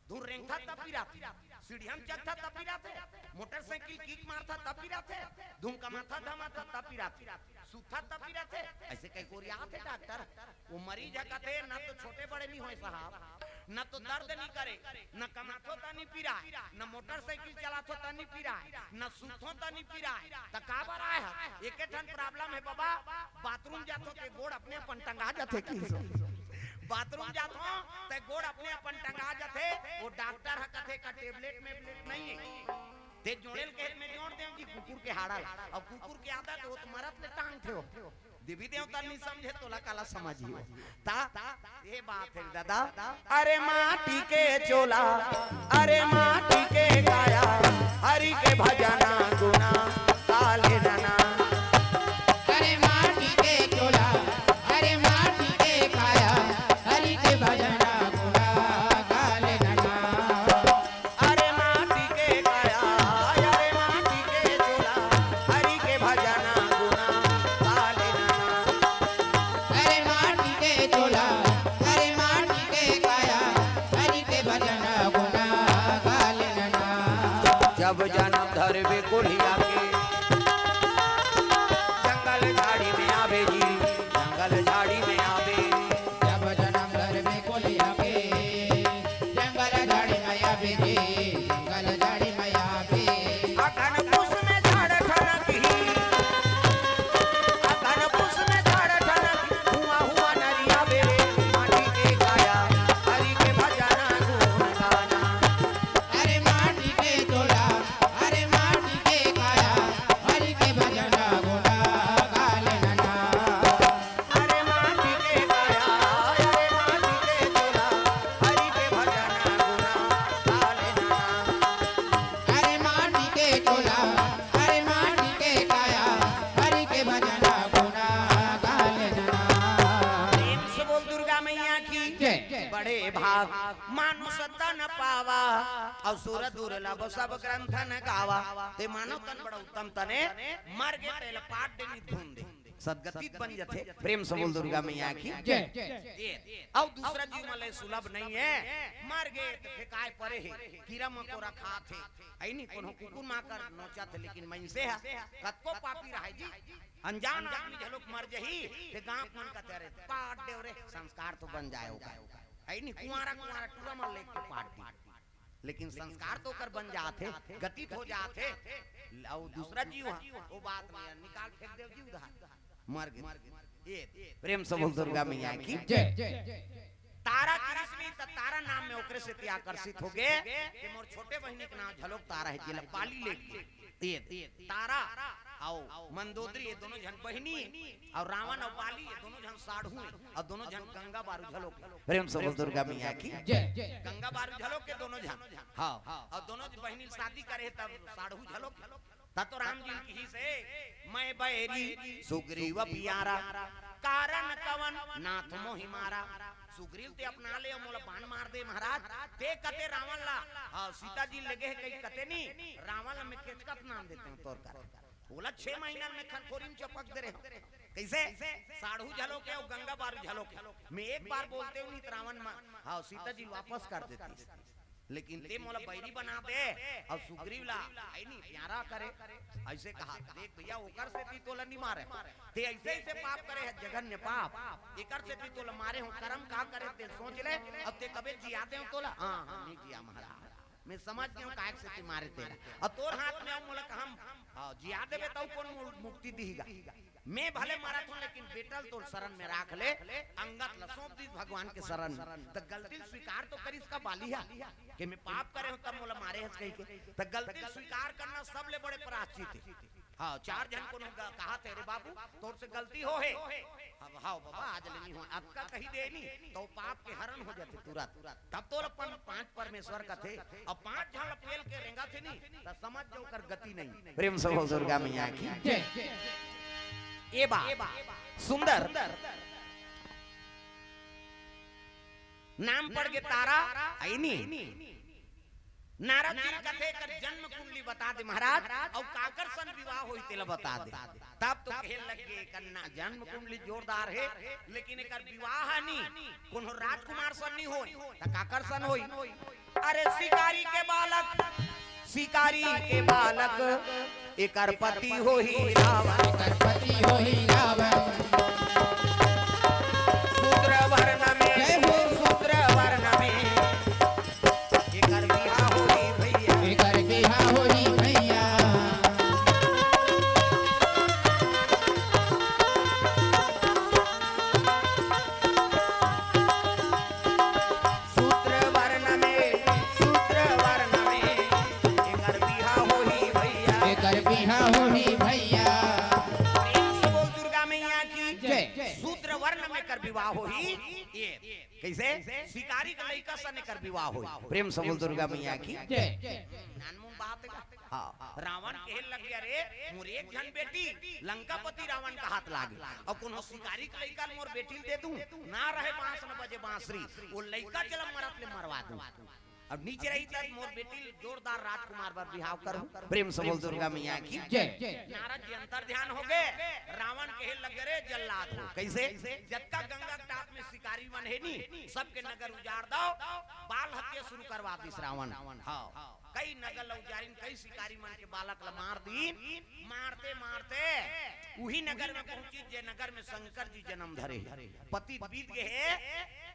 धुन रेंगथा तब पिराथे, सीढ़िया म चघथा तब पिराथे, मोटरसाइकिल किक मारथा तब पिराथे, धुन कमाथा धमाथा तब पिराथे।" सुतथा तब पिराथे, अइसे कहि कोरियाथे डॉक्टर। वो मरीज ह कथे, "न तो छोटे बड़े नइ होय साहब, न तो दर्द नइ करे, न कमाथो त नइ पिराय, न मोटरसाइकिल चलाथो त नइ पिराय, न सुतथो त नइ पिराय, त काबर आय ह? एके ठन प्रॉब्लम हे बबा, बाथरूम जाथो ते गोड़ अपने अपन टंगा जाथे।" कि बाथरूम जाथो ते गोड़ अपने अपन टंगा जाथे। वो डॉक्टर ह कथे का टेबलेट में टेबलेट नइ हे। ते जोड़े ल कहे त मैं जोड़ देंव जी कुकुर के हाड़ा ल। अब कुकुर के आदत हे त मरत ले टांगथे हो। देवी देवता नइ समझे त ओला काला समझही हो। त ये बात हे ददा। अरे माटी के चोला, अरे माटी के काया, हरि के भजना गुना गा लेना। अरे माटी के चोला, अरे माटी के काया, हरि के भजना गुना गा लेना। अरे माटी के काया, अरे माटी के चोला, हरि के भजना गुना गा लेना। अरे माटी के चोला, अरे माटी के काया, हरि के भजना गुना गा लेना। जब जनम धरबे कोलिया के, जंगल झाड़ी में आबे जी, जंगल झाड़ी में आबे। जब जनम धरबे कोलिया के, जंगल झाड़ी में आबे जी, जंगल झाड़ी में आबे। अगन पुस में झाड़ ठनकही, अगन पुस में झाड़ ठनकही, हुआ हुआ नरिया बेरे, माटी के काया, हरि के भजना गुण गाना। अरे माटी के चोला, अरे माटी के काया, हरि के भजना गुना गा लेना। अरे माटी के काया, अरे माटी के चोला, हरि के भजना गुना गा लेना। अरे माटी के चोला, अरे माटी के काया, हरि के भजना गुना गा लेना। प्रेम से बोल दुर्गा मैया की जय। बड़े भाग मानुष तन पावा, अउ सुर दुर्लभ सब ग्रंथन गावा। ते मानव तन बड़ा उत्तम तने, मर गे तेला पाट दे निधुन दे। सदगति बन जथे। प्रेम से बोल दुर्गा मैया की जय। ये, अउ दूसरा जीव मन ले सुलभ नइ हे, मर गे त फेंकाय परे हे, कीरा मकोरा खात हे। अइनी कोनो कुकुर माकर नोचत हे, लेकिन मइनसे ह कतको पापी रहय जी, अनजान आदमी घलोक मर जही, ते गांव मन कथे, "अरे पाट देव रे, संस्कार तो बन जाय ओकर।" अइनी कुंवारा कुंवारा टूरा मन लेके पाट दी। लेकिन संस्कार तो ओकर बन जात हे, गति तो हो जात हे। अउ दूसरा जीव ह, वो बात नइ हे, निकाल फेंक देव जी उधार, मर गे। ये प्रेम से बोल दुर्गा मैया की जय। तारा की रश्मि त तारा नाम में ओकरे सेती आकर्षित हो गे कि मोर छोटे बहिनी के नाम घलोक तारा हे, जेला पाली ले गे। ये तारा अउ मंदोदरी, ये दोनों झन बहिनी, अउ रावण अउ बाली, ये दोनों झन साढ़ू हे, अउ दोनों झन गंगा बारू घलोक हे। प्रेम से बोल दुर्गा मैया की जय। गंगा बारू घलोक हे दोनों झन। हाँ, अउ दोनों बहिनी शादी करे तब साढ़ू घलोक हे। त तो राम जी किहिसे, "मैं बैरी सुग्रीव प्यारा, कारण कवन नाथ मोहि मारा।" सुग्रीव ते अपना ले, मोला बाण मार दे महाराज। ते कते रावण ला, हाँ, सीता जी लगे हे कही कते नी, रावण ला मैं केचकत नाम देते हूँ तोर कर। ओला छह महीना में खनखोरी में चपक दे रहे हो। कैसे? साढ़ू झलो के और गंगा बारू झलो के। मैं एक बार बोलते हूँ नहीं तो रावण मा, हाँ, सीता जी वापस कर देती। लेकिन ते मोला बैरी बना दे और सुग्रीव ला, आई नहीं, प्यारा करे। ऐसे कहा, देख भैया, ओकर सेती तोला नहीं मारे, ते ऐसे ऐसे पाप करे है, जघन्य पाप, एकर सेती तोला मारे हो। करम का करे ते सोच ले। अब ते कबे जिया दे तोला? हाँ, हाँ, नहीं जिया महाराज, मैं समझ गया हूँ काहे सेती मारे ते। अब तोर हाथ में आऊ, मोला कहम, हाँ, जिया देबे तऊ कौन मु-, मुक्ति दीगा? मैं भले मरत हूँ, लेकिन बेटल तोर शरण में राख ले। अंगद ला सौंप दीस भगवान के शरण में। त गलती स्वीकार तो करिस का बालिहा, कि मैं पाप करे हूँ तब मोला मारे हस कही के। त गलती स्वीकार करना सबले बड़े प्रायश्चित हे। हाँ, चार झन कोनो ग-, कहा थे, "रे बाबू, तोर से गलती हो हे।" अब, "हाँ बाबा, आज ले नहीं हो।" अतका कही दे नहीं, तो पाप के हरण हो जाते तुरंत। तब तो अपन पांच परमेश्वर कथे, अब पांच झन ला पेल के रेंगा थे नहीं, त समझ जाओ कर गति नहीं। प्रेम से बोल दुर्गा मैया की। जय। ए बा सुंदर नाम पड़ गे तारा, आई नी। नारद जी कथे, "एकर जन्म कुंडली बता दे महाराज, अउ काकर सन विवाह होई तेला बता दे।" तब तो कहे लग गे, "एकर ना-, जन्म कुंडली जोरदार हे, लेकिन एकर विवाह नी, कोनो राजकुमार सन नी होई, त काकर सन होई?" अरे शिकारी के बालक, शिकारी के बालक, एकर पति होही रावण। एकर पति होही रावण। शूद्र वर्ण में, जय हो। शूद्र वर्ण में एकर बिहा होही भैया। एकर बिहा होही भैया। शूद्र वर्ण में, शूद्र वर्ण में एकर बिहा होही भैया। एकर बिहा होही भैया। प्रेम से बोल दुर्गा मैया की जय। शूद्र वर्ण में एकर विवाह होही। ये कैसे? शिकारी के लइका सन एकर विवाह होही। प्रेम से बोल दुर्गा मैया की जय। नानमुन बात का। हाँ, रावण कहे लग गया, "रे, मोर एक झन बेटी लंकापति रावण का हाथ लागे, अउ कोनो शिकारी के लइका ल मोर बेटी ल दे दूं, ना रहे बांस न बजे बांसुरी, वो लइका चला मरत ले मरवा दूं, अब नीचे रही तब मोर बेटी ल जोरदार राजकुमार बर बिहाव करूं।" प्रेम से बोल दुर्गा मैया की जय। नारद जी अंतर ध्यान हो गए, रावण कहे लग गए, "रे जल्लाद हो।" कैसे? "जतका गंगा के टाप में शिकारी मन हे नी, सबके नगर उजाड़ दो।" बाल हत्या शुरू करवा दिस रावण। हाँ। कई नगर ल उजारिन, कई शिकारी मन के बालक ल मार दीन। मारते मारते उही नगर में पहुंची, जे नगर में शंकर जी जन्म धरे हे। पतित बीत गे हे।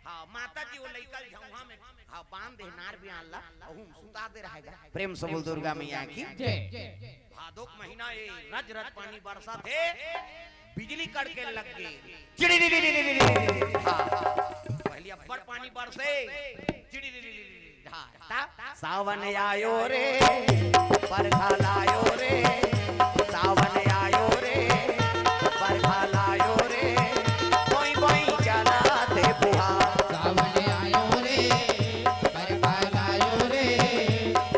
हाँ, माता जी वो लइका ल झउहा में, हाँ, बांध दे, नार बियान ला, अहू में सुता दे रहेगा। प्रेम से बोल दुर्गा मैया की जय। भादो के महीना ए, रज रज पानी बरसत हे, बिजली कड़के लग गे। चिड़ी री री री री री री। हाँ, पहली अब्बड़ पानी बरसे, चिड़ी री री री री री। हाँ, ता, सावन आयो रे, बरखा लायो रे, सावन आयो रे, बरखा लायो रे, बोई बोई चलाथे फुहार। सावन आयो रे, बरखा लायो रे,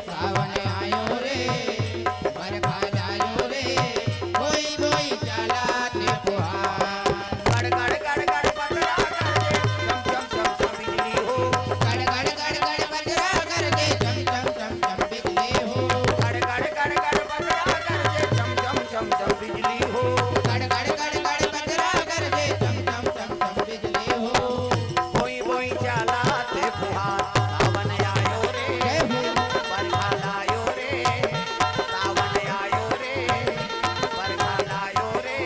सावन आयो रे, बरखा लायो रे, बोई बोई चलाथे फुहार। गड़ गड़ गड़ गड़ बदरा गरजे, चम चम चम चम बिजली हो। गड़ गड़ गड़ गड़ बदरा गरजे, चम चम चम चम बिजली हो। गड़ गड़ गड़ गड़ बदरा गरजे, चम चम चम चम बिजली हो। गड़ गड़ गड़ गड़ बदरा गरजे, चम चम चम चम बिजली हो। बोई बोई चलाथे फुहार, सावन आयो रे, जय हो। बरखा लायो रे, सावन आयो रे, बरखा लायो रे,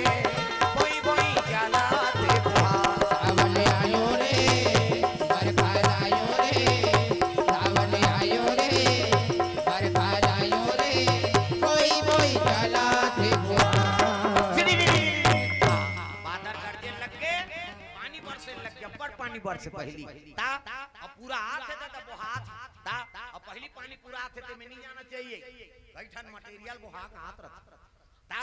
बोई बोई चलाथे फुहार। सावन आयो रे, बरखा लायो रे, सावन आयो रे, बरखा लायो रे, बोई बोई चलाथे फुहार। बादर गरजे लग गे, पानी बरसे लग गे, बड़ पानी बरसे पहली। ता, अब पूरा आथे त, त बोहात, ता, अब पहली पानी पूरा आथे त में नहीं जाना चाहिए। कई ठन material बोहा के हाथ रख। ता,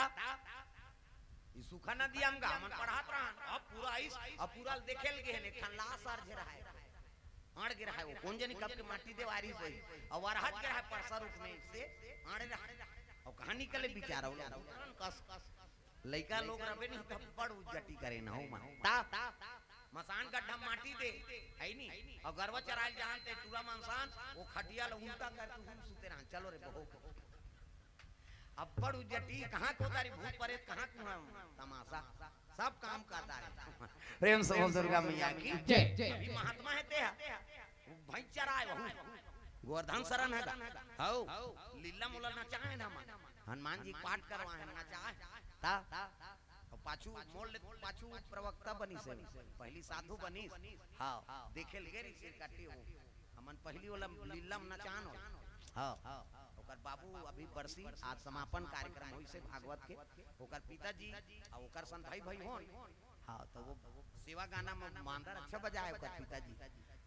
ई सुखा नदी हम गा, हमन पढ़त रहन, अब पूरा आइस, अब पूरा देखे ल गे हन, एक ठन लाश अरझे रहाय। अड़ गे रहाय, वो कोन जनी कब के माटी देवारी सही, अब अरहज गे रहाय परसा रूप में से, अड़े रहाय। अब कहाँ निकले बिचारा, वो लोग कस, लइका लोग रबे नहीं, तब बड़ उज्जटी करे न हो मन। ता, मसान गड्ढा माटी दे, है नी? अउ गरवा चराय ल जान ते टूरा मनसान, वो खटिया ल उल्टा करके हम सुते रहन, चलो रे बहो। अब्बड़ उजटी, कहाँ को तारी भूत परेत, कहाँ को हम तमाशा, सब काम कर डारे। प्रेम से बोल दुर्गा मैया की जय। अभी महात्मा है ते हा। भैंस चराय वहू। गोवर्धन शरण है गा। हौ। लीला मोला नचाए ना मन। हनुमान जी पाठ करवाए नचाए। ता। अउ पाछू मोल ले पाछू प्रवक्ता बनिस हे। पहली साधु बनिस। हाँ। देखे लगे रही सिर काटी हो। हमन पहली वाला लीला में नचान हो। हाँ। ओकर बाबू अभी बरसी आज समापन कार्यक्रम होइस हे भागवत के। ओकर पिताजी अउ ओकर सन भाई भाई होन। हाँ, तो वो सेवा गाना में मांदर अच्छा बजाए ओकर पिताजी।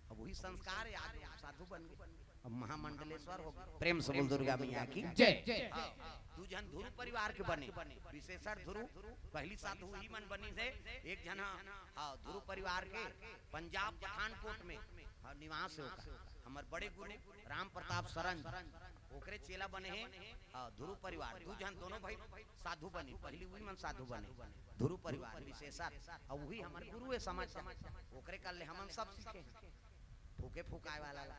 अब वही संस्कार है, आज वो साधु बन गए। अब महामंडलेश्वर हो गए। प्रेम से बोल दुर्गा मैया की जय। हाँ, दू झन ध्रुव परिवार के बने, विशेषर ध्रुव, पहली साधु ही मन बनी थे, एक झन हाँ, हाँ, ध्रुव परिवार के पंजाब पठानकोट में हाँ, निवास है ओकर। हमर बड़े गुरु राम प्रताप शरण ओकरे चेला बने हैं। हाँ, ध्रुव परिवार, दू झन दोनों भाई साधु बने, पहली वही मन साधु बने, ध्रुव परिवार विशेषर, अउ वही हमर गुरु है समझ, ओकरे कर ले हमन सब सीखे हैं। फूके फुकाए वाला ला,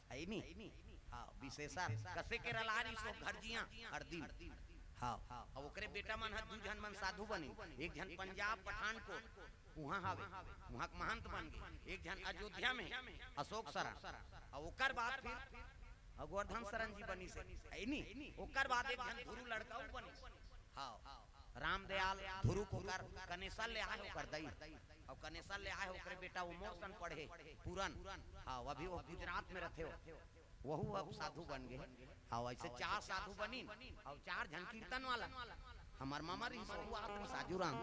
है नी? हाँ, विशेषर, कसे के रलारी सो घर जिया हर दिन। हाँ, अब ओकरे बेटा मन ह दू झन मन साधु बने, एक झन पंजाब पठानकोट, उहाँ हवे, उहाँ के महंत बन गे, एक झन अयोध्या में, अशोक शरण, अउ ओकर बाद फिर गोवर्धन शरण जी बनिस हे, है नी? ओकर बाद एक झन ध्रुव लड़का अउ बनिस। हाँ, रामदयाल ध्रुव को कर कनेसर ले आए ओकर दई, अउ कनेसर ले आए ओकरे बेटा वो मोर सन पढ़े, पूरन। हाँ, वो अभी वो गुजरात में रथे हो, वहू अब साधु बन गए। हाँ, ऐसे चार साधु बनिन, अउ चार झन कीर्तन वाला। हमर मामा रहिस, वहू आदमी साजू राम,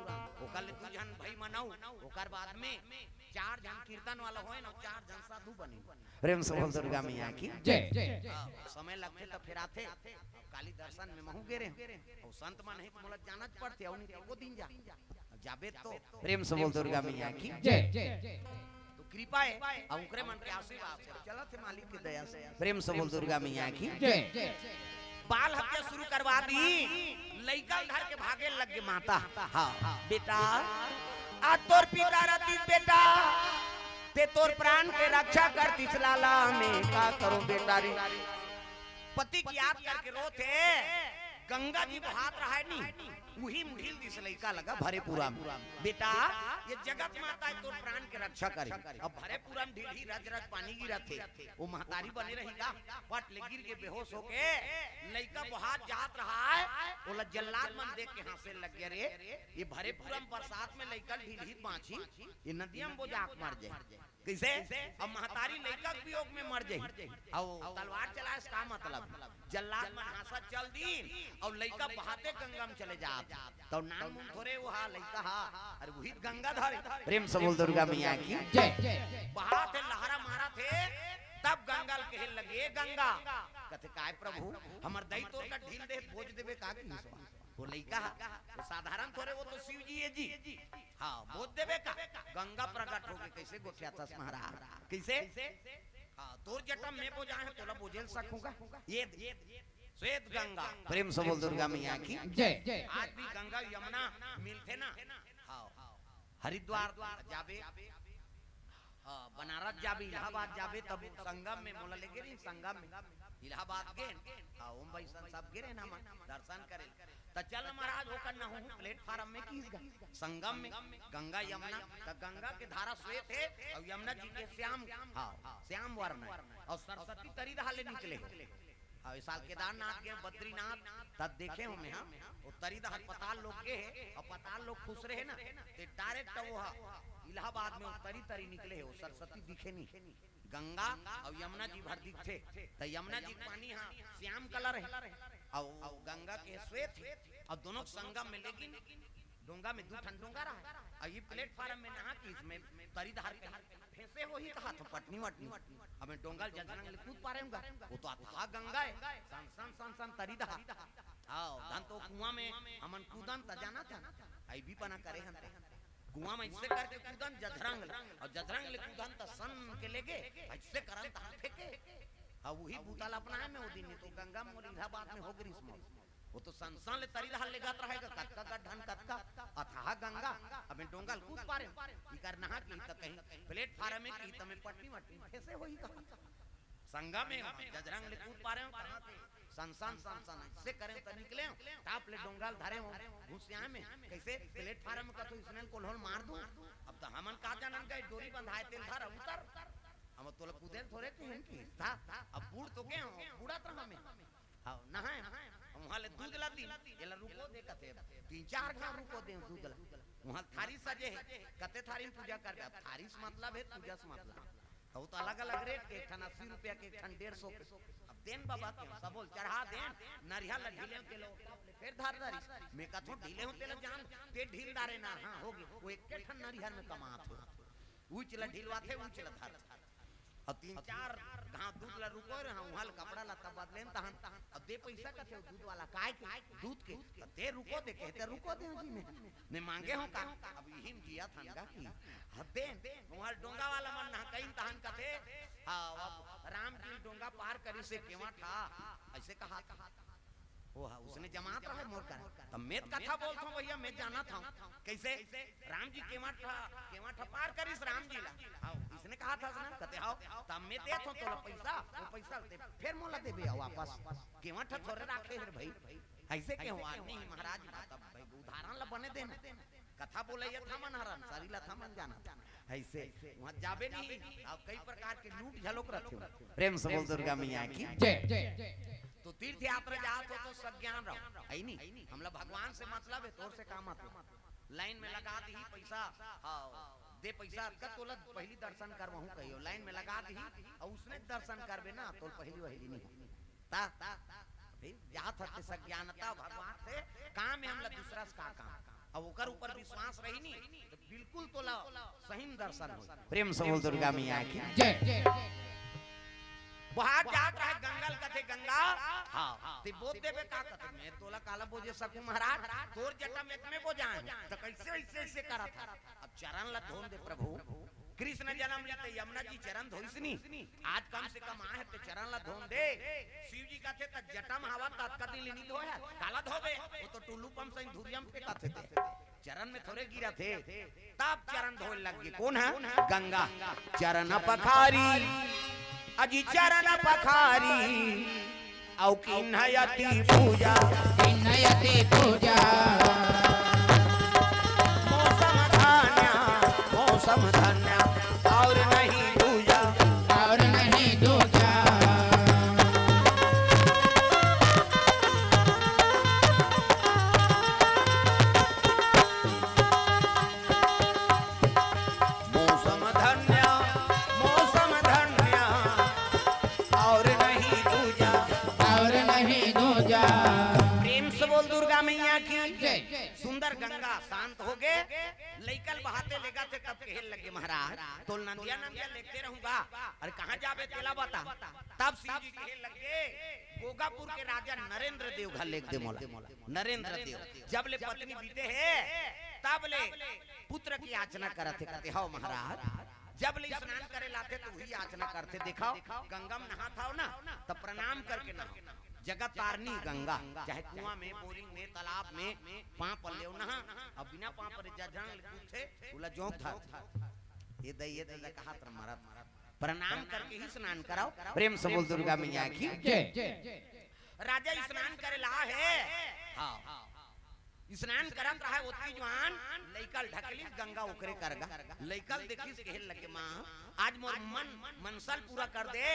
ओकर ले दू झन भाई मनऊ, ओकर बाद में चार झन कीर्तन वाला होए न, चार झन साधु बनिन। प्रेम से बोल दुर्गा मैया की जय। हाँ, समय लगथे त फेर आथे। काली दर्शन में महू गे रेहेंव। अउ संत मन ही त मोला जाना च पड़थे, अउ नहीं त एको दिन जा। अब जाबे तो प्रेम से बोल दुर्गा मैया की जय। तो कृपा है, अउ ओकरे मन के आशीर्वाद से चलत हे मालिक के दया से। प्रेम से बोल दुर्गा मैया की जय। बाल हत्या शुरू करवा दी, लइका धर के भागे लग गे माता। हाँ, बेटा, आ तोर पिता रतिस बेटा, ते तोर प्राण के रक्षा करतिस लाला, मैं का करूं बेटा रे। पति के याद करके रोथे, गंगा जी बहात रहय नी, उही म ढील दिस लइका लगा भरेपुरा म। बेटा, ये जगत माता हे, तोर प्राण के रक्षा करे। अब भरेपुरा म ढीलही, रज रज पानी गिरत हे, वो महतारी बने रही का? पट ले गिर के बेहोश होके, लइका बहात जात रहय, ओला जल्लाद मन देख के हंसे लग गे, "रे, ये भरेपुरा म बरसात में लइका ढीलही बांचही, ये नदिया म बोजा के मर जाही।" कइसे? अब महतारी लइका के वियोग में मर जाही। अउ तलवार चलाए से का मतलब? जल्लाद मन हांसत चल दीन, अउ लइका बहाते गंगा में चले जात। तब नानमुन थोरे वो हा, लइका हा, अरे उही त गंगा धरे। प्रेम से बोल दुर्गा मैया की जय। बहात हे, लहरा मारत हे, तब गंगा ल कहे लगे, "ए गंगा।" कथे, "काय प्रभु, हमर दई तोर का ढील दे, बोज देबे का?" कहिस। वो लइका हा, वो साधारण थोरे, वो तो शिव जी हे जी। हाँ, बोज देबे का? गंगा प्रगट होगे, कइसे गोठियाथस महाराज? कइसे? हाँ, तोर जटा में बोजाए हंव, तोला बोजे ल सकहूं का? ये दे, श्वेत गंगा। प्रेम से बोल दुर्गा मैया की जय। आज भी गंगा यमुना मिलथे ना? हाँ, हरिद्वार जाबे, हाँ, बनारस जाबे, इलाहाबाद जाबे, तब संगम में मोला लेगे रही, संगम में इलाहाबाद गे, हाँ, ओम भाई सन सब गे रहे ना, हमन दर्शन करे। त चल महाराज, ओकर न होहू प्लेटफार्म में किहिस गा, संगम में, गंगा यमुना, त गंगा के धारा श्वेत हे, अउ यमुना जी के श्याम, हाँ, श्याम वर्ण हे, अउ सरस्वती तरी डहार ले निकले हे। हाँ, इस साल केदारनाथ गे, बद्रीनाथ, तब देखे हों मैं, हाँ, वो तरी डहार पताल लोक गे हे, अउ पताल लोक खुसरे हे ना, ते direct वो हा, इलाहाबाद में वो तरी तरी निकले हे, वो सरस्वती दिखे नहीं। गंगा अउ यमुना जी भर दिखथे, त यमुना जी के पानी हा श्याम colour हे, अउ गंगा के श्वेत हे, अउ दोनों के संगम में, लेकिन डोंगा में दू ठन डोंगा रहय, अउ ये प्लेटफार्म में नहा के इसमें तरी डहार कहीं फेंसे होही कहाथों पटनी वटनी, अब मैं डोंगा ल जझरंग ले कूद पारेंव गा, वो तो अथाह गंगा हे, सन सन सन सन तरी डहार। हाँ, धन तो कुआं में हमन कूदन त जानथन, अइबी पना करे हन त। कुआं में अइसे करके कूदन जझरंग ले, अउ जझरंग ले कूदन त सन के लेगे, अइसे करन त हम फेंके। हाँ, उही बूता ल अपनाए मैं ओ दिन, नहीं तो गंगा मोर इलाहाबाद में होगे रहिस मोर। वो तो संसन ले तरी डहर लेगत रहय गा, कतका गड्ढा न कतका अथाह गंगा। अब मैं डोंगा ल कूद पारेंव, इकर नहा के त कहीं प्लेटफार्म में की त मैं पटनी वटनी फंसे होही का। संगम में जजरंग ले कूद पारेंव कहाँ के, संसन संसन ऐसे करेंव त निकलेंव, टाप ले डोंगा ल धरेंव घुसिया में, कइसे प्लेटफार्म में कथो इसने कोल्हो ल मार दूं। अब त हमन का जानन का डोरी बंधाय तेल धर उतर। अब तोला कूदे ल थोरे कहेन कि था, अब बूड़ तो के हो, बूड़त रहा मैं। हाँ, नहाय। वहाँ ले दूध ला दी, एला रुको दे कथे। तीन चार घांव रुको दे दूध ला। वहाँ थारी सजे हे, कते थारी में पूजा करबे? अब थारी से मतलब हे, पूजा से मतलब। तो, तो अलग-अलग रेट के, एक ठन अस्सी रुपया के, एक ठन डेढ़ सौ के। अब देन बाबा के, सबो ल चढ़ा देन, नरिहा ला ढीले हों तेला, फेर धार धारिस। मैं कथों ढीले हों तेला जान, ते ढील डारे ना, हाँ, हो गे। वो एक ठन नरिहा में कमात हे। उच ला ढीलवाथे, उच ला धारथे। अउ तीन चार घांव दूध ला रुको रहे, हाँ, उहाँ ले कपड़ा लत्ता बदलेन तहन। अब दे पइसा कथे, दूध वाला काय के? दूध के। त दे रुको दे, कहे त रुको दे जी, मैं, मैं मांगे हों का? अब इही में जियत हन गा कि हद देन, उहाँ डोंगा वाला मन नहकइन तहन कथे, हाँ, अब राम जी डोंगा पार करिस हे केवट हा, अइसे कहा था। ओ हा, उसने जमात रहे मोर कर। त मैं त कथा बोलत हों भइया, मैं जानत हों। कइसे? राम जी केवट हा, केवट हा पार करिस राम जी ला। हाँ, इसने कहा था ना, कथे हाँ, त मैं देत हों तोला पइसा, वो पइसा ते फेर मोला देबे वापस। केवट हा थोरे राखे हे रे भई। अइसे के हो आदमी ही महाराज, बात अब भई उदाहरण ला बने देना। कथा बोलइया त हमन हरन, सरीला त हमन जानन। अइसे उहाँ जाबे नहीं, अब कई प्रकार के लूट झलोक रथे। प्रेम से बोल दुर्गा मैया की। जय। तो तीर्थ यात्रा जात हो तो सज्ञान रहो, है नी? हमला भगवान से मतलब हे, तोर से का मतलब? लाइन में लगा दिही पइसा, हाँ, दे पइसा, अतका तोला पहिली दर्शन करवाहूँ कहियो, लाइन में लगा दिही, अउ उसने दर्शन करबे ना, तोला पहिली वहिली नहीं। ता, ता, अभी जात हते सज्ञानता भगवान से, काम हे हमला दूसरा से का काम? अब ओकर ऊपर विश्वास रही नी, त बिल्कुल तोला सही में दर्शन होई। प्रेम से बोल दुर्गा मैया की। जय। बाहर जात रहे गंगा ल कथे, "गंगा, हाँ, ते बोज देबे का?" कथे, "मैं तोला काला बोजे सकूं महाराज, तोर जटा में त मैं बोजाय हूं, त कइसे अइसे अइसे करत हस?" अब चरण ला धोन दे प्रभु, कृष्ण जनम लीन त यमुना जी चरण धोइस नी, आज कम से कम आहे ते चरण ला धोन दे। शिव जी कथे, "त जटा में हवस त अतका दिन ले नी धोय हस, काला धोबे?" वो तो टुल्लू पंप सही धुरिया में फेंकत हे ते। चरण में थोरे गिरत हे, तब चरण धोए लग गे। कोन हे? गंगा। चरण पखारी, अजी चरण पखारी, अउ किन्है अति पूजा। किन्है अति पूजा। मौसम धन्य, मौसम धन्य, अउ नहीं दूजा। अउ नहीं दूजा। मौसम धन्य, मौसम धन्य, अउ नहीं दूजा। अउ नहीं दूजा। प्रेम से बोल दुर्गा मैया की। जय। सुंदर गंगा शांत हो गे, लइका ल बहाते लेगथे तब कहे लगे, "महाराज, तोला नंदिया नंदिया लेगते रहूं गा, अरे कहाँ जाबे तेला बता।" तब शिव जी कहे लगे, "गोगापुर के राजा नरेंद्र देव घर लेग दे मोला।" नरेंद्र देव जब ले पत्नी बीते हे, तब ले पुत्र की याचना करत हे, कथे, "हव महाराज।" जब ले स्नान करे ल आथे त उही याचना करथे। देखव, गंगा में नहात हव ना, त प्रणाम करके नहाव। जगत तारनी गंगा, चाहे कुआं में, बोरिंग में, तालाब में, पांव पल्ले नहा, अउ बिना पांव पल्ले जजरंग ले कूदथे, ओला जोंक धर। ये दई, ये दई, कहात रह मरत। प्रणाम करके ही स्नान कराव। प्रेम से बोल दुर्गा मैया की। जय। राजा स्नान करे ल आय हे। हाँ। स्नान करत रहय, ओतकी जुवान लइका ल ढकेलिस गंगा ओकरे करगा। लइका ल देखिस, कहे लगे, "माँ, आज मोर मन, मनसा ल पूरा कर दे,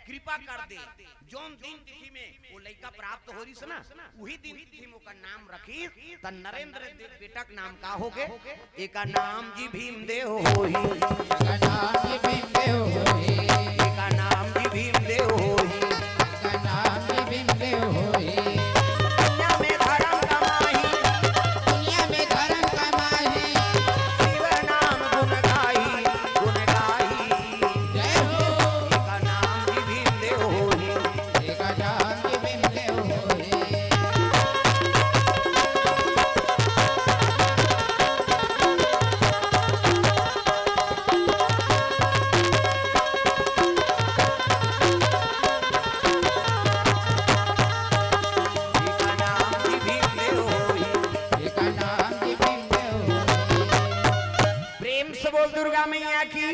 कृपा कर दे।" जौन दिन तिथि में वो लइका प्राप्त होइस ना, उही दिन तिथि में ओकर नाम रखिस, त नरेंद्र दे-, बेटा के नाम का होगे? एका नाम जी भीमदेव होही। एका नाम जी भीमदेव होही। एका नाम जी भीमदेव होही। एका नाम जी भीमदेव होही। दुनिया में धरम कमाही। दुनिया में धरम कमाही। शिव नाम गुण गाही, गुण गाही। जय हो। एका नाम जी भीमदेव होही। एका नाम जी भीमदेव होही।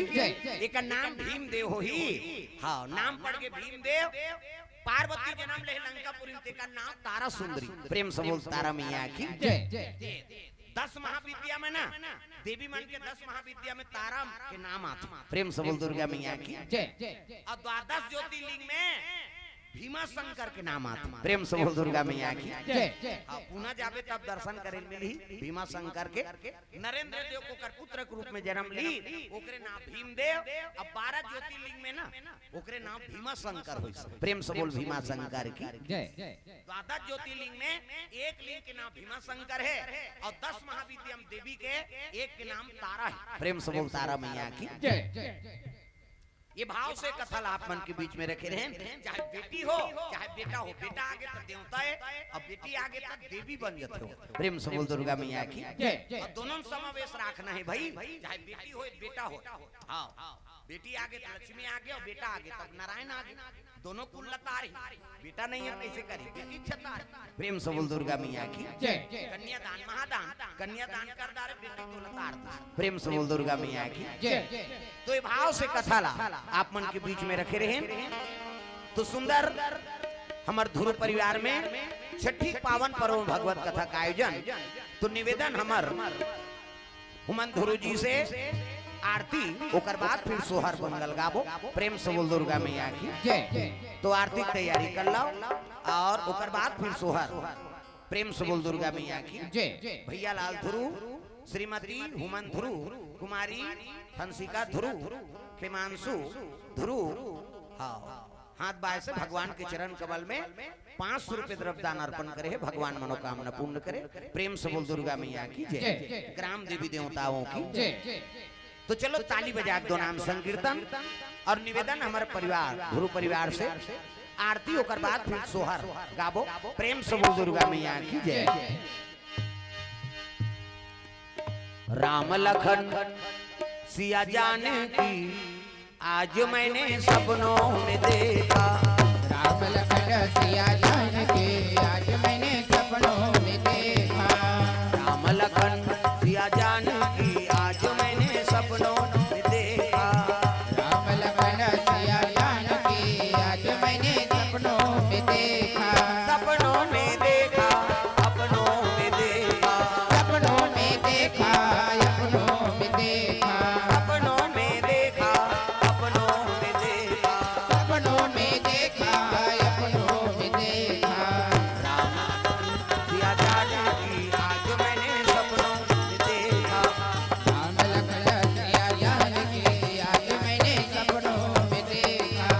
एकर नाम भीमदेव होही। हाँ, नाम पड़ के भीमदेव। पार्वती जनम ले लंकापुरी में, तेकर नाम तारा सुंदरी। प्रेम से बोल तारा मैया की। दस महाविद्या में ना, देवी मन के दस महाविद्या में तारा के नाम आथे। प्रेम से बोल दुर्गा मैया की। और द्वादश ज्योतिर्लिंग में भीमा शंकर के नाम आथे। प्रेम से बोल दुर्गा मैया की। हाँ, पुना जाबे तब दर्शन करे मिलही भीमा शंकर के। नरेंद्र देव ओकर पुत्र के रूप में जन्म ली, ओकरे नाम भीमदेव। अब बारह ज्योतिर्लिंग में ना, ओकरे नाम भीमा शंकर होइस। प्रेम से बोल भीमा शंकर की। द्वादश ज्योतिर्लिंग में एक लिंग के नाम भीमा शंकर है और दस महाविद्या में देवी के एक के नाम तारा है। प्रेम से बोल तारा मैया की। ये भाव से कथा ला आप मन के बीच में रखे रहेन, चाहे बेटी हो, चाहे बेटा हो। बेटा आगे तो देवता है और बेटी आगे तो देवी बन जाते हो। प्रेम से बोल दुर्गा मैया की। और दोनों में समावेश रखना है भाई, चाहे बेटी हो, बेटा हो। हाँ, बेटी आगे तो लक्ष्मी आगे और बेटा आगे तब नारायण आगे। दोनों कुल लतार ही। बेटा नहीं है, कैसे करी? बेटी छतार। प्रेम से बोल दुर्गा मैया की। कन्यादान महादान, कन्यादान कर दारे, बेटी तो लतार दी। प्रेम से बोल दुर्गा मैया की। तो ये भाव से कथा ला आप मन के बीच में रखे रहेन। तो सुंदर हमर ध्रुव परिवार में छठी पावन पर्व में भगवत कथा का आयोजन। तो निवेदन हमर हुमन ध्रुव जी से आरती, ओकर बाद फिर सोहर मंगल गाबो। प्रेम से बोल दुर्गा मैया की। तो आरती के तैयारी कर लाओ और ओकर बाद फिर सोहर। प्रेम से बोल दुर्गा मैया की। भैया लाल ध्रुव, श्रीमती हुमन ध्रुव, कुमारी हंसिका ध्रुव, खेमांशु ध्रुव। हाँ, हाथ बाय से भगवान के चरण कमल में पाँच सौ रुपए द्रव्य दान अर्पण करे है। भगवान मनोकामना पूर्ण करे। प्रेम से बोल दुर्गा मैया की जय। ग्राम देवी देवताओं की। तो चलो ताली बजा के दो नाम संकीर्तन और निवेदन हमारे परिवार, ध्रुव परिवार से आरती, ओकर बाद फिर सोहर गाबो। प्रेम से बोल दुर्गा मैया की जय। राम लखन सिया जानकी आज मैंने सपनों में देखा। राम लखन सिया जानकी आज मैंने सपनों में देखा। राम लखन सिया जानकी आज मैंने सपनों में देखा। राम लखन सिया जानकी आज मैंने सपनों में देखा। सपनों में देखा, सपनों में देखा। सपनों में देखा, सपनों में देखा। सपनों में देखा, सपनों में देखा। सपनों में देखा, सपनों में देखा। राम सिया जानकी आज मैंने सपनों में देखा। राम लखन सिया जानकी आज मैंने सपनों में देखा।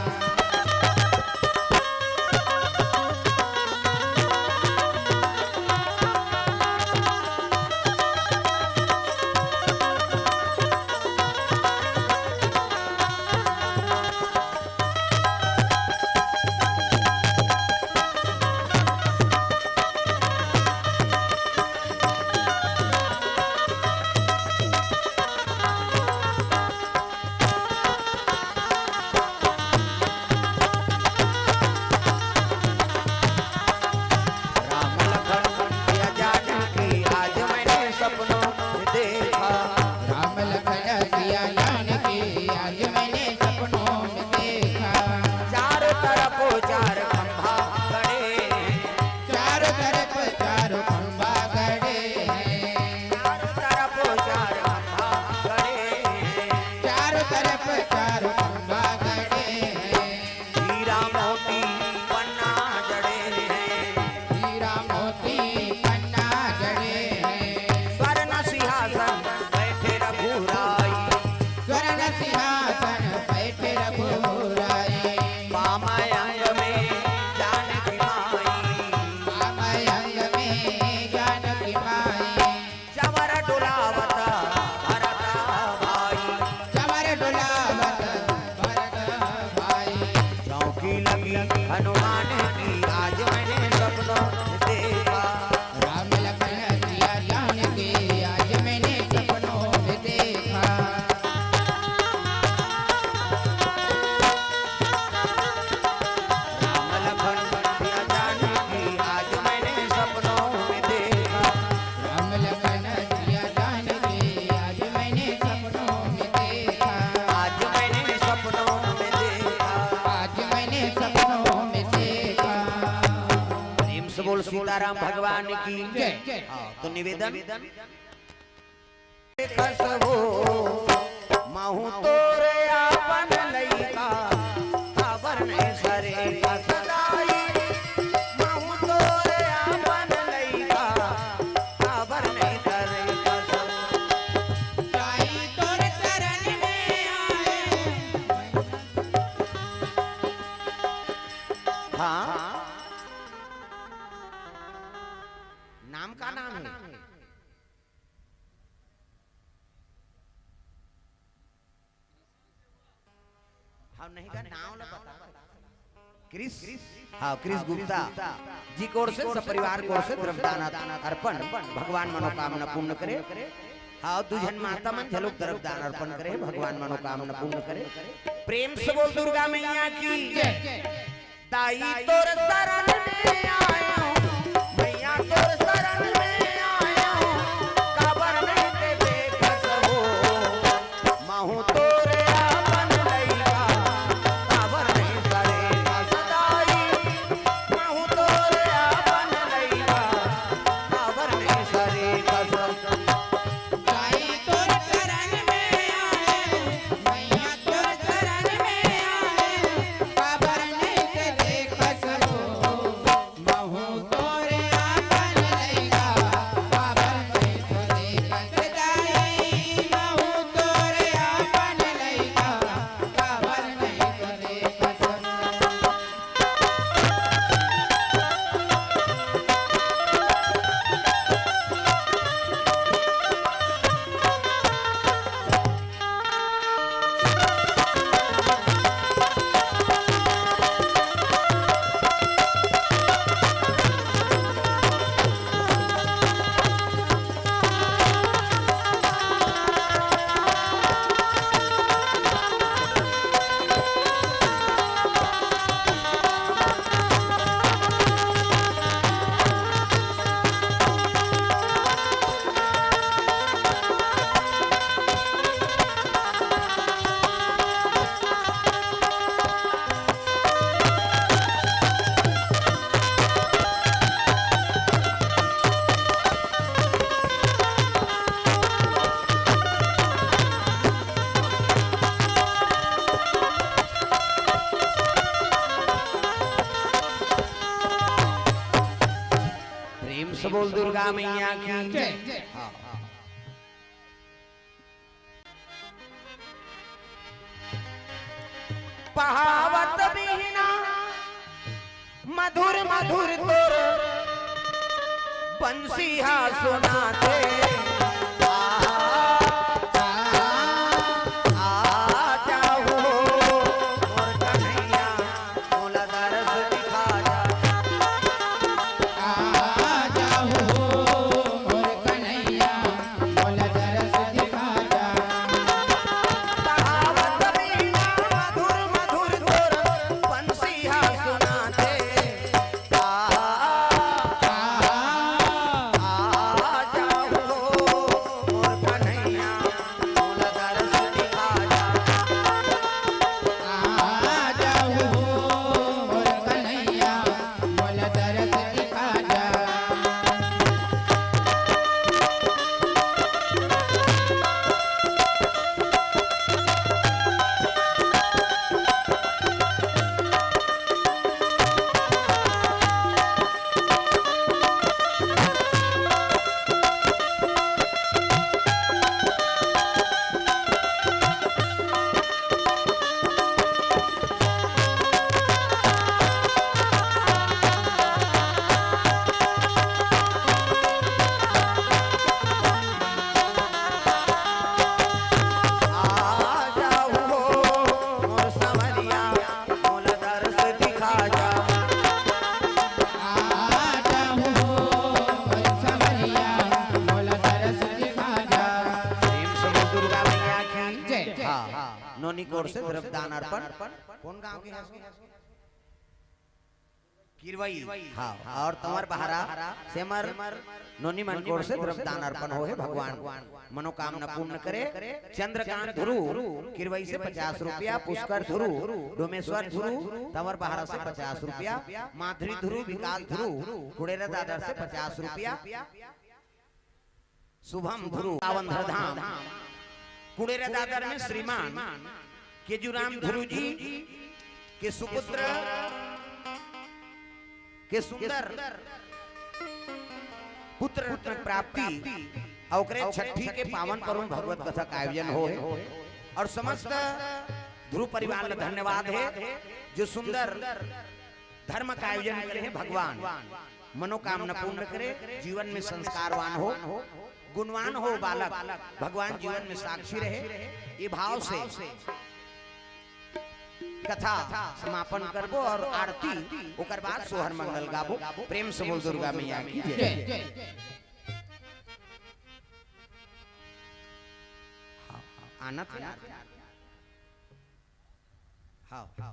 बोल सीताराम भगवान की। जय। हाँ, तो निवेदन। देखस हो, महू तोर आपन लइका, काबर नहीं सरेकस दाई। महू तोर आपन लइका, काबर नहीं सरेकस हो। दाई तोर चरण में आए। हाँ। नाम का नाम है? हाँ, नहीं का नाम ला बता। क्रिस, हाँ, क्रिस गुप्ता जी की ओर से, सपरिवार की ओर से द्रव्यदान अर्पण, भगवान मनोकामना पूर्ण करे। हाँ, दू झन माता मन घलोक द्रव्यदान अर्पण करे, भगवान मनोकामना पूर्ण करे। प्रेम से बोल दुर्गा मैया की। दाई तोर शरण में आयो, मैया तोर शरण में आयो, काबर नहीं ते देखस हो, महू तोर आपन लइका, काबर नहीं सरेकस दाई, महू तोर आपन लइका, काबर नहीं सरेकस। दाई तोर चरण में आए, मैया तोर चरण में आए, काबर नहीं ते देखस हो, महू तोर आपन लइका, काबर नहीं ते देखस दाई, महू तोर आपन लइका, काबर नहीं ते देखस। प्रेम से बोल दुर्गा मैया की। जय। हाँ। पहावत बिहना मधुर मधुर तोर बंसी हा सुनाथे। आ, आ, आ जाहू मोर कन्हैया, मोला दरस दिखा जा। आ जाहू मोर कन्हैया, मोला दरस दिखा जा। पहावत बिहना मधुर मधुर तोर बंसी हा सुनाथे। आ, आ, आ जाहू मोर कन्हैया, मोला दरस दिखा जा। आ जाहू मोर कन्हैया, मोला दरस दिखा जा। आ जाहू हो मोर संवरिया, मोला दरस दिखा जा। आ जाहू हो मोर संवरिया, मोला दरस दिखा जा। प्रेम से बोल दुर्गा मैया की जय। हाँ, नोनी कोर से द्रव्यदान अर्पण। कौन गांव के हस? किरवई, हाँ, और तंवर बहारा से हमर नोनी मन के ओर से द्रव्य दान अर्पण होहे। भगवान मनोकामना पूर्ण करे। चंद्रकांत ध्रुव किरवई से पचास रुपया, पुष्कर ध्रुव, डोमेश्वर ध्रुव, तंवर बहारा से पचास रुपया, माधुरी ध्रुव, विकास ध्रुव, कुड़ेरा दादर से पचास रुपया, शुभम ध्रुव, कावंधर धाम, कुड़ेरा दादर में श्रीमान केजूराम ध्रुव जी के सुपुत्र के सुंदर पुत्र रत्न प्राप्ति अउ ओकरे छठी के पावन पर्व में भगवत कथा का आयोजन होहे और समस्त ध्रुव परिवार ला धन्यवाद हे जो सुंदर धर्म का आयोजन करे हे। भगवान मनोकामना पूर्ण करे, जीवन में संस्कारवान हो, गुणवान हो बालक, भगवान जीवन में साक्षी रहे। ये भाव से कथा समापन करबो और आरती, ओकर बाद सोहर मंगल गाबो। प्रेम से बोल दुर्गा मैया की जय। हाँ, हाँ, आनत यार। हाँ, हाँ।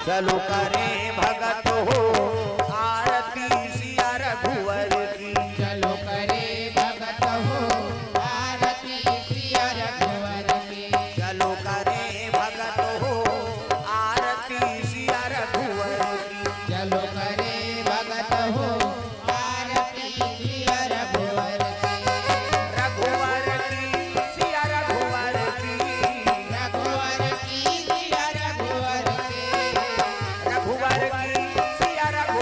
चलो करे भगत हो आरती सिया रघुवर की। चलो करे भगत हो आरती सिया रघुवर की। चलो करे भगत हो आरती सिया रघुवर की। चलो करे भगत हो आरती सिया रघुवर की। रघुवर की सिया रघुवर की। रघुवर की सिया रघुवर की। रघुवर की सिया रघु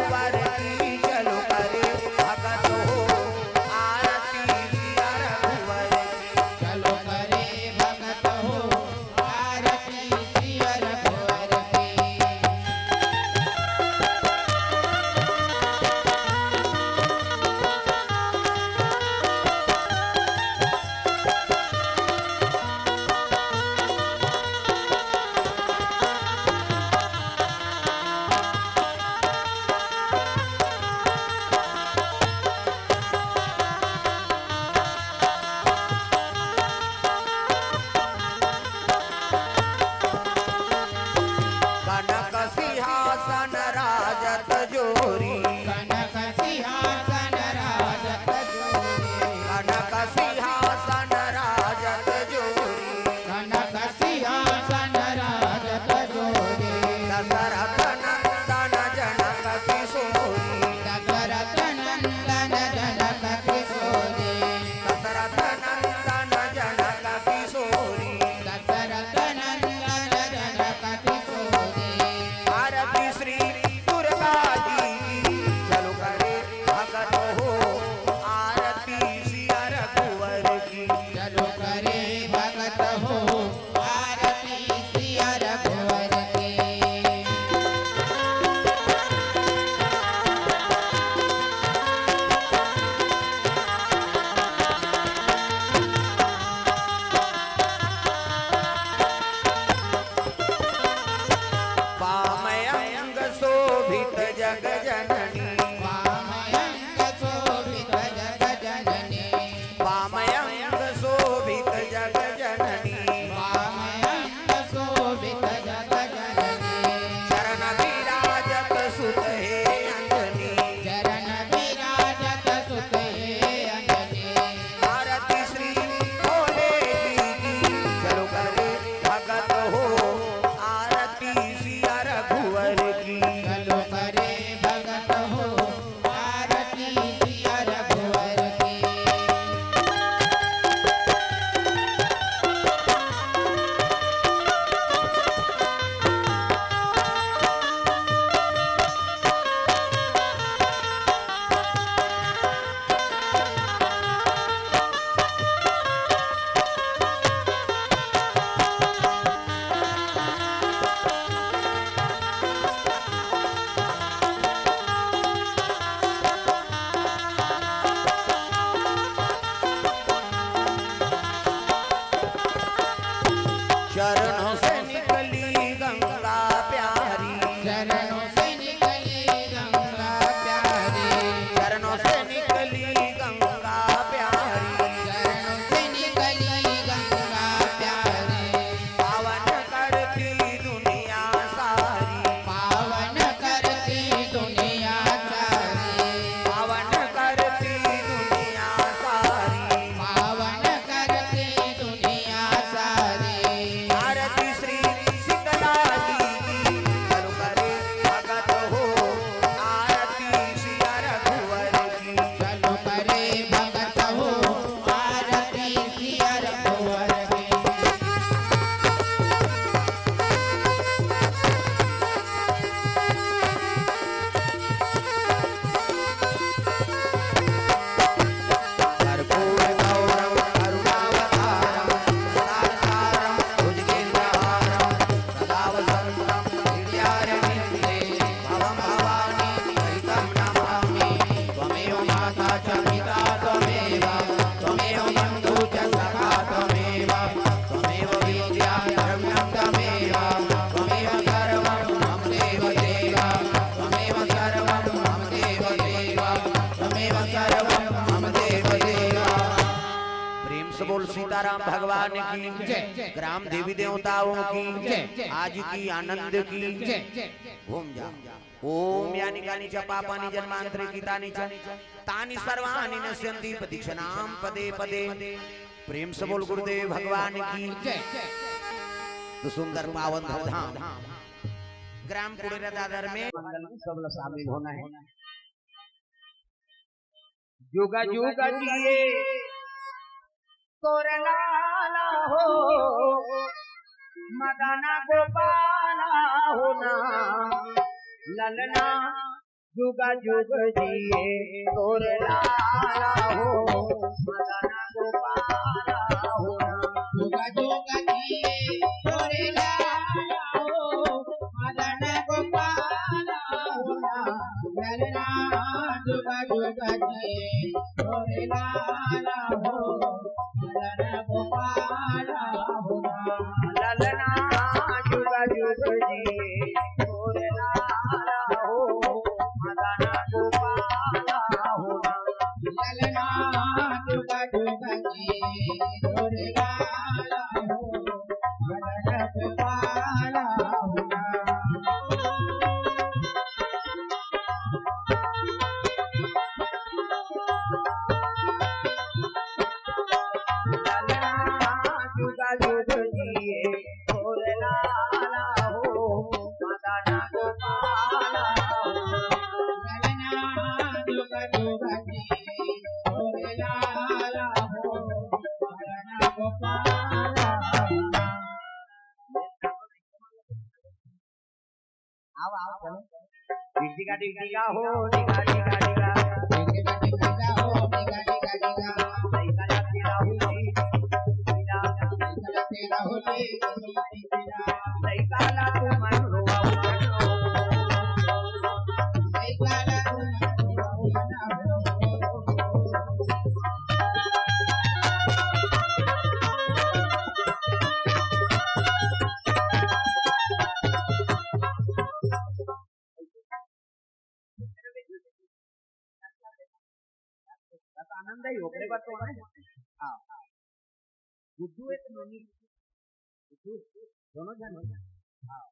भगवान की जय। ग्राम देवी देवताओं की जय। आज की आनंद की जय। घूम जा। ओम यानि कानि च पापानि जन्मांतरे कृतानि च तानि सर्वाणि नश्यन्ति पदीक्षणाम पदे पदे। प्रेम से बोल गुरुदेव भगवान की जय। तो सुंदर पावन धाम ग्राम कुड़ेरा दादर में मंगल में सब लोग शामिल होना है। जुग जुग जिए तोर लाला हो, मदन गोपाला हो ना, ललना। जुग जुग जिए तोर लाला हो, मदन गोपाला हो ना। जुग जुग जिए तोर लाला हो, मदन गोपाला हो ना, ललना। जुग जुग जिए तोर लाला हो, मदन गोपाला हो ना। ललना जुग जुग जिए तोर लाला हो, मदन गोपाला हो ना। ललना जुग जुग जिए तोर लाला हो, मदन गोपाला हो ना। जुग जुग जिए तोर लाला हो, मदन गोपाला हो। ललना जुग जुग जिए तोर लाला हो, मदन गोपाला हो। आओ, आओ, चलो। डिगा, डिगा, डिगा हो, डिगा, डिगा, डिगा। डिगा, डिगा, डिगा हो, डिगा, डिगा, डिगा। लइका ला खिलाहू जी, लइका ला खिलाहू जी, लइका ला तुमन रोवाहू ना हो। लइका ला तुमन रोवाहू ना हो। बस आनंद है, ओकरे बाद तो है। हाँ। गुड्डू एक नोनी, गुड्डू, दोनों जन हो। हाँ।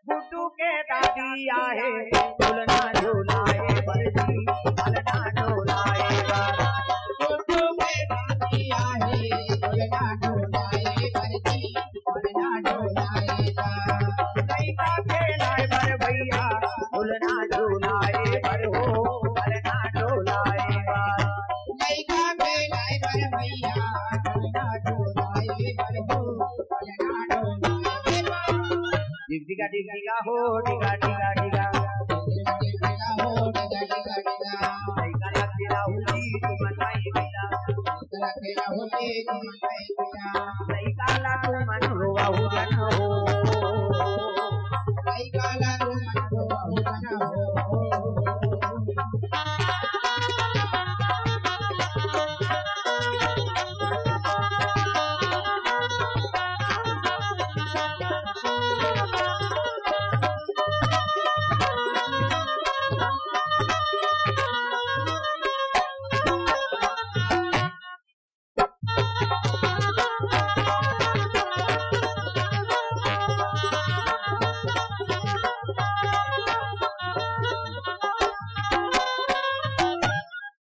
गुड्डू के दादी आहे, झुलना झुलाए बर जी, झुलना झुलाए बर। गुड्डू के दादी आहे, झुलना झुलाए बर जी, झुलना झुलाए बर। लइका खेलाए बर भैया, झुलना झुलाए बर हो, झुलना झुलाए बर। लइका खेलाए बर भैया, झुलना झुलाए बर हो, झुलना झुलाए बर। डिग डिगा डिग डिगा हो, डिगा डिगा डिगा। डिग डिगा डिग डिगा हो, डिगा डिगा डिगा। लइका ला खिलाहू जी, तुमन नइ मिला। लइका ला खिलाहू जी, तुमन नइ मिला। लइका ला तुमन रोवाहू झन हो। लइका ला तुमन रोवाहू झन हो।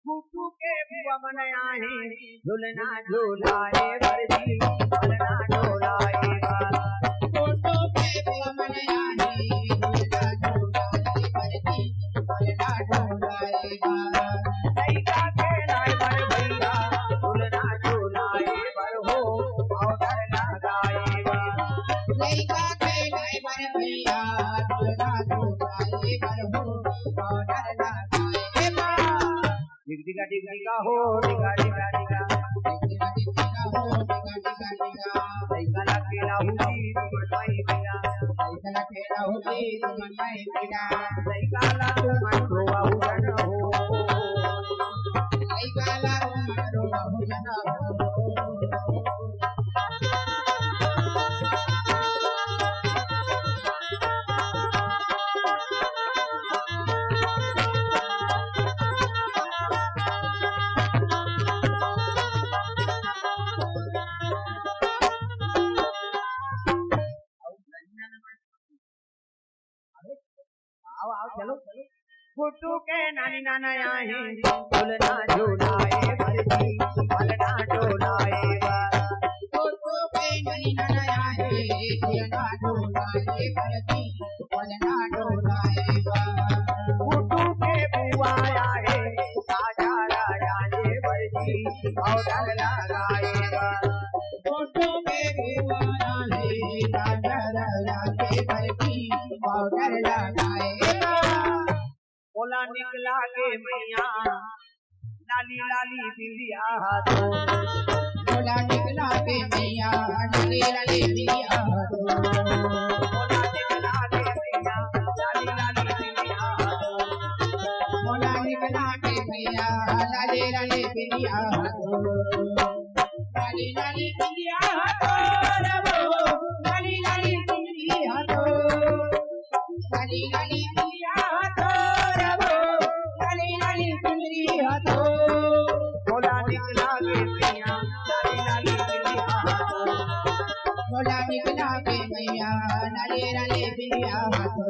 गुड्डू के बुआ मन आहे, झुलना झुलाए बर जी, झुलना झुलाए बर। गुड्डू के बुआ मन आहे, झुलना झुलाए बर जी, झुलना झुलाए बर। लइका खेलाए बर भैया, झुलना झुलाए बर हो, पाउडर लगाए बर। लइका खेलाए बर भैया, झुलना झुलाए बर हो, पाउडर लगाए बर। डिग डिगा डिग डिगा हो, डिगा डिगा डिगा। डिग डिगा डिग डिगा हो, डिगा डिगा डिगा। लइका ला खिलाहू जी, तुमन नइ मिला। लइका ला खिलाहू जी, तुमन नइ मिला। लइका ला तुमन रोवाहू झन हो। लइका ला तुमन रोवाहू झन हो। गुड्डू के नानी नाना आए, झुलना झुलाए बर जी, पलना डोलाए बर। गुड्डू के नानी नाना आए, झुलना झुलाए बर जी, पलना डोलाए बर। गुड्डू के बुआ आए, राजा राजा जे बर जी, पाउडर लगाए बर। गुड्डू के बुआ आए, राजा राजा जे बर जी, पाउडर लगाए बर। मोला निकला के मैया, लाली लाली बिंदिया हा तो। मोला निकला के मैया, लाली लाली बिंदिया हा तो। मोला निकला के मैया, लाली लाली बिंदिया हा तो। मोला निकला के मैया, लाली लाली बिंदिया हा तो। लाली लाली बिंदिया हा तो, रवो, लाली लाली बिंदिया हा तो। लाली लाली बिंदिया हा तो रवो, लाली लाली चुनरी हा तो। मोला निकला के मैया, लाली लाली बिंदिया हा तो। मोला निकला के मैया, लाली लाली बिंदिया हा तो।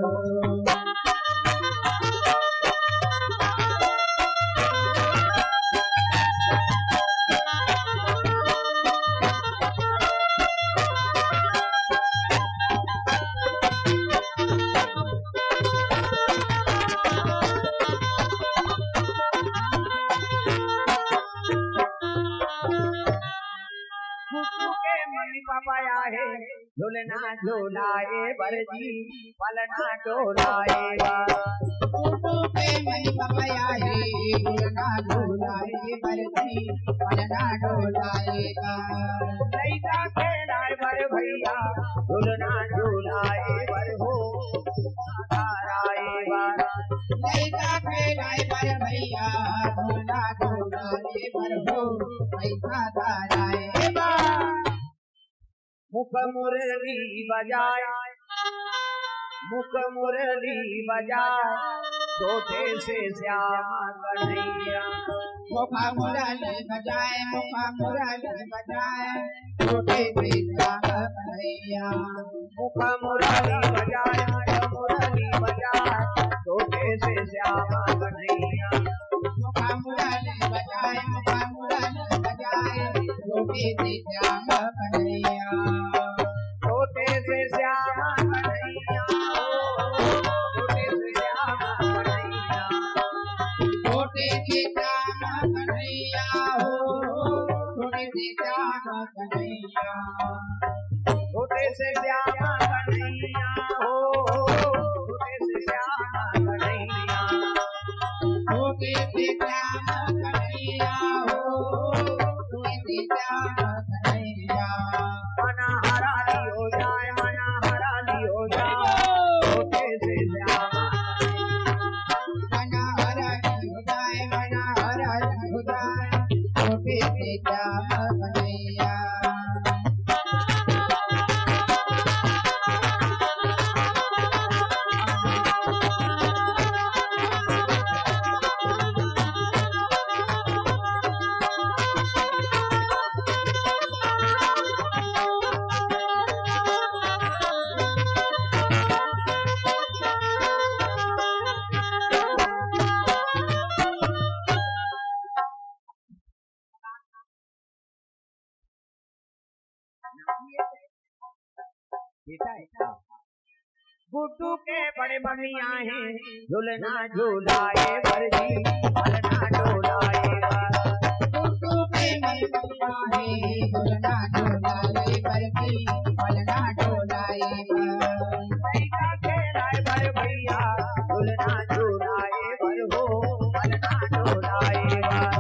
गुड्डू के मम्मी पापा आहे, झुलना झुलाए बर जी, पलना डोलाए बर। गुड्डू के मम्मी पापा आहे, झुलना झुलाए बर जी, पलना डोलाए बर। लइका खेलाए बर भैया, झुलना झुलाए बर हो, पइसा धराए बर। लइका खेलाए बर भैया, झुलना झुलाए बर हो, पइसा धराए बर। मुख मुरली बजाए, मुख मुरली बजाए, छोटे से श्याम कन्हैया। मुख मुरली बजाए, मुख मुरली बजाए, छोटे से श्याम कन्हैया। मुख मुरली बजाए, मुख मुरली बजाए, छोटे से श्याम कन्हैया। मुख मुरली बजाए, मुख मुरली बजाए, छोटे से श्याम कन्हैया। छोटे से श्याम कन्हैया, छोटे से श्याम कन्हैया। छोटे से श्याम कन्हैया हो, छोटे से श्याम कन्हैया। छोटे से श्याम कन्हैया हो, छोटे से श्याम कन्हैया। छोटे से श्याम कन्हैया हो, छोटे से श्याम कन्हैया। मन हरा लियो जाए, मन हरा लियो जाए, छोटे से श्याम। मन हरा लियो जाए, मन हरा लियो जाए, छोटे से श्याम कन्हैया। बेटा है। गुड्डू के बड़े मम्मी आहे, झुलना झुलाए बर जी, पलना डोलाए बर। गुड्डू के बड़े मम्मी आहे, झुलना झुलाए बर जी, पलना डोलाए बर। लइका खेलाए बर भैया, झुलना झुलाए बर हो, पलना डोलाए बर।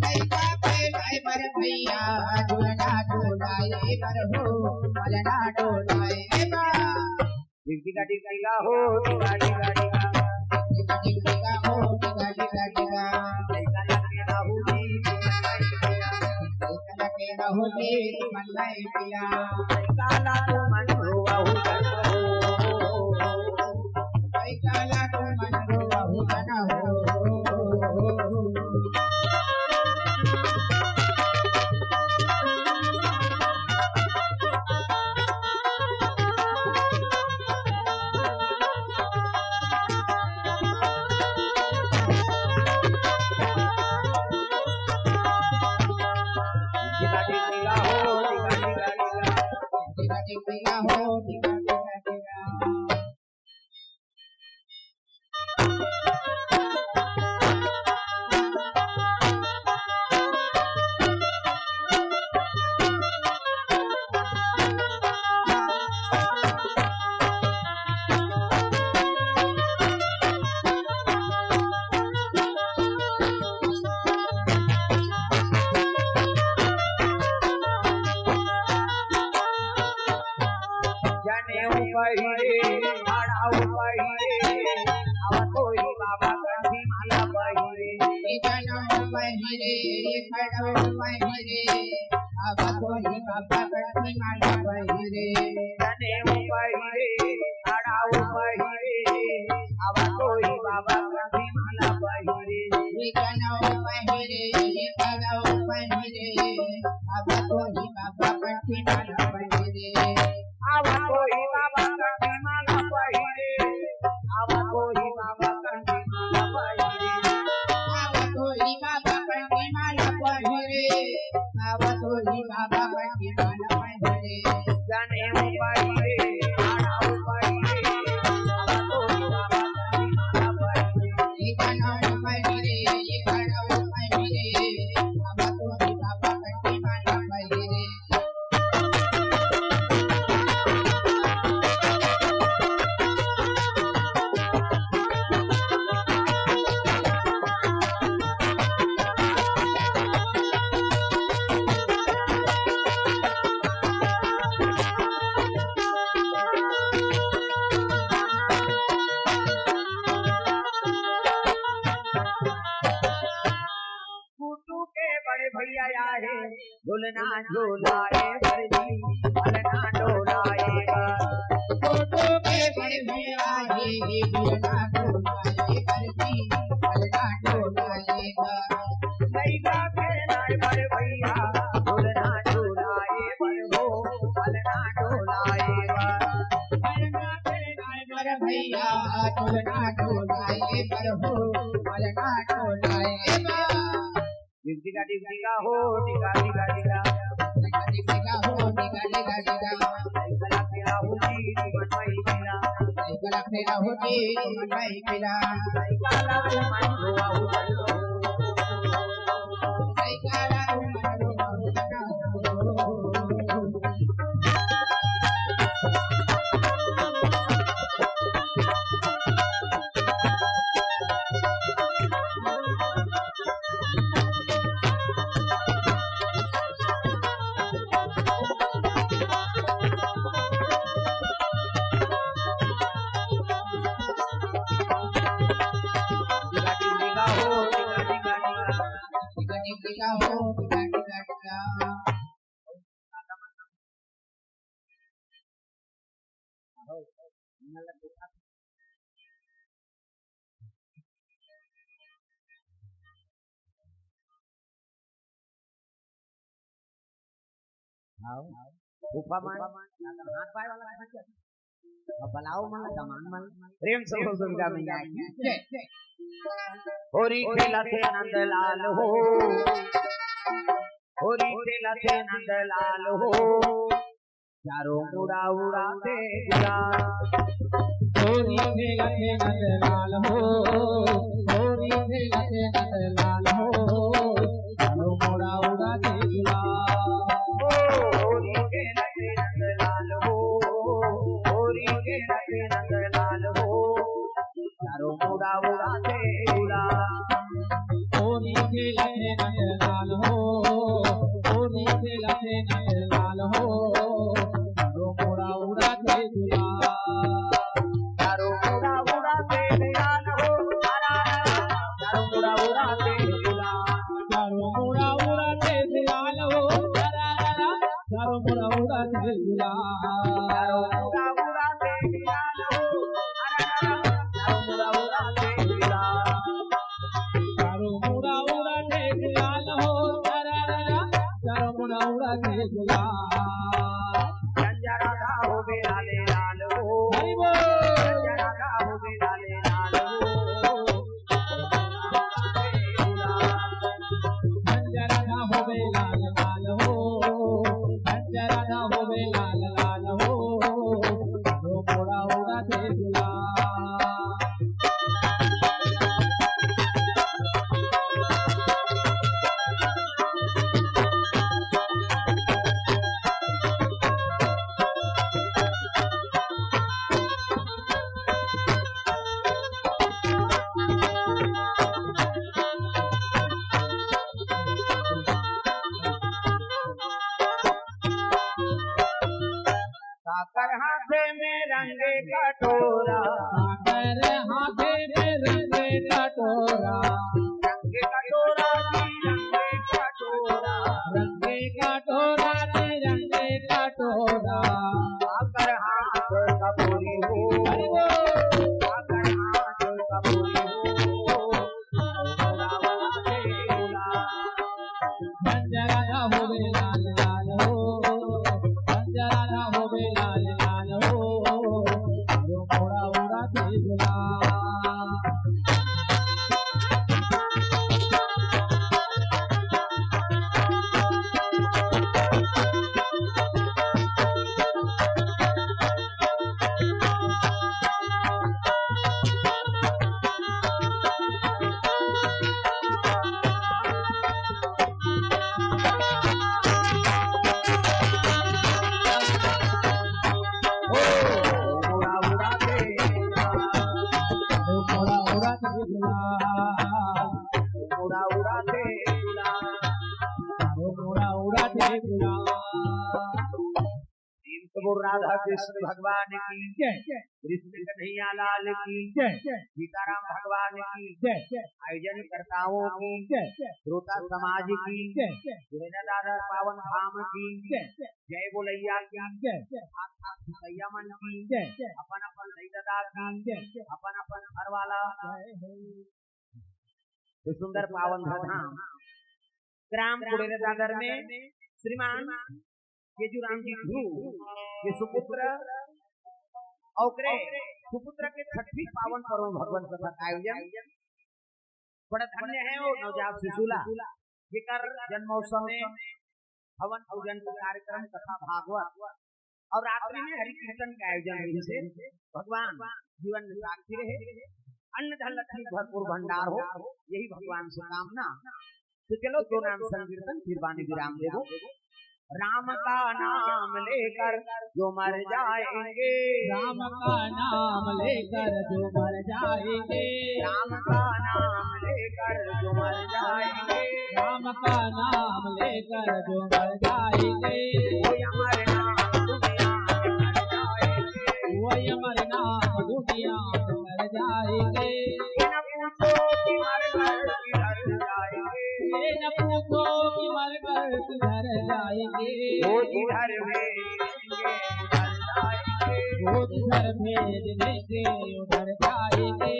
लइका खेलाए बर भैया, झुलना झुलाए बर हो, पलना डोलाए बर। टिका टिका हो, टिका टिका। टिका टिका हो, टिका टिका टिका। लइका लगे रहू जी, लइका लगे रहू जी, मन नहीं पिया। लइका ला तो मन हो, रहू जन हो। लइका ला तो मन हो, रहू जन हो। जनेऊ पहिरे, खड़ाऊ पहिरे, अब कोई बाबा कंठी माला पहिरे। जनेऊ पहिरे, खड़ाऊ पहिरे, अब कोई बाबा कंठी माला पहिरे। जनेऊ पहिरे, खड़ाऊ पहिरे, अब कोई बाबा कंठी माला पहिरे। जनेऊ पहिरे, खड़ाऊ पहिरे, अब कोई बाबा कंठी माला पहिरे। अब कोई बाबा कंठी माला पहिरे। अब कोई बाबा कंठी माला पहिरे। अब कोई बाबा कंठी माला पहिरे। अब कोई बाबा कंठी माला पहिरे। जनेऊ पहिरे, खड़ाऊ पहिरे। अब कोई बाबा कंठी माला पहिरे। जनेऊ पहिरे, खड़ाऊ पहिरे। अब कोई बाबा कंठी माला पहिरे। गुड्डू के बड़े भैया आहे, झुलना झुलाए बर जी, पलना डोलाए बर। गुड्डू के बड़े भैया आहे, झुलना झुलाए बर जी, पलना डोलाए बर। लइका के लाए बड़े भैया, झुलना झुलाए बर हो, पलना डोलाए बर। लइका के लाए बर भैया, झुलना झुलाए बर हो, पलना डोलाए बर। टिका टिका हो, टिका टिका टिका। टिका टिका हो, टिका टिका टिका। साइकिल पे आऊ जी, मन भाई मिला। साइकिल पे आऊ जी, मन भाई मिला। साइकिल पे मन भाई मिला। साइकिल पे मन भाई मिला। आओ, ऊपर मन, हाथ पाए वाला, अब बलाओ मन, दमान मन, प्रेम से बोल दुर्गा मैया की। होरी खेलथे नंदलाल हो, होरी खेलथे नंदलाल हो, चारों मुड़ा उड़ाथे गुलाल। होरी खेलथे नंदलाल हो, होरी खेलथे नंदलाल हो, चारों मुड़ा उड़ाथे गुलाल। ओ, होरी खेलथे नंदलाल हो, होरी खेलथे नंदलाल हो, चारों मुड़ा उड़ाथे गुलाल। होरी खेलथे नंदलाल हो, होरी खेलथे नंदलाल हो, चारों मुड़ा उड़ाथे गुलाल। चारों मुड़ा उड़ाथे गुलाल हो, चारों मुड़ा उड़ाथे गुलाल। चारों मुड़ा उड़ाथे गुलाल हो, चारों मुड़ा उड़ाथे गुलाल। चारों मुड़ा उड़ाथे गुलाल हो, चारों मुड़ा उड़ाथे गुलाल। चारों मुड़ा उड़ाथे गुलाल हो, चारों मुड़ा उड़ाथे गुलाल। जंजरा का हो बेलाले लाल हो, हरि बोल। जंजरा का हो बेलाले लाल हो। जंजरा का हो बेलाले लाल हो। होवे लाल लाल हो, रो मोड़ा उड़ा दे गुलाल। काकर हाथे में रंगे कटोरा, काकर हाथे में रंगे कटोरा, रंगे कटोरा जी, रंगे कटोरा, रंगे कटोरा जी, रंगे कटोरा। काकर हाथ कपूरी हो, अरे वो, काकर हाथ कपूरी हो। बंजारा ना होवे लाल लाल हो, बंजारा ना होवे लाल लाल हो, रो मोड़ा उड़ा दे गुलाल। प्रेम से बोल राधा कृष्ण भगवान की जय। कृष्ण कन्हैया लाल की जय। सीताराम भगवान की जय। आयोजन कर्ताओं की जय। श्रोता समाज की जय। गुरेजा दादा पावन धाम की जय। जय बोलैया की जय। साथ साथ भैया मन की जय। अपन अपन दाई ददा की जय। अपन अपन घर वाला जय हो। ये सुंदर पावन धाम ग्राम कुड़ेरा दादर में श्रीमान केजूराम जी ध्रुव, ये सुपुत्र और ओकरे सुपुत्र के छठी पावन पर्व भगवत कथा का आयोजन बड़ा धन्य है। वो नवजात शिशु ला जेकर जन्मोत्सव में हवन पूजन के कार्यक्रम, कथा भागवत और रात्रि में हरि कीर्तन के आयोजन होइस हे। भगवान जीवन में साक्षी रहे, अन्न धन लक्ष्मी भरपूर भंडार हो, यही भगवान से कामना। तो चलो दो नाम संकीर्तन, फिर वाणी विराम देबो। राम का नाम लेकर जो मर जाएंगे, राम का नाम लेकर जो मर जाएंगे, राम का नाम लेकर जो मर जाएंगे, राम का नाम लेकर जो मर जाएंगे, वो अमर नाम दुनिया में मर जाएंगे, वो अमर नाम दुनिया में मर जाएंगे। ये न पूछो कि मर कर किधर जाएंगे, ये न पूछो कि मर कर किधर जाएंगे, वो जिधर भेजेंगे उधर जाएंगे, वो जिधर भेजेंगे उधर जाएंगे।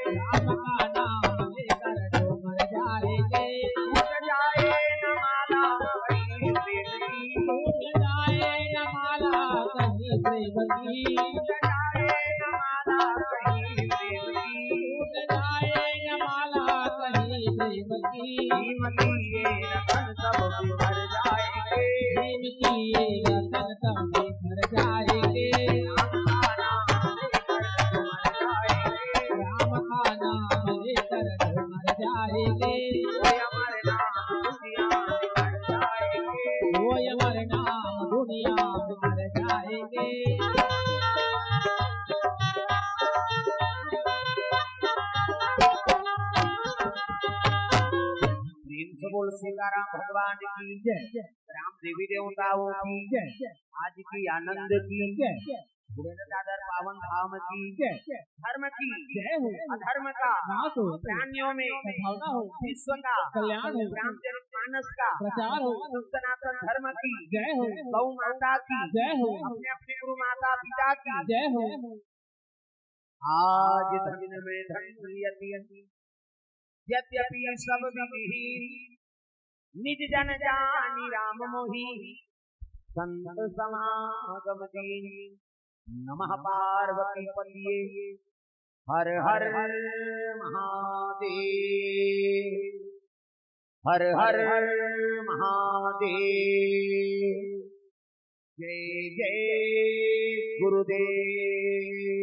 राम का नाम लेकर जो मर जाएंगे, मिट जाए न माला कहीं प्रेम की, मिट जाए न माला कहीं प्रेम की, मिट जाए न माला कहीं प्रेम की, मिट जाए न माला कहीं प्रेम की। भीम की ये रतन सब बिखर जाएंगे, भीम की ये रतन सब बिखर जाएंगे। राम का नाम लेकर जो मर जाएंगे, राम का नाम लेकर जो मर जाएंगे, वो अमर नाम दुनिया में मर जाएंगे, वो अमर नाम दुनिया में मर जाएंगे। प्रेम से बोल सीताराम भगवान की जय, राम देवी देवताओं की जय, आज की आनंद की जय, भूपेंद्र दादर पावन धाम की जय, धर्म की जय हो, अधर्म का नाश हो, प्राणियों में सद्भावना हो, विश्व का कल्याण हो, रामचरित मानस का प्रचार हो, सनातन धर्म की जय हो, गौ माता की जय हो, अपने अपने गुरु माता पिता की जय हो। आज धन्य में धन्य यति यति, यद्यपि सब विधि निज जन जानि राम मोहि, संत समागम दीन। नमः पार्वती पतिये, हर हर महादेव। हर हर महादेव। जय जय गुरुदेव।